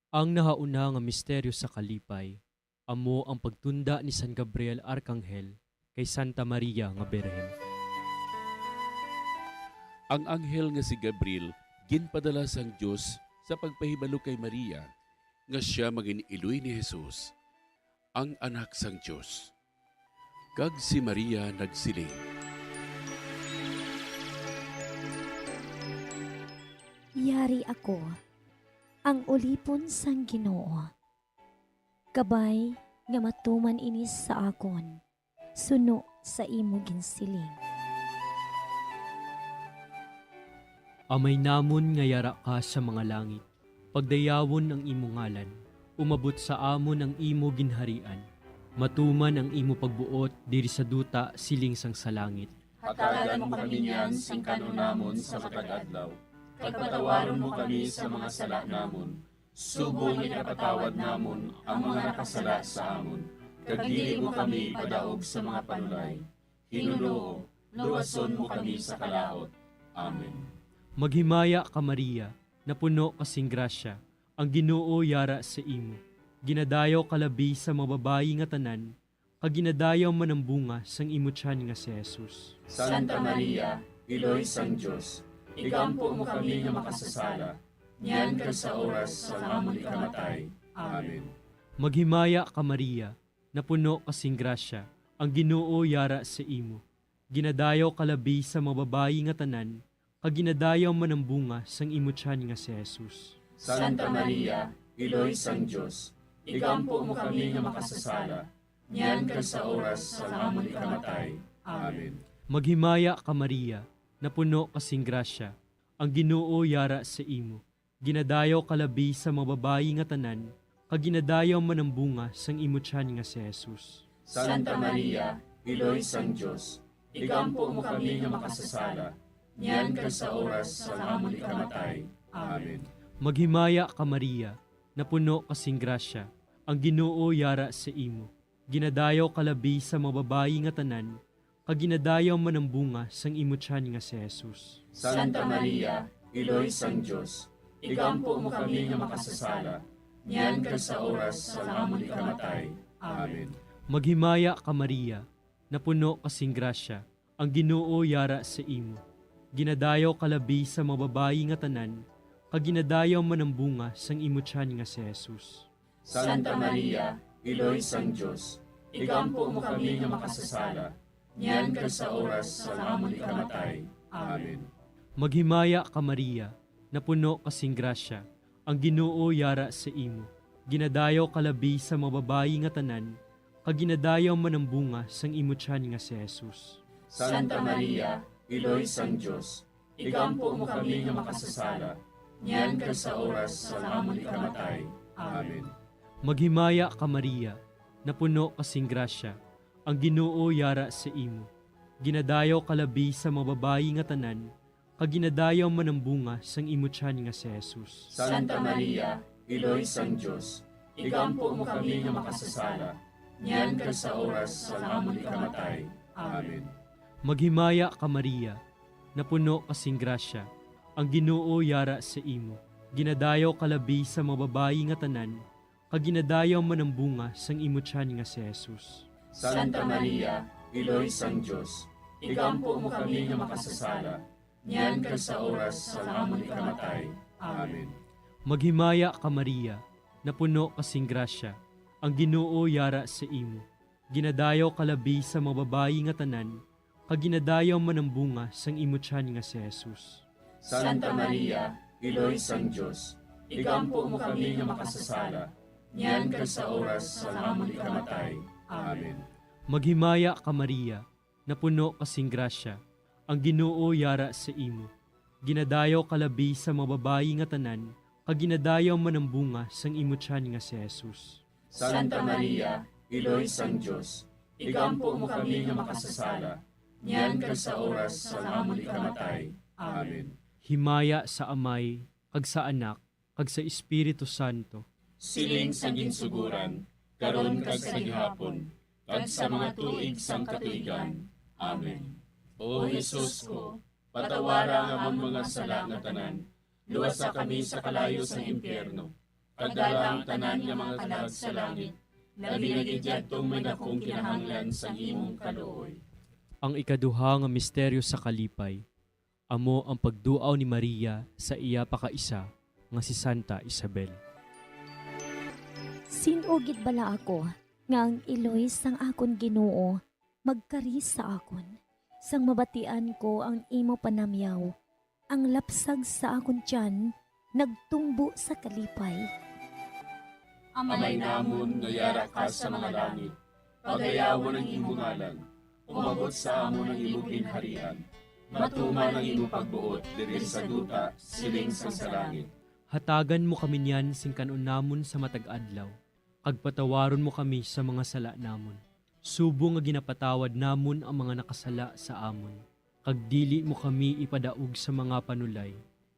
Ang nahauna nga misteryo sa kalipay amo ang pagtunda ni San Gabriel Arkanghel kay Santa Maria nga Birhen. Ang anghel nga si Gabriel ginpadala sang Dios sa pagpahibalo kay Maria nga sia mangin-iloy ni Jesus, ang Anak sang Dios. Kag si Maria nagsiling, "Yari ako, ang ulipon sang Ginoo. Kabay nga matuman ini sa akon, suno sa imo ginsiling." Amay namon nga yara ka sa mga langit, pagdayawon ang imo ngalan, umabot sa amon ang imo ginharian, matuman ang imo pagbuot diri sa duta siling sang sa langit. Hatagan mo kami niyan sing kan-on namon sa matag adlaw, kag patawaron mo kami sa mga sala namon, subong nga ginapatawad namon ang mga nakasala sa amon, kag dili mo kami ipadaog sa mga panulay. Ginoo, luwason mo kami sa kalaut. Amen. Maghimaya ka, Maria, napuno ka sing grasya, ang Ginoo yara sa imo. Ginadayaw ka labi sa mga babayi nga tanan, kag ginadayaw man ang bunga sang imo tiyan nga si Jesus. Santa Maria, Iloy sang Dios, igampo mo kami nga makasasala, niyan kag sa oras sang amon ikamatay. Amen. Maghimaya ka, Maria, napuno ka sing grasya, ang Ginoo yara sa imo. Ginadayaw ka labi sa mga babayi nga tanan, kag ginadayaw man ang bunga sang imo tiyan nga si Jesus. Santa Maria, Iloy sang Dios, igampo mo kami nga makasasala, niyan kag sa oras sang amon ikamatay. Amen. Maghimaya ka, Maria, napuno ka sing grasya, ang Ginoo yara sa imo. Ginadayaw ka labi sa mga babayi nga tanan, kag ginadayaw man ang bunga sang imo tiyan nga si Jesus. Santa Maria, Iloy sang Dios, igampo mo kami nga makasasala, niyan kag sa oras sang amon ikamatay. Amen. Maghimaya ka, Maria, napuno ka sing grasya, ang Ginoo yara sa imo. Ginadayaw ka labi sa mga babayi nga tanan, kag ginadayaw man ang bunga sang imo tiyan nga si Jesus. Santa Maria, Iloy sang Dios, igampo mo kami nga makasasala, niyan kag sa oras sang amon ikamatay. Amen. Maghimaya ka, Maria, napuno ka sing grasya, ang Ginoo yara sa imo. Ginadayaw ka labi sa mga babayi nga tanan, kag ginadayaw man ang bunga sang imo tiyan nga si Jesus. Santa Maria, Iloy sang Dios, igampo mo kami nga makasasala, niyan kag sa oras sang amon ikamatay. Amen. Maghimaya ka, Maria, napuno ka sing grasya, ang Ginoo yara sa imo. Ginadayaw ka labi sa mga babayi nga tanan, kag ginadayaw man ang bunga sang imo tiyan nga si Jesus. Santa Maria, Iloy sang Dios, igampo mo kami nga makasasala, niyan kag sa oras sang amon ikamatay. Amen. Maghimaya ka, Maria, napuno ka sing grasya, ang Ginoo yara sa imo. Ginadayaw ka labi sa mga babayi nga tanan, kag ginadayaw man ang bunga sang imo tiyan nga si Jesus. Santa Maria, Iloy sang Dios, igampo mo kami nga makasasala, niyan kag sa oras sang amon ikamatay. Amen. Maghimaya ka, Maria, napuno ka sing grasya, ang Ginoo yara sa imo. Ginadayaw ka labi sa mga babayi nga tanan, kag ginadayaw man ang bunga sang imo tiyan nga si Jesus. Santa Maria, Iloy sang Dios, igampo mo kami nga makasasala, niyan kag sa oras sang amon ikamatay. Amen. Maghimaya ka, Maria, napuno ka sing grasya, ang Ginoo yara sa imo. Ginadayaw ka labi sa mga babayi nga tanan, kag ginadayaw man ang bunga sang imo tiyan nga si Jesus. Santa Maria, Iloy sang Dios, igampo mo kami nga makasasala, niyan kag sa oras sang amon ikamatay. Amen. Maghimaya ka, Maria, napuno ka sing grasya, ang Ginoo yara sa imo. Ginadayaw ka labi sa mga babayi nga tanan, kag ginadayaw man ang bunga sang imo tiyan nga si Jesus. Santa Maria, Iloy sang Dios, igampo mo kami nga makasasala, niyan kag sa oras sang amon ikamatay. Amen. Himaya sa Amay, kag sa Anak, kag sa Espiritu Santo. Siling sa ginsuguran, karon kag sa gihapon, kag sa mga tuig sang katuigan. Amen. O Jesus ko, patawara ang amon mga sala nga tanan, luwasa kami sa kalayo sang impyerno, kag dala ang tanan nga mga kalag sa langit, labi na gid yadtong may dakong kinahanglan sang imong kaluoy. Ang ikaduha nga misteryo sa kalipay, amo ang pagduaw ni Maria sa iya pakaisa nga si Santa Isabel. Sin-o gid bala ako nga ang iloy sang akon Ginoo magkari sa akon, sang mabatian ko ang imo panamyaw? Ang lapsag sa akon tiyan nagtumbo sa kalipay. Amay namon nga yara ka sa mga langit, pagayawon ang imo ngalan. Umabot sa amon ang imo ginharian. Matuman ang imo pagbuot diri sa duta, siling sang sa langit. Hatagan mo kami niyan sing kan-on namon sa matag adlaw, kag patawaron mo kami sa mga sala namon, subong nga ginapatawad namon ang mga nakasala sa amon. Kag dili mo kami ipadaog sa mga panulay,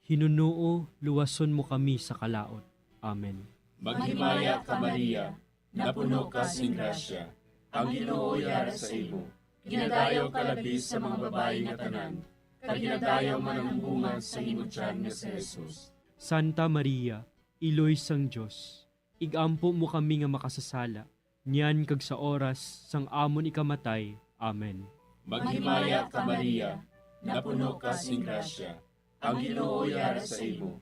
hinunoo luwason mo kami sa kalaut. Amen. Maghimaya ka, Maria, napuno ka sing grasya, ang Ginoo yara sa imo. Ginadayaw ka labi sa mga babayi nga tanan, kag ginadayaw man ang bunga sa imo tiyan nga si Jesus. Santa Maria, Iloy sang Dios, igampo mo kami nga makasasala, niyan kag sa oras sang amon ikamatay. Amen. Maghimaya ka, Maria, napuno ka sing grasya, ang Ginoo yara sa imo.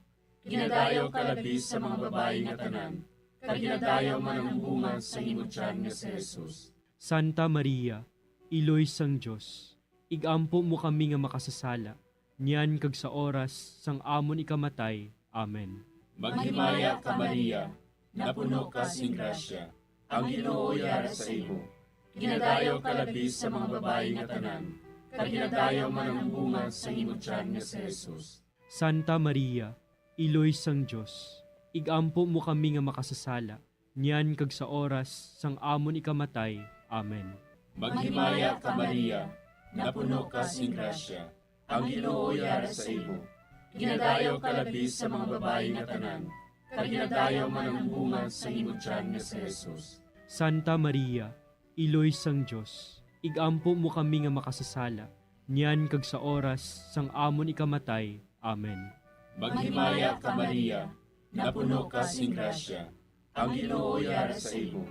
Ginadayaw ka labi sa mga babayi nga tanan, kag ginadayaw man ang bunga sa imo tiyan nga si Jesus. Santa Maria, Iloy sang Dios, igampo mo kami nga makasasala, niyan kag sa oras sang amon ikamatay. Amen. Maghimaya ka, Maria, napuno ka sing grasya, ang Ginoo yara sa imo. Ginadayaw ka labi sa mga babayi nga tanan, kag ginadayaw man ang bunga sang imo tiyan nga si Jesus. Santa Maria, Iloy sang Dios, igampo mo kami nga makasasala, niyan kag sa oras sang amon ikamatay. Amen. Maghimaya ka, Maria, napuno ka sing grasya, ang Ginoo yara sa imo. Ginadayaw ka labi sa mga babayi nga tanan, kag ginadayaw man ang bunga sang imo tiyan nga si Jesus. Santa Maria, Iloy sang Dios, igampo mo kami nga makasasala, niyan kag sa oras sang amon ikamatay. Amen. Maghimaya ka, Maria, napuno ka sing grasya, ang Ginoo yara sa imo.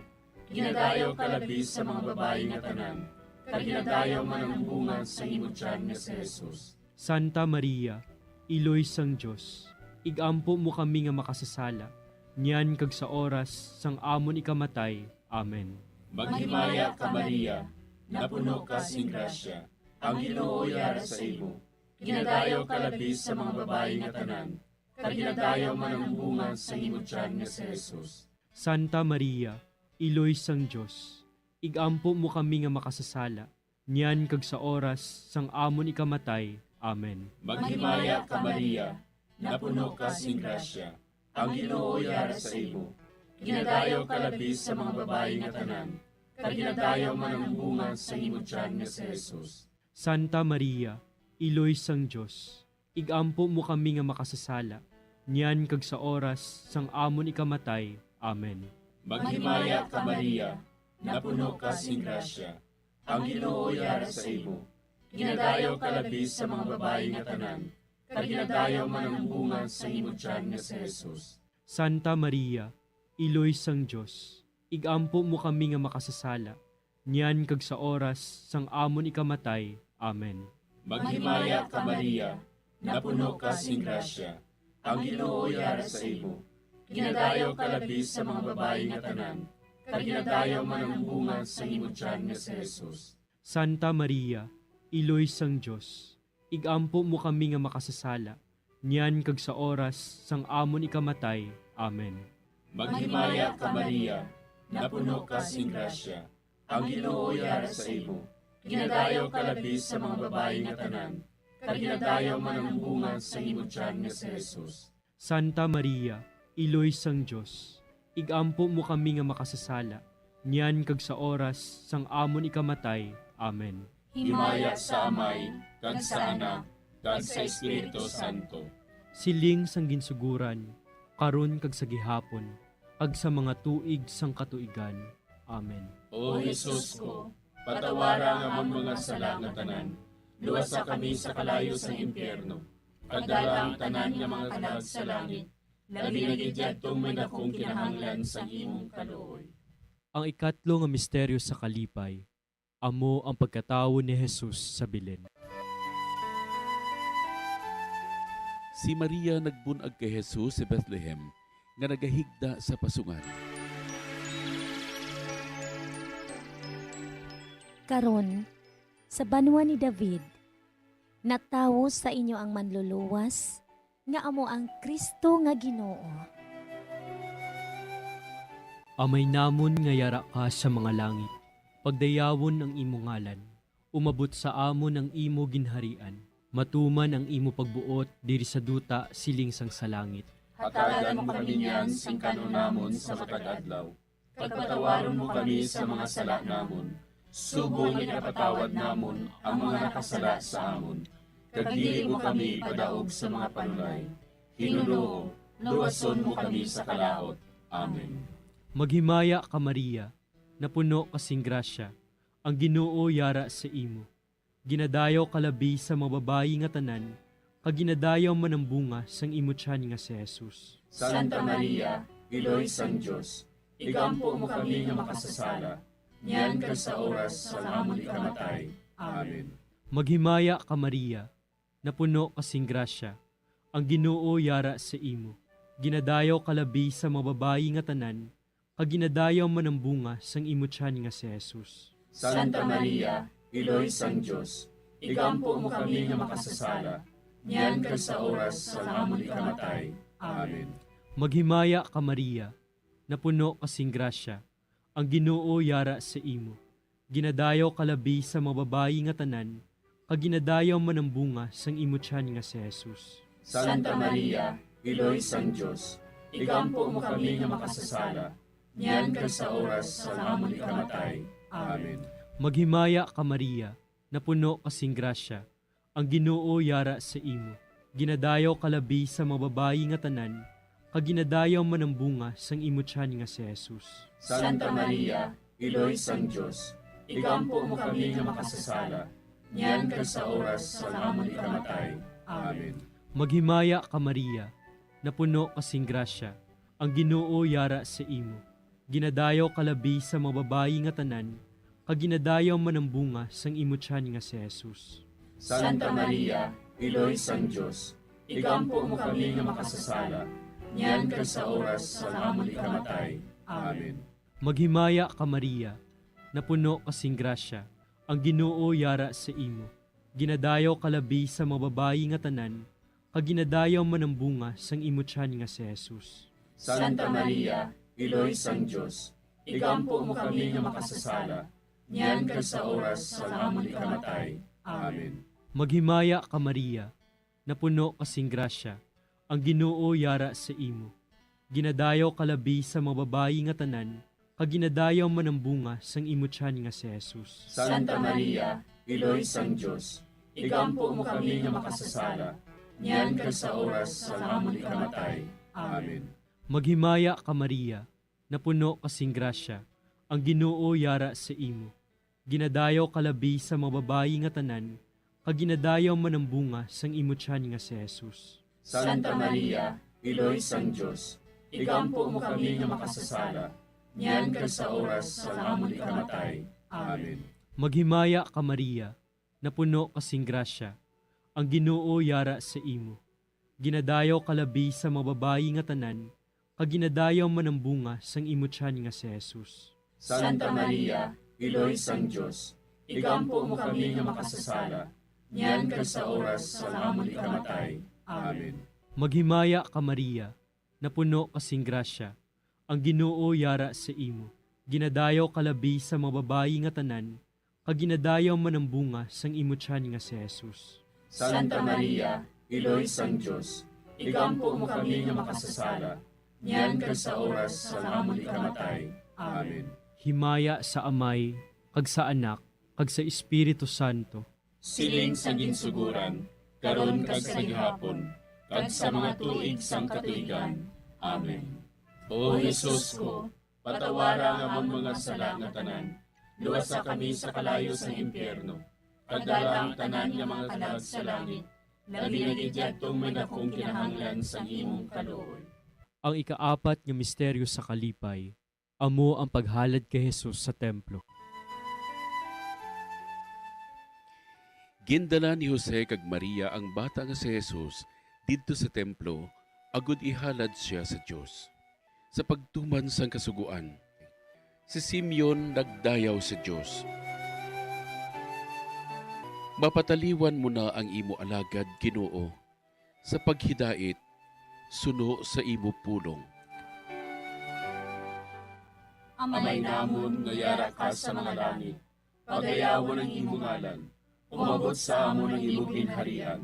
Ginadayaw ka labi sa mga babayi nga tanan, kag ginadayaw man ang bunga sang imo tiyan nga si Jesus. Santa Maria, Iloy sang Dios, igampo mo kami nga makasasala, niyan kag sa oras sang amon ikamatay. Amen. Maghimaya ka, Maria, napuno ka sing grasya, ang Ginoo yara sa imo. Ginadayaw ka labi sa mga babayi nga tanan, kag ginadayaw man ang bunga sang imo tiyan nga si Jesus. Santa Maria, Iloy sang Dios, igampo mo kami nga makasasala, niyan kag sa oras sang amon ikamatay. Amen. Maghimaya ka, Maria, napuno ka sing grasya, ang Ginoo yara sa imo. Ginadayaw ka labi sa mga babayi nga tanan, kag ginadayaw man ang bunga sang imo tiyan nga si Jesus. Santa Maria, Iloy sang Dios, igampo mo kami nga makasasala, niyan kag sa oras sang amon ikamatay. Amen. Maghimaya ka, Maria, napuno ka sing grasya, ang Ginoo yara sa imo. Ginadayaw ka labi sa mga babayi nga tanan, kag ginadayaw man ang bunga sang imo tiyan nga si Jesus. Santa Maria, Iloy sang Dios, igampo mo kami nga makasasala, niyan kag sa oras sang amon ikamatay. Amen. Maghimaya ka, Maria, napuno ka sing grasya, ang Ginoo yara sa imo. Ginadayaw ka labi sa mga babayi nga tanan, kag ginadayaw man ang bunga sang imo tiyan nga si Jesus. Santa Maria, Iloy sang Dios, igampo mo kami nga makasasala, niyan kag sa oras sang amon ikamatay. Amen. Maghimaya ka, Maria, napuno ka sing grasya, ang Ginoo yara sa imo. Ginadayaw ka labi sa mga babayi nga tanan, kag ginadayaw man ang bunga sang imo tiyan nga si Jesus. Santa Maria, Iloy sang Dios, igampo mo kami nga makasasala, niyan kag sa oras sang amon ikamatay. Amen. Himaya sa Amay, kag sa Anak, kag sa Espiritu Santo. Siling sang ginsuguran, karon kag sa gihapon, kag sa mga tuig sang katuigan. Amen. O Jesus ko, patawara ang amon mga sala nga tanan, luwasa kami sa kalayo sang impyerno, kag dala ang tanan nga mga kalag sa langit, labi na gid yadtong may dakong kinahanglan sang imong kaluoy. Ang ikatlo nga misteryo sa kalipay, amo ang pagkatawo ni Jesus sa Belen. Si Maria nagbun-ag kay Jesus sa Bethlehem, nga nagahigda sa pasungan. Karon, sa banwa ni David, natawo sa inyo ang Manluluwas, nga amo ang Cristo nga Ginoo. Amay namon nga yara ka sa mga langit, pagdayawon ang imo ngalan. Umabot sa amon ang imo ginharian. Matuman ang imo pagbuot diri sa duta siling sang sa langit. Hatagan mo kami niyan sing kan-on namon sa matag adlaw, kag patawaron mo kami sa mga sala namon, subong nga ginapatawad namon ang mga nakasala sa amon, kag dili mo kami ipadaog sa mga panulay. Ginoo, luwason mo kami sa kalaut. Amen. Maghimaya ka, Maria, napuno ka sing grasya, ang Ginoo yara sa imo. Ginadayaw ka labi sa mga babayi nga tanan, kag ginadayaw man ang bunga sang imo tiyan nga si Jesus. Santa Maria, Iloy sang Dios, igampo mo kami nga makasasala, niyan kag sa oras sang amon ikamatay. Amen. Maghimaya ka, Maria, napuno ka sing grasya, ang Ginoo yara sa imo. Ginadayaw ka labi sa mga babayi nga tanan, kag ginadayaw man ang bunga sang imo tiyan nga si Jesus. Santa Maria, Iloy sang Dios, igampo mo kami nga makasasala, niyan kag sa oras sang amon ikamatay. Amen. Maghimaya ka, Maria, napuno ka sing grasya, ang Ginoo yara sa imo. Ginadayaw ka labi sa mga babayi nga tanan, kag ginadayaw man ang bunga sang imo tiyan nga si Jesus. Santa Maria, Iloy sang Dios, igampo mo kami nga makasasala, niyan kag sa oras sang amon ikamatay. Amen. Maghimaya ka, Maria, napuno ka sing grasya, ang Ginoo yara sa imo. Ginadayaw ka labi sa mga babayi nga tanan, kag ginadayaw man ang bunga sang imo tiyan nga si Jesus. Santa Maria, Iloy sang Dios, igampo mo kami nga makasasala, niyan kag sa oras sang amon ikamatay. Amen. Maghimaya ka, Maria, napuno ka sing grasya, ang Ginoo yara sa imo. Ginadayaw ka labi sa mga babayi nga tanan, kag ginadayaw man ang bunga sang imo tiyan nga si Jesus. Santa Maria, Iloy sang Dios, igampo mo kami nga makasasala, niyan kag sa oras sang amon ikamatay. Amen. Maghimaya ka, Maria, napuno ka sing grasya, ang Ginoo yara sa imo. Ginadayaw ka labi sa mga babayi nga tanan, kag ginadayaw man ang bunga sang imo tiyan nga si Jesus. Santa Maria, Iloy sang Dios, igampo mo kami nga makasasala, niyan kag sa oras sang amon ikamatay. Amen. Maghimaya ka, Maria, napuno ka sing grasya, ang Ginoo yara sa imo. Ginadayaw ka labi sa mga babayi nga tanan, kag ginadayaw man ang bunga sang imo tiyan nga si Jesus. Santa Maria, Iloy sang Dios, igampo mo kami nga makasasala, niyan kag sa oras sang amon ikamatay. Amen. Maghimaya ka, Maria, napuno ka sing grasya, ang Ginoo yara sa imo. Ginadayaw ka labi sa mga babayi nga tanan, kag ginadayaw man ang bunga sang imo tiyan nga si Jesus. Santa Maria, Iloy sang Dios, igampo mo kami nga makasasala, niyan kag sa oras sang amon ikamatay. Amen. Maghimaya ka, Maria, napuno ka sing grasya, ang Ginoo yara sa imo. Ginadayaw ka labi sa mga babayi nga tanan, kag ginadayaw man ang bunga sang imo tiyan nga si Jesus. Santa Maria, Iloy sang Dios, igampo mo kami nga makasasala, niyan kag sa oras sang amon ikamatay. Amen. Maghimaya ka, Maria, napuno ka sing grasya, ang Ginoo yara sa imo. Ginadayaw ka labi sa mga babayi nga tanan, kag ginadayaw man ang bunga sang imo tiyan nga si Jesus. Santa Maria, Iloy sang Dios, igampo mo kami nga makasasala, niyan kag sa oras sang amon ikamatay. Amen. Himaya sa Amay, kag sa Anak, kag sa Espiritu Santo. Siling sa ginsuguran, karon kag sa gihapon, kag sa mga tuig sang katuigan. Amen. O Jesus ko, patawara ang amon mga sala nga tanan, luwasa kami sa kalayo sang impyerno, kag dala ang tanan nga mga kalag sa langit, labi na gid yadtong may dakong kinahanglan sang imong kaluoy. Ang ikaapat nga misteryo sa kalipay, amo ang paghalad kay Jesus sa templo. Gindala ni Jose kag Maria ang bata nga si Jesus didto sa templo, agod ihalad sia sa Dios. Sa pagtuman sang Kasugoan, si Simeon nagdayaw sa Dios: "Mapataliwan mo na ang imo alagad, Ginoo, sa paghidait suno sa imo pulong." Amay namon nga yara ka sa mga langit, pagayawon ang imo ngalan. Umabot sa amon ang imo ginharian.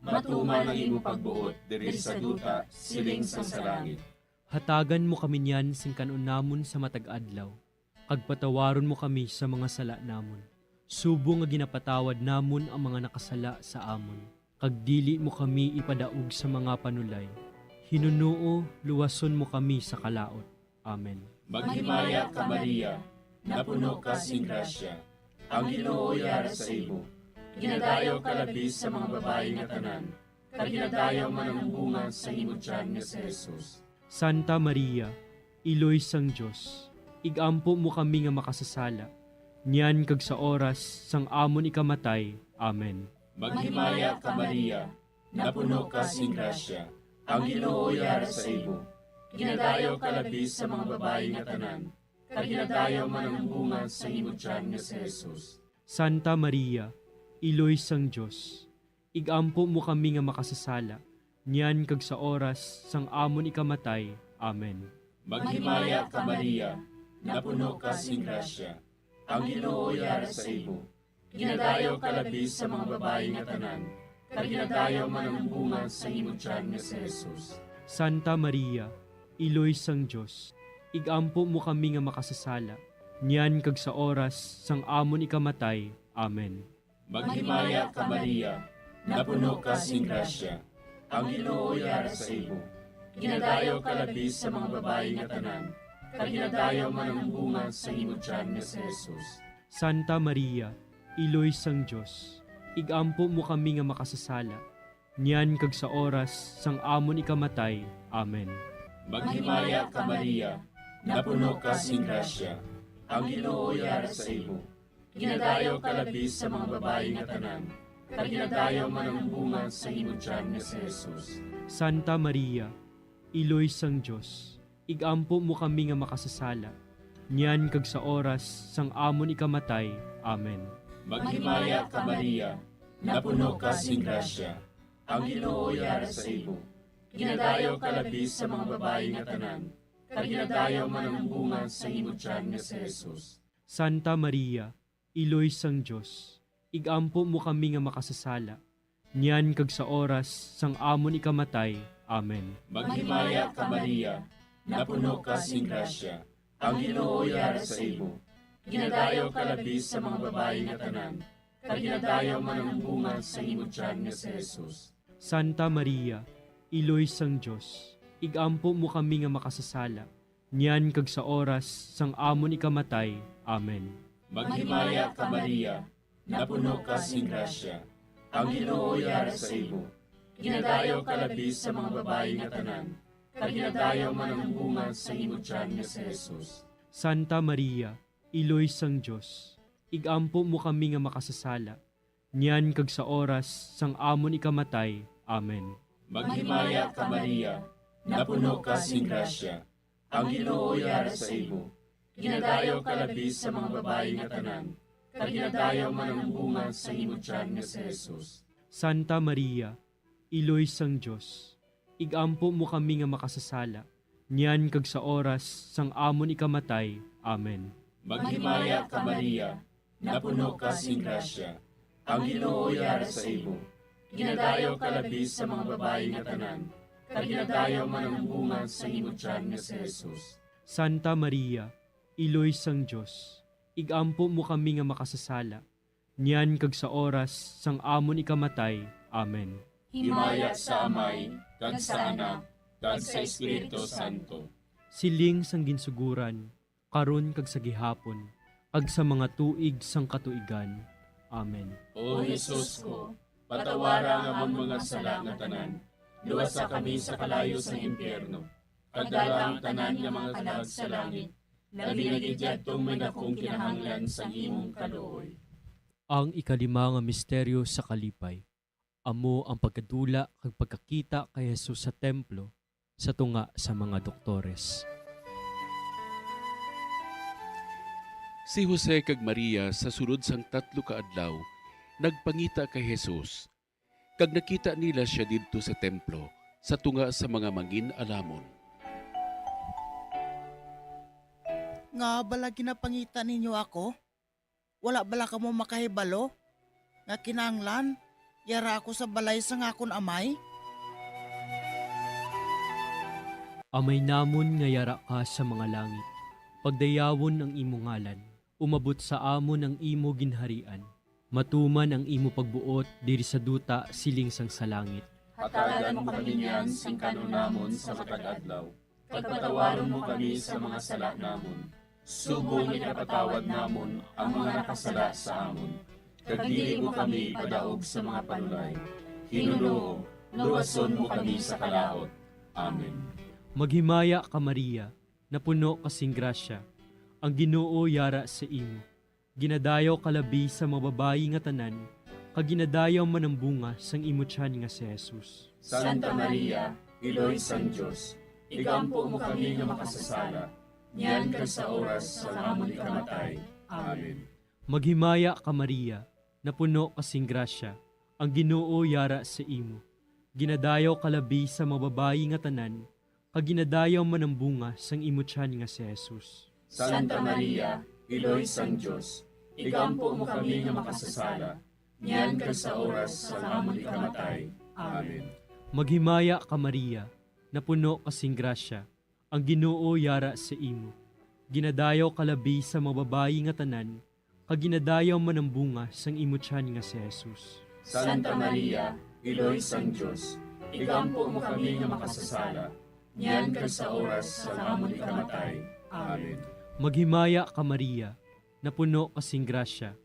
Matuman ang imo pagbuot diri sa duta, siling sang sa langit. Hatagan mo kami niyan sing kan-on namon sa matag adlaw, kag patawaron mo kami sa mga sala namon, subong nga ginapatawad namon ang mga nakasala sa amon. Kag dili mo kami ipadaog sa mga panulay. Hinunoo, luwason mo kami sa kalaut. Amen. Maghimaya ka, Maria, napuno ka sing grasya, ang Ginoo yara sa imo. Ginadayaw ka labi sa mga babayi nga tanan, kag ginadayaw man ang bunga sa imo tiyan nga si Jesus. Santa Maria, Iloy sang Dios, igampo mo kami nga makasasala, niyan kag sa oras sang amon ikamatay. Amen. Maghimaya ka, Maria, napuno ka sing grasya, ang Ginoo yara sa imo. Ginadayaw ka labi sa mga babayi nga tanan, kag ginadayaw man ang bunga sa imo tiyan nga si Jesus. Santa Maria, Iloy sang Dios, ig-ampo mo kami nga makasasala, niyan kag sa oras sang amon ikamatay. Amen. Maghimaya ka, Maria, napuno ka sing grasya, ang Ginoo yara sa imo. Ginadayaw ka labi sa mga babayi nga tanan, kag ginadayaw man ang bunga sang imo tiyan nga si Jesus. Santa Maria, Iloy sang Dios, ig-ampo mo kami nga makasasala, niyan kag sa oras sang amon ikamatay. Amen. Maghimaya ka, Maria, napuno ka sing grasya, ang Ginoo yara sa imo. Ginadayaw ka labi sa mga babayi nga tanan, kag ginadayaw man ang bunga sang imo tiyan nga si Jesus. Santa Maria, Iloy sang Dios, ig-ampo mo kami nga makasasala, niyan kag sa oras sang amon ikamatay. Amen. Maghimaya ka, Maria, napuno ka sing grasya, ang Ginoo yara sa imo. Ginadayaw ka labi sa mga babayi nga tanan, kag ginadayaw man ang bunga sang imo tiyan nga si Jesus. Santa Maria, Iloy sang Dios, ig-ampo mo kami nga makasasala, niyan kag sa oras sang amon ikamatay. Amen. Maghimaya ka, Maria, napuno ka sing grasya, ang Ginoo yara sa imo. Ginadayaw ka labi sa mga babayi nga tanan, kag ginadayaw man ang bunga sang imo tiyan nga si Jesus. Santa Maria, Iloy sang Dios, ig-ampo mo kami nga makasasala, niyan kag sa oras sang amon ikamatay. Amen. Maghimaya ka, Maria, napuno ka sing grasya, ang Ginoo yara sa imo. Ginadayaw ka labi sa mga babayi nga tanan, kag ginadayaw man ang bunga sang imo tiyan nga si Jesus. Santa Maria, Iloy sang Dios, ig-ampo mo kami nga makasasala, niyan kag sa oras sang amon ikamatay. Amen. Maghimaya ka, Maria, napuno ka sing grasya, ang Ginoo yara sa imo. Ginadayaw ka labi sa mga babayi nga tanan, kag ginadayaw man ang bunga sang imo tiyan nga si Jesus. Santa Maria, Iloy sang Dios, ig-ampo mo kami nga makasasala, niyan kag sa oras sang amon ikamatay. Amen. Maghimaya ka, Maria, napuno ka sing grasya, ang Ginoo yara sa imo. Ginadayaw ka labi sa mga babayi nga tanan, kag ginadayaw man ang bunga sang imo tiyan nga si Jesus. Santa Maria, Iloy sang Dios, ig-ampo mo kami nga makasasala, niyan kag sa oras sang amon ikamatay. Amen. Maghimaya ka, Maria, napuno ka sing grasya, ang Ginoo yara sa imo. Ginadayaw ka labi sa mga babayi nga tanan, kag ginadayaw man ang bunga sang imo tiyan nga si Jesus. Santa Maria, Iloy sang Dios, ig-ampo mo kami nga makasasala, niyan kag sa oras sang amon ikamatay. Amen. Himaya sa Amay, kag sa Anak, kag sa Espiritu Santo. Siling sang ginsuguran, karon kag sa gihapon, kag sa mga tuig sang katuigan. Amen. O Jesus ko, patawara ang amon mga sala nga tanan, luwasa kami sa kalayo sang impyerno, kag dala ang tanan nga mga kalag sa langit, labi na gid yadtong may dakong kinahanglan sang imong kaluoy. Ang ikalima nga misteryo sa kalipay, amo ang pagkadula kag pagkakita kay Jesus sa templo sa tunga sa mga doktores. Si Jose kag Maria sa sulod sang tatlo ka adlaw nagpangita kay Jesus, kag nakita nila sia didto sa templo sa tunga sa mga mangin-alamon. Ngaa bala ginapangita ninyo ako? Wala bala kamo makahibalo nga kinahanglan yara ako sa balay sang akon Amay? Amay namon nga yara ka sa mga langit, pagdayawon ang imo ngalan. Umabot sa amon ang imo ginharian. Matuman ang imo pagbuot diri sa duta siling sang sa langit. Hatagan mo kami niyan sing kan-on namon sa matag adlaw, kag patawaron mo kami sa mga sala namon, subong nga ginapatawad namon ang mga nakasala sa amon. Kag dili mo kami ipadaog sa mga panulay, hinunoo, luwason mo kami sa kalaut. Amen. Maghimaya ka, Maria, napuno ka sing grasya, ang Ginoo yara sa imo. Ginadayaw ka labi sa mga babayi nga tanan, kag ginadayaw man ang bunga sang imo tiyan nga si Jesus. Santa Maria, Iloy sang Dios, igampo mo kami nga makasasala, niyan kag sa oras sang amon ikamatay. Amen. Maghimaya ka, Maria, napuno ka sing grasya, ang Ginoo yara sa imo. Ginadayaw ka labi sa mga babayi nga tanan, kag ginadayaw man ang bunga sang imo tiyan nga si Jesus. Santa Maria, Iloy sang Dios, igampo mo kami nga makasasala, niyan kag sa oras sang amon ikamatay. Amen. Maghimaya ka, Maria, napuno ka sing grasya, ang Ginoo yara sa imo. Ginadayaw ka labi sa mga babayi nga tanan, kag ginadayaw man ang bunga sang imo tiyan nga si Jesus. Santa Maria, Iloy sang Dios, igampo mo kami nga makasasala, niyan kag sa oras sang amon ikamatay. Amen. Maghimaya ka, Maria, napuno ka sing grasya,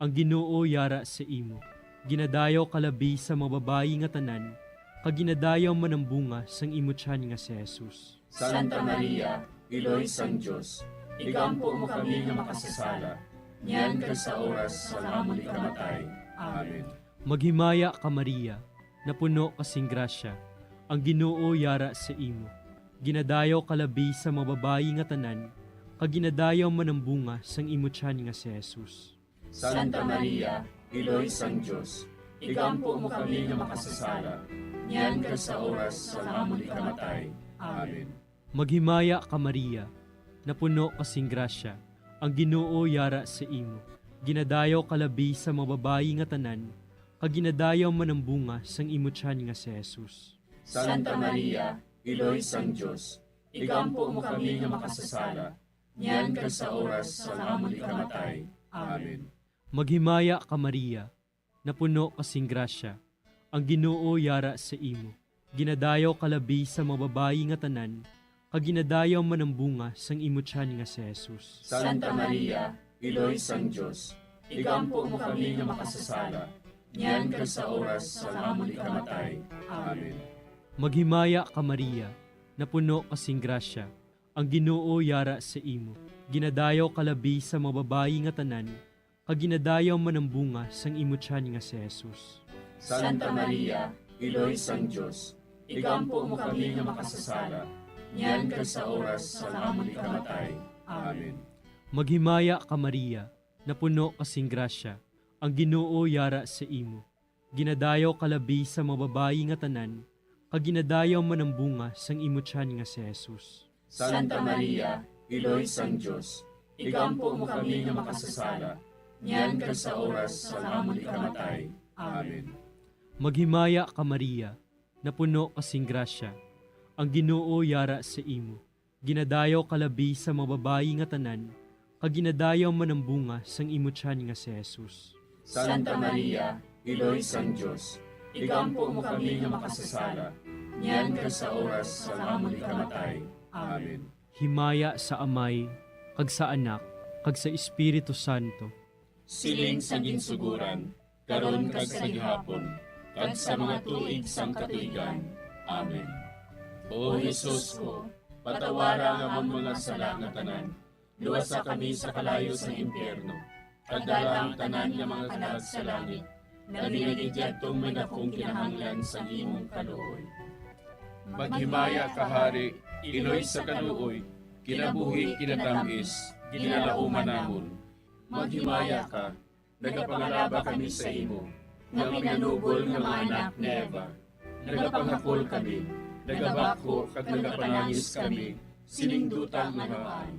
ang Ginoo yara sa imo. Ginadayaw ka labi sa mga babayi nga tanan, kag ginadayaw man ang bunga sang imo tiyan nga si Jesus. Santa Maria, Iloy sang Dios, igampo mo kami nga makasasala, niyan kag sa oras sang amon ikamatay. Amen. Maghimaya ka, Maria, napuno ka sing grasya, ang Ginoo yara sa imo. Ginadayaw ka labi sa mga babayi nga tanan, kag ginadayaw man ang bunga sang imo tiyan nga si Jesus. Santa Maria, Iloy sang Dios, igampo mo kami nga makasasala, niyan kag sa oras sang amon ikamatay. Amen. Maghimaya ka, Maria, napuno ka sing grasya, ang Ginoo yara sa imo. Ginadayaw ka labi sa mga babayi nga tanan, kag ginadayaw man ang bunga sang imo tiyan nga si Jesus. Santa Maria, Iloy sang Dios, igampo mo kami nga makasasala, niyan kag sa oras sang amon ikamatay. Amen. Maghimaya ka, Maria, napuno ka sing grasya, ang Ginoo yara sa imo. Ginadayaw ka labi sa mga babayi nga tanan, kag ginadayaw man ang bunga sang imo tiyan nga si Jesus. Santa Maria, Iloy sang Dios, igampo mo kami nga makasasala, niyan kag sa oras sang amon ikamatay. Amen. Maghimaya ka, Maria, napuno ka sing grasya, ang Ginoo yara sa imo. Ginadayaw ka labi sa mga babayi nga tanan, kag ginadayaw man ang bunga sang imo tiyan nga si Jesus. Santa Maria, Iloy sang Dios, igampo mo kami nga makasasala, niyan kag sa oras sang amon ikamatay. Amen. Maghimaya ka, Maria, napuno ka sing grasya, ang Ginoo yara sa imo. Ginadayaw ka labi sa mga babayi nga tanan, kag ginadayaw man ang bunga sang imo tiyan nga si Jesus. Santa Maria, Iloy sang Dios, igampo mo kami nga makasasala, niyan kag sa oras sang amon ikamatay. Amen. Maghimaya ka, Maria, napuno ka sing grasya, ang Ginoo yara sa imo. Ginadayaw ka labi sa mga babayi nga tanan, kag ginadayaw man ang bunga sang imo tiyan nga si Jesus. Santa Maria, Iloy sang Dios, igampo mo kami nga makasasala, niyan kag sa oras sang amon ikamatay. Amen. Himaya sa Amay, kag sa Anak, kag sa Espiritu Santo. Siling sa ginsugoran, karon kag sa gihapon, kag sa mga tuig sang katuigan. Amen. O Jesus ko, patawara ang amon mga sala nga tanan, luwasa kami sa kalayo sang impyerno, kag dala ang tanan nga mga kalag sa langit, labi na gid yadtong may dakong kinahanglan sang imong kaluoy. Maghimaya ka, Hari, Iloy sa kaluoy, kinabuhi, kinatamis, ginalauman namon. Maghimaya ka, nagapangalaba kami sa imo, nga pinanubol nga mga anak ni Eva. Nagapangakol kami, nagabakho kag nagapanangis kami sining duta nga haan.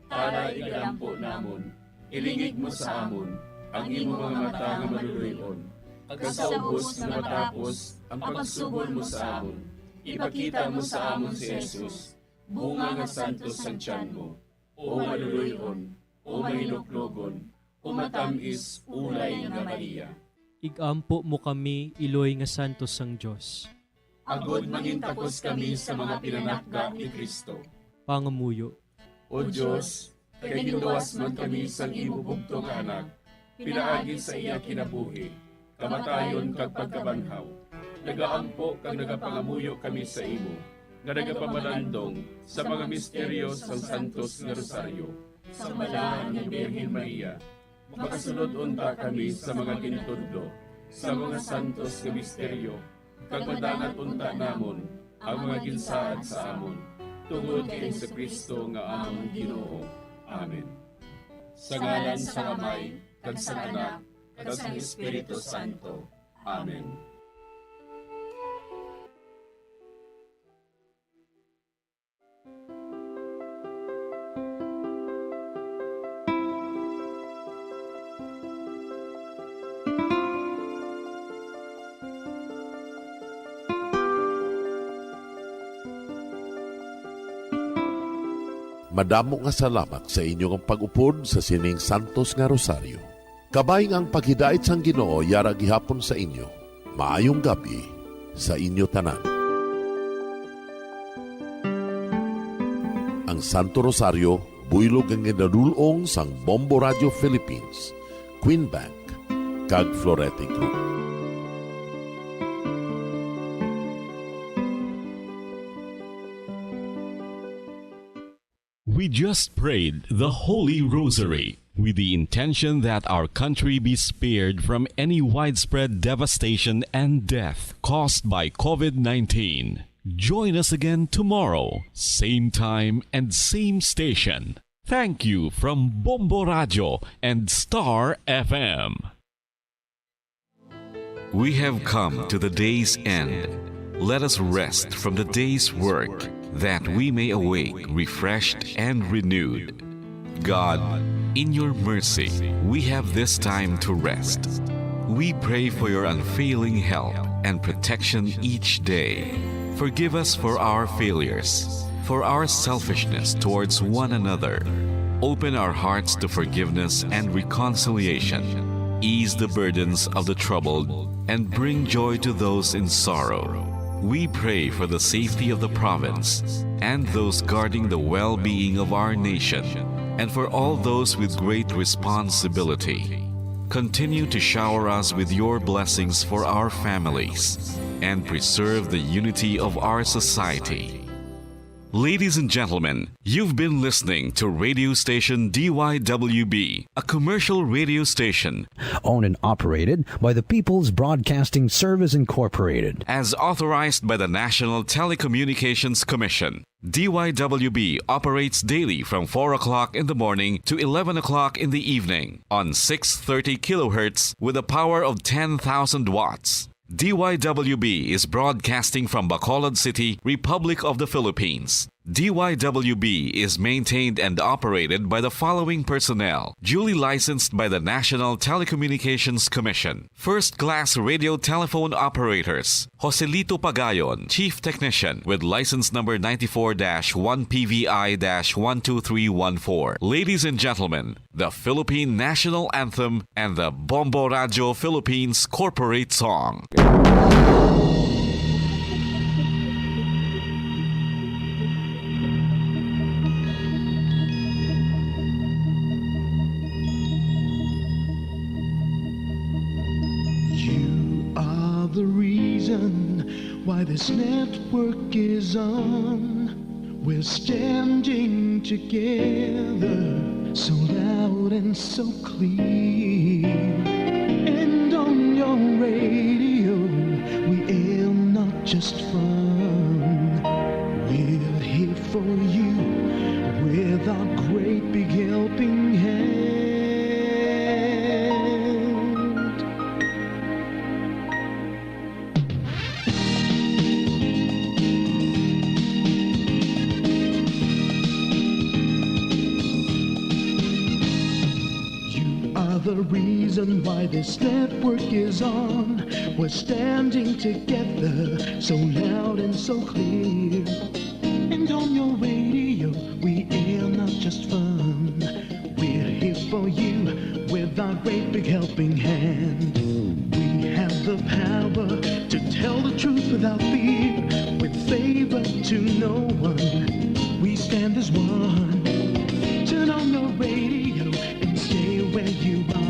Tara, igalampo namon, ilingig mo sa amon ang imo mga mata nga maluloy-on, kag sa ubos nga matapos ang pagsubol mo sa amon, ipakita mo sa amon si Jesus, bunga nga santos sang tiyan mo. O maluloy-on, o mahinuklogon, o matamis, ulay nga Maria. Igampo mo kami, Iloy nga santos sang Dios. Agod mangintakos kami sa mga pinanakga ni Cristo. Pangamuyo. O Dios, kay ginluwas man kami sang imo bugtong nga Anak, pinaagi sa iya kinabuhi, kamatayon kag pagkabanhaw, nagaampo kag nagapangamuyo kami sa imo, nga nagapamalandong sa mga misteryo sang Santos nga Rosaryo. Sa Balahan nga Birhen Maria, makasulod unta kami sa mga gintudlo sa mga santos nga misteryo, kag madangat unta namon ang mga ginsaad sa amon, tungod kay Jesu-Cristo nga amon Ginoo. Amen. Sa ngalan sang Amay, kag sang Anak, kag sang Espiritu Santo. Amen. Madamo nga salamat sa inyo nga pag-upod sa sining santos nga rosaryo. Kabay nga ang paghidait sang Ginoo yara gihapon sa inyo. Maayong gab-i sa inyo tanan. Ang Santo Rosario, buylog nga ginadul-ong sang Bombo Radio Philippines, Queen Bank, kag Florete Group. We just prayed the Holy Rosary with the intention that our country be spared from any widespread devastation and death caused by COVID nineteen. Join us again tomorrow, same time and same station. Thank you from Bombo Radio and Star F M. We have come to the day's end. Let us rest from the day's work, that we may awake refreshed and renewed. God, in your mercy, we have this time to rest. We pray for your unfailing help and protection each day. Forgive us for our failures, for our selfishness towards one another. Open our hearts to forgiveness and reconciliation. Ease the burdens of the troubled and bring joy to those in sorrow. We pray for the safety of the province and those guarding the well-being of our nation, and for all those with great responsibility. Continue to shower us with your blessings for our families and preserve the unity of our society. Ladies and gentlemen, you've been listening to radio station D Y W B, a commercial radio station owned and operated by the People's Broadcasting Service Incorporated. As authorized by the National Telecommunications Commission, D Y W B operates daily from four o'clock in the morning to eleven o'clock in the evening on six thirty kilohertz with a power of ten thousand watts. D Y W B is broadcasting from Bacolod City, Republic of the Philippines. D Y W B is maintained and operated by the following personnel, duly licensed by the National Telecommunications Commission. First class radio telephone operators, Joselito Pagayon, Chief Technician, with license number ninety-four dash one P V I dash one two three one four. Ladies and gentlemen, the Philippine National Anthem and the Bombo Radio Philippines Corporate Song. You are the reason why this network is on. We're standing together, so loud and so clear. And on your radio, we aim not just fun. We're here for you with our great big helping hand. You are the reason why this network is on. We're standing together, so loud and so clear. And on your radio, we air not just fun. We're here for you with our great big helping hand. We have the power to tell the truth without fear, with favor to no one. We stand as one. Turn on your radio and stay where you are.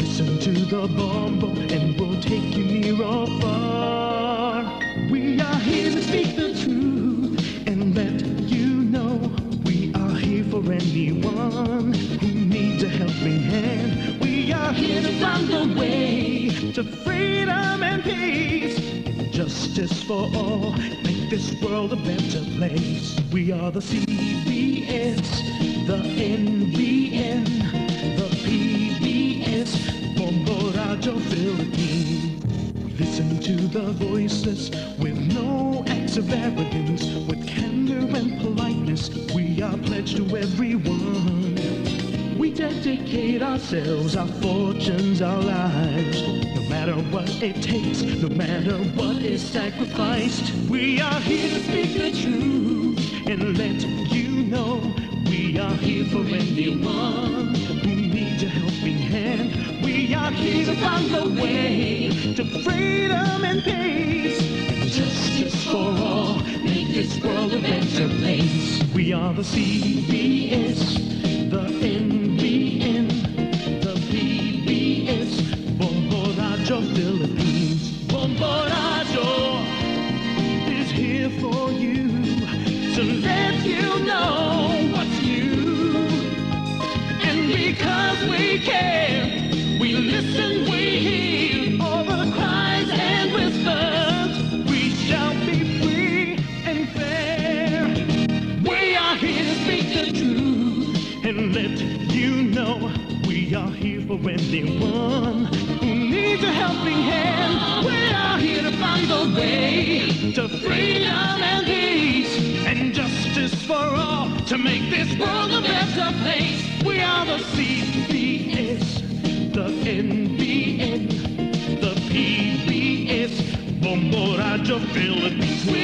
Listen to the Bombo and we'll take you near or far. We are here to speak the truth and let you know we are here for anyone who needs a helping hand. We are here to find a way to freedom and peace and justice for all. Make this world a better place. We are the C B S, the N B N, the P B S, Bombo Philippines. We listen to the voiceless with no acts of arrogance, with candor and politeness. We are pledged to everyone. We dedicate ourselves, our fortunes, our lives. No matter what it takes, no matter what is sacrificed, we are here to speak the truth and let you know we are here for anyone who needs a helping hand. We are here to find the way to freedom and peace and justice for all. Make this world a better place. We are the C B S, the N B N, the P B S, Bombo Radyo Philippines. Bombo Radyo is here for you to let you know what's new. And because we care, we listen, we hear all the cries and whispers. We shall be free and fair. We are here to speak the truth and let you know we are here for anyone who needs a helping hand. We are here to find the way to freedom and peace and justice for all to make this world a better place. We are the C B S, the N B N, the P B S, Bombo Radyo Philippines. We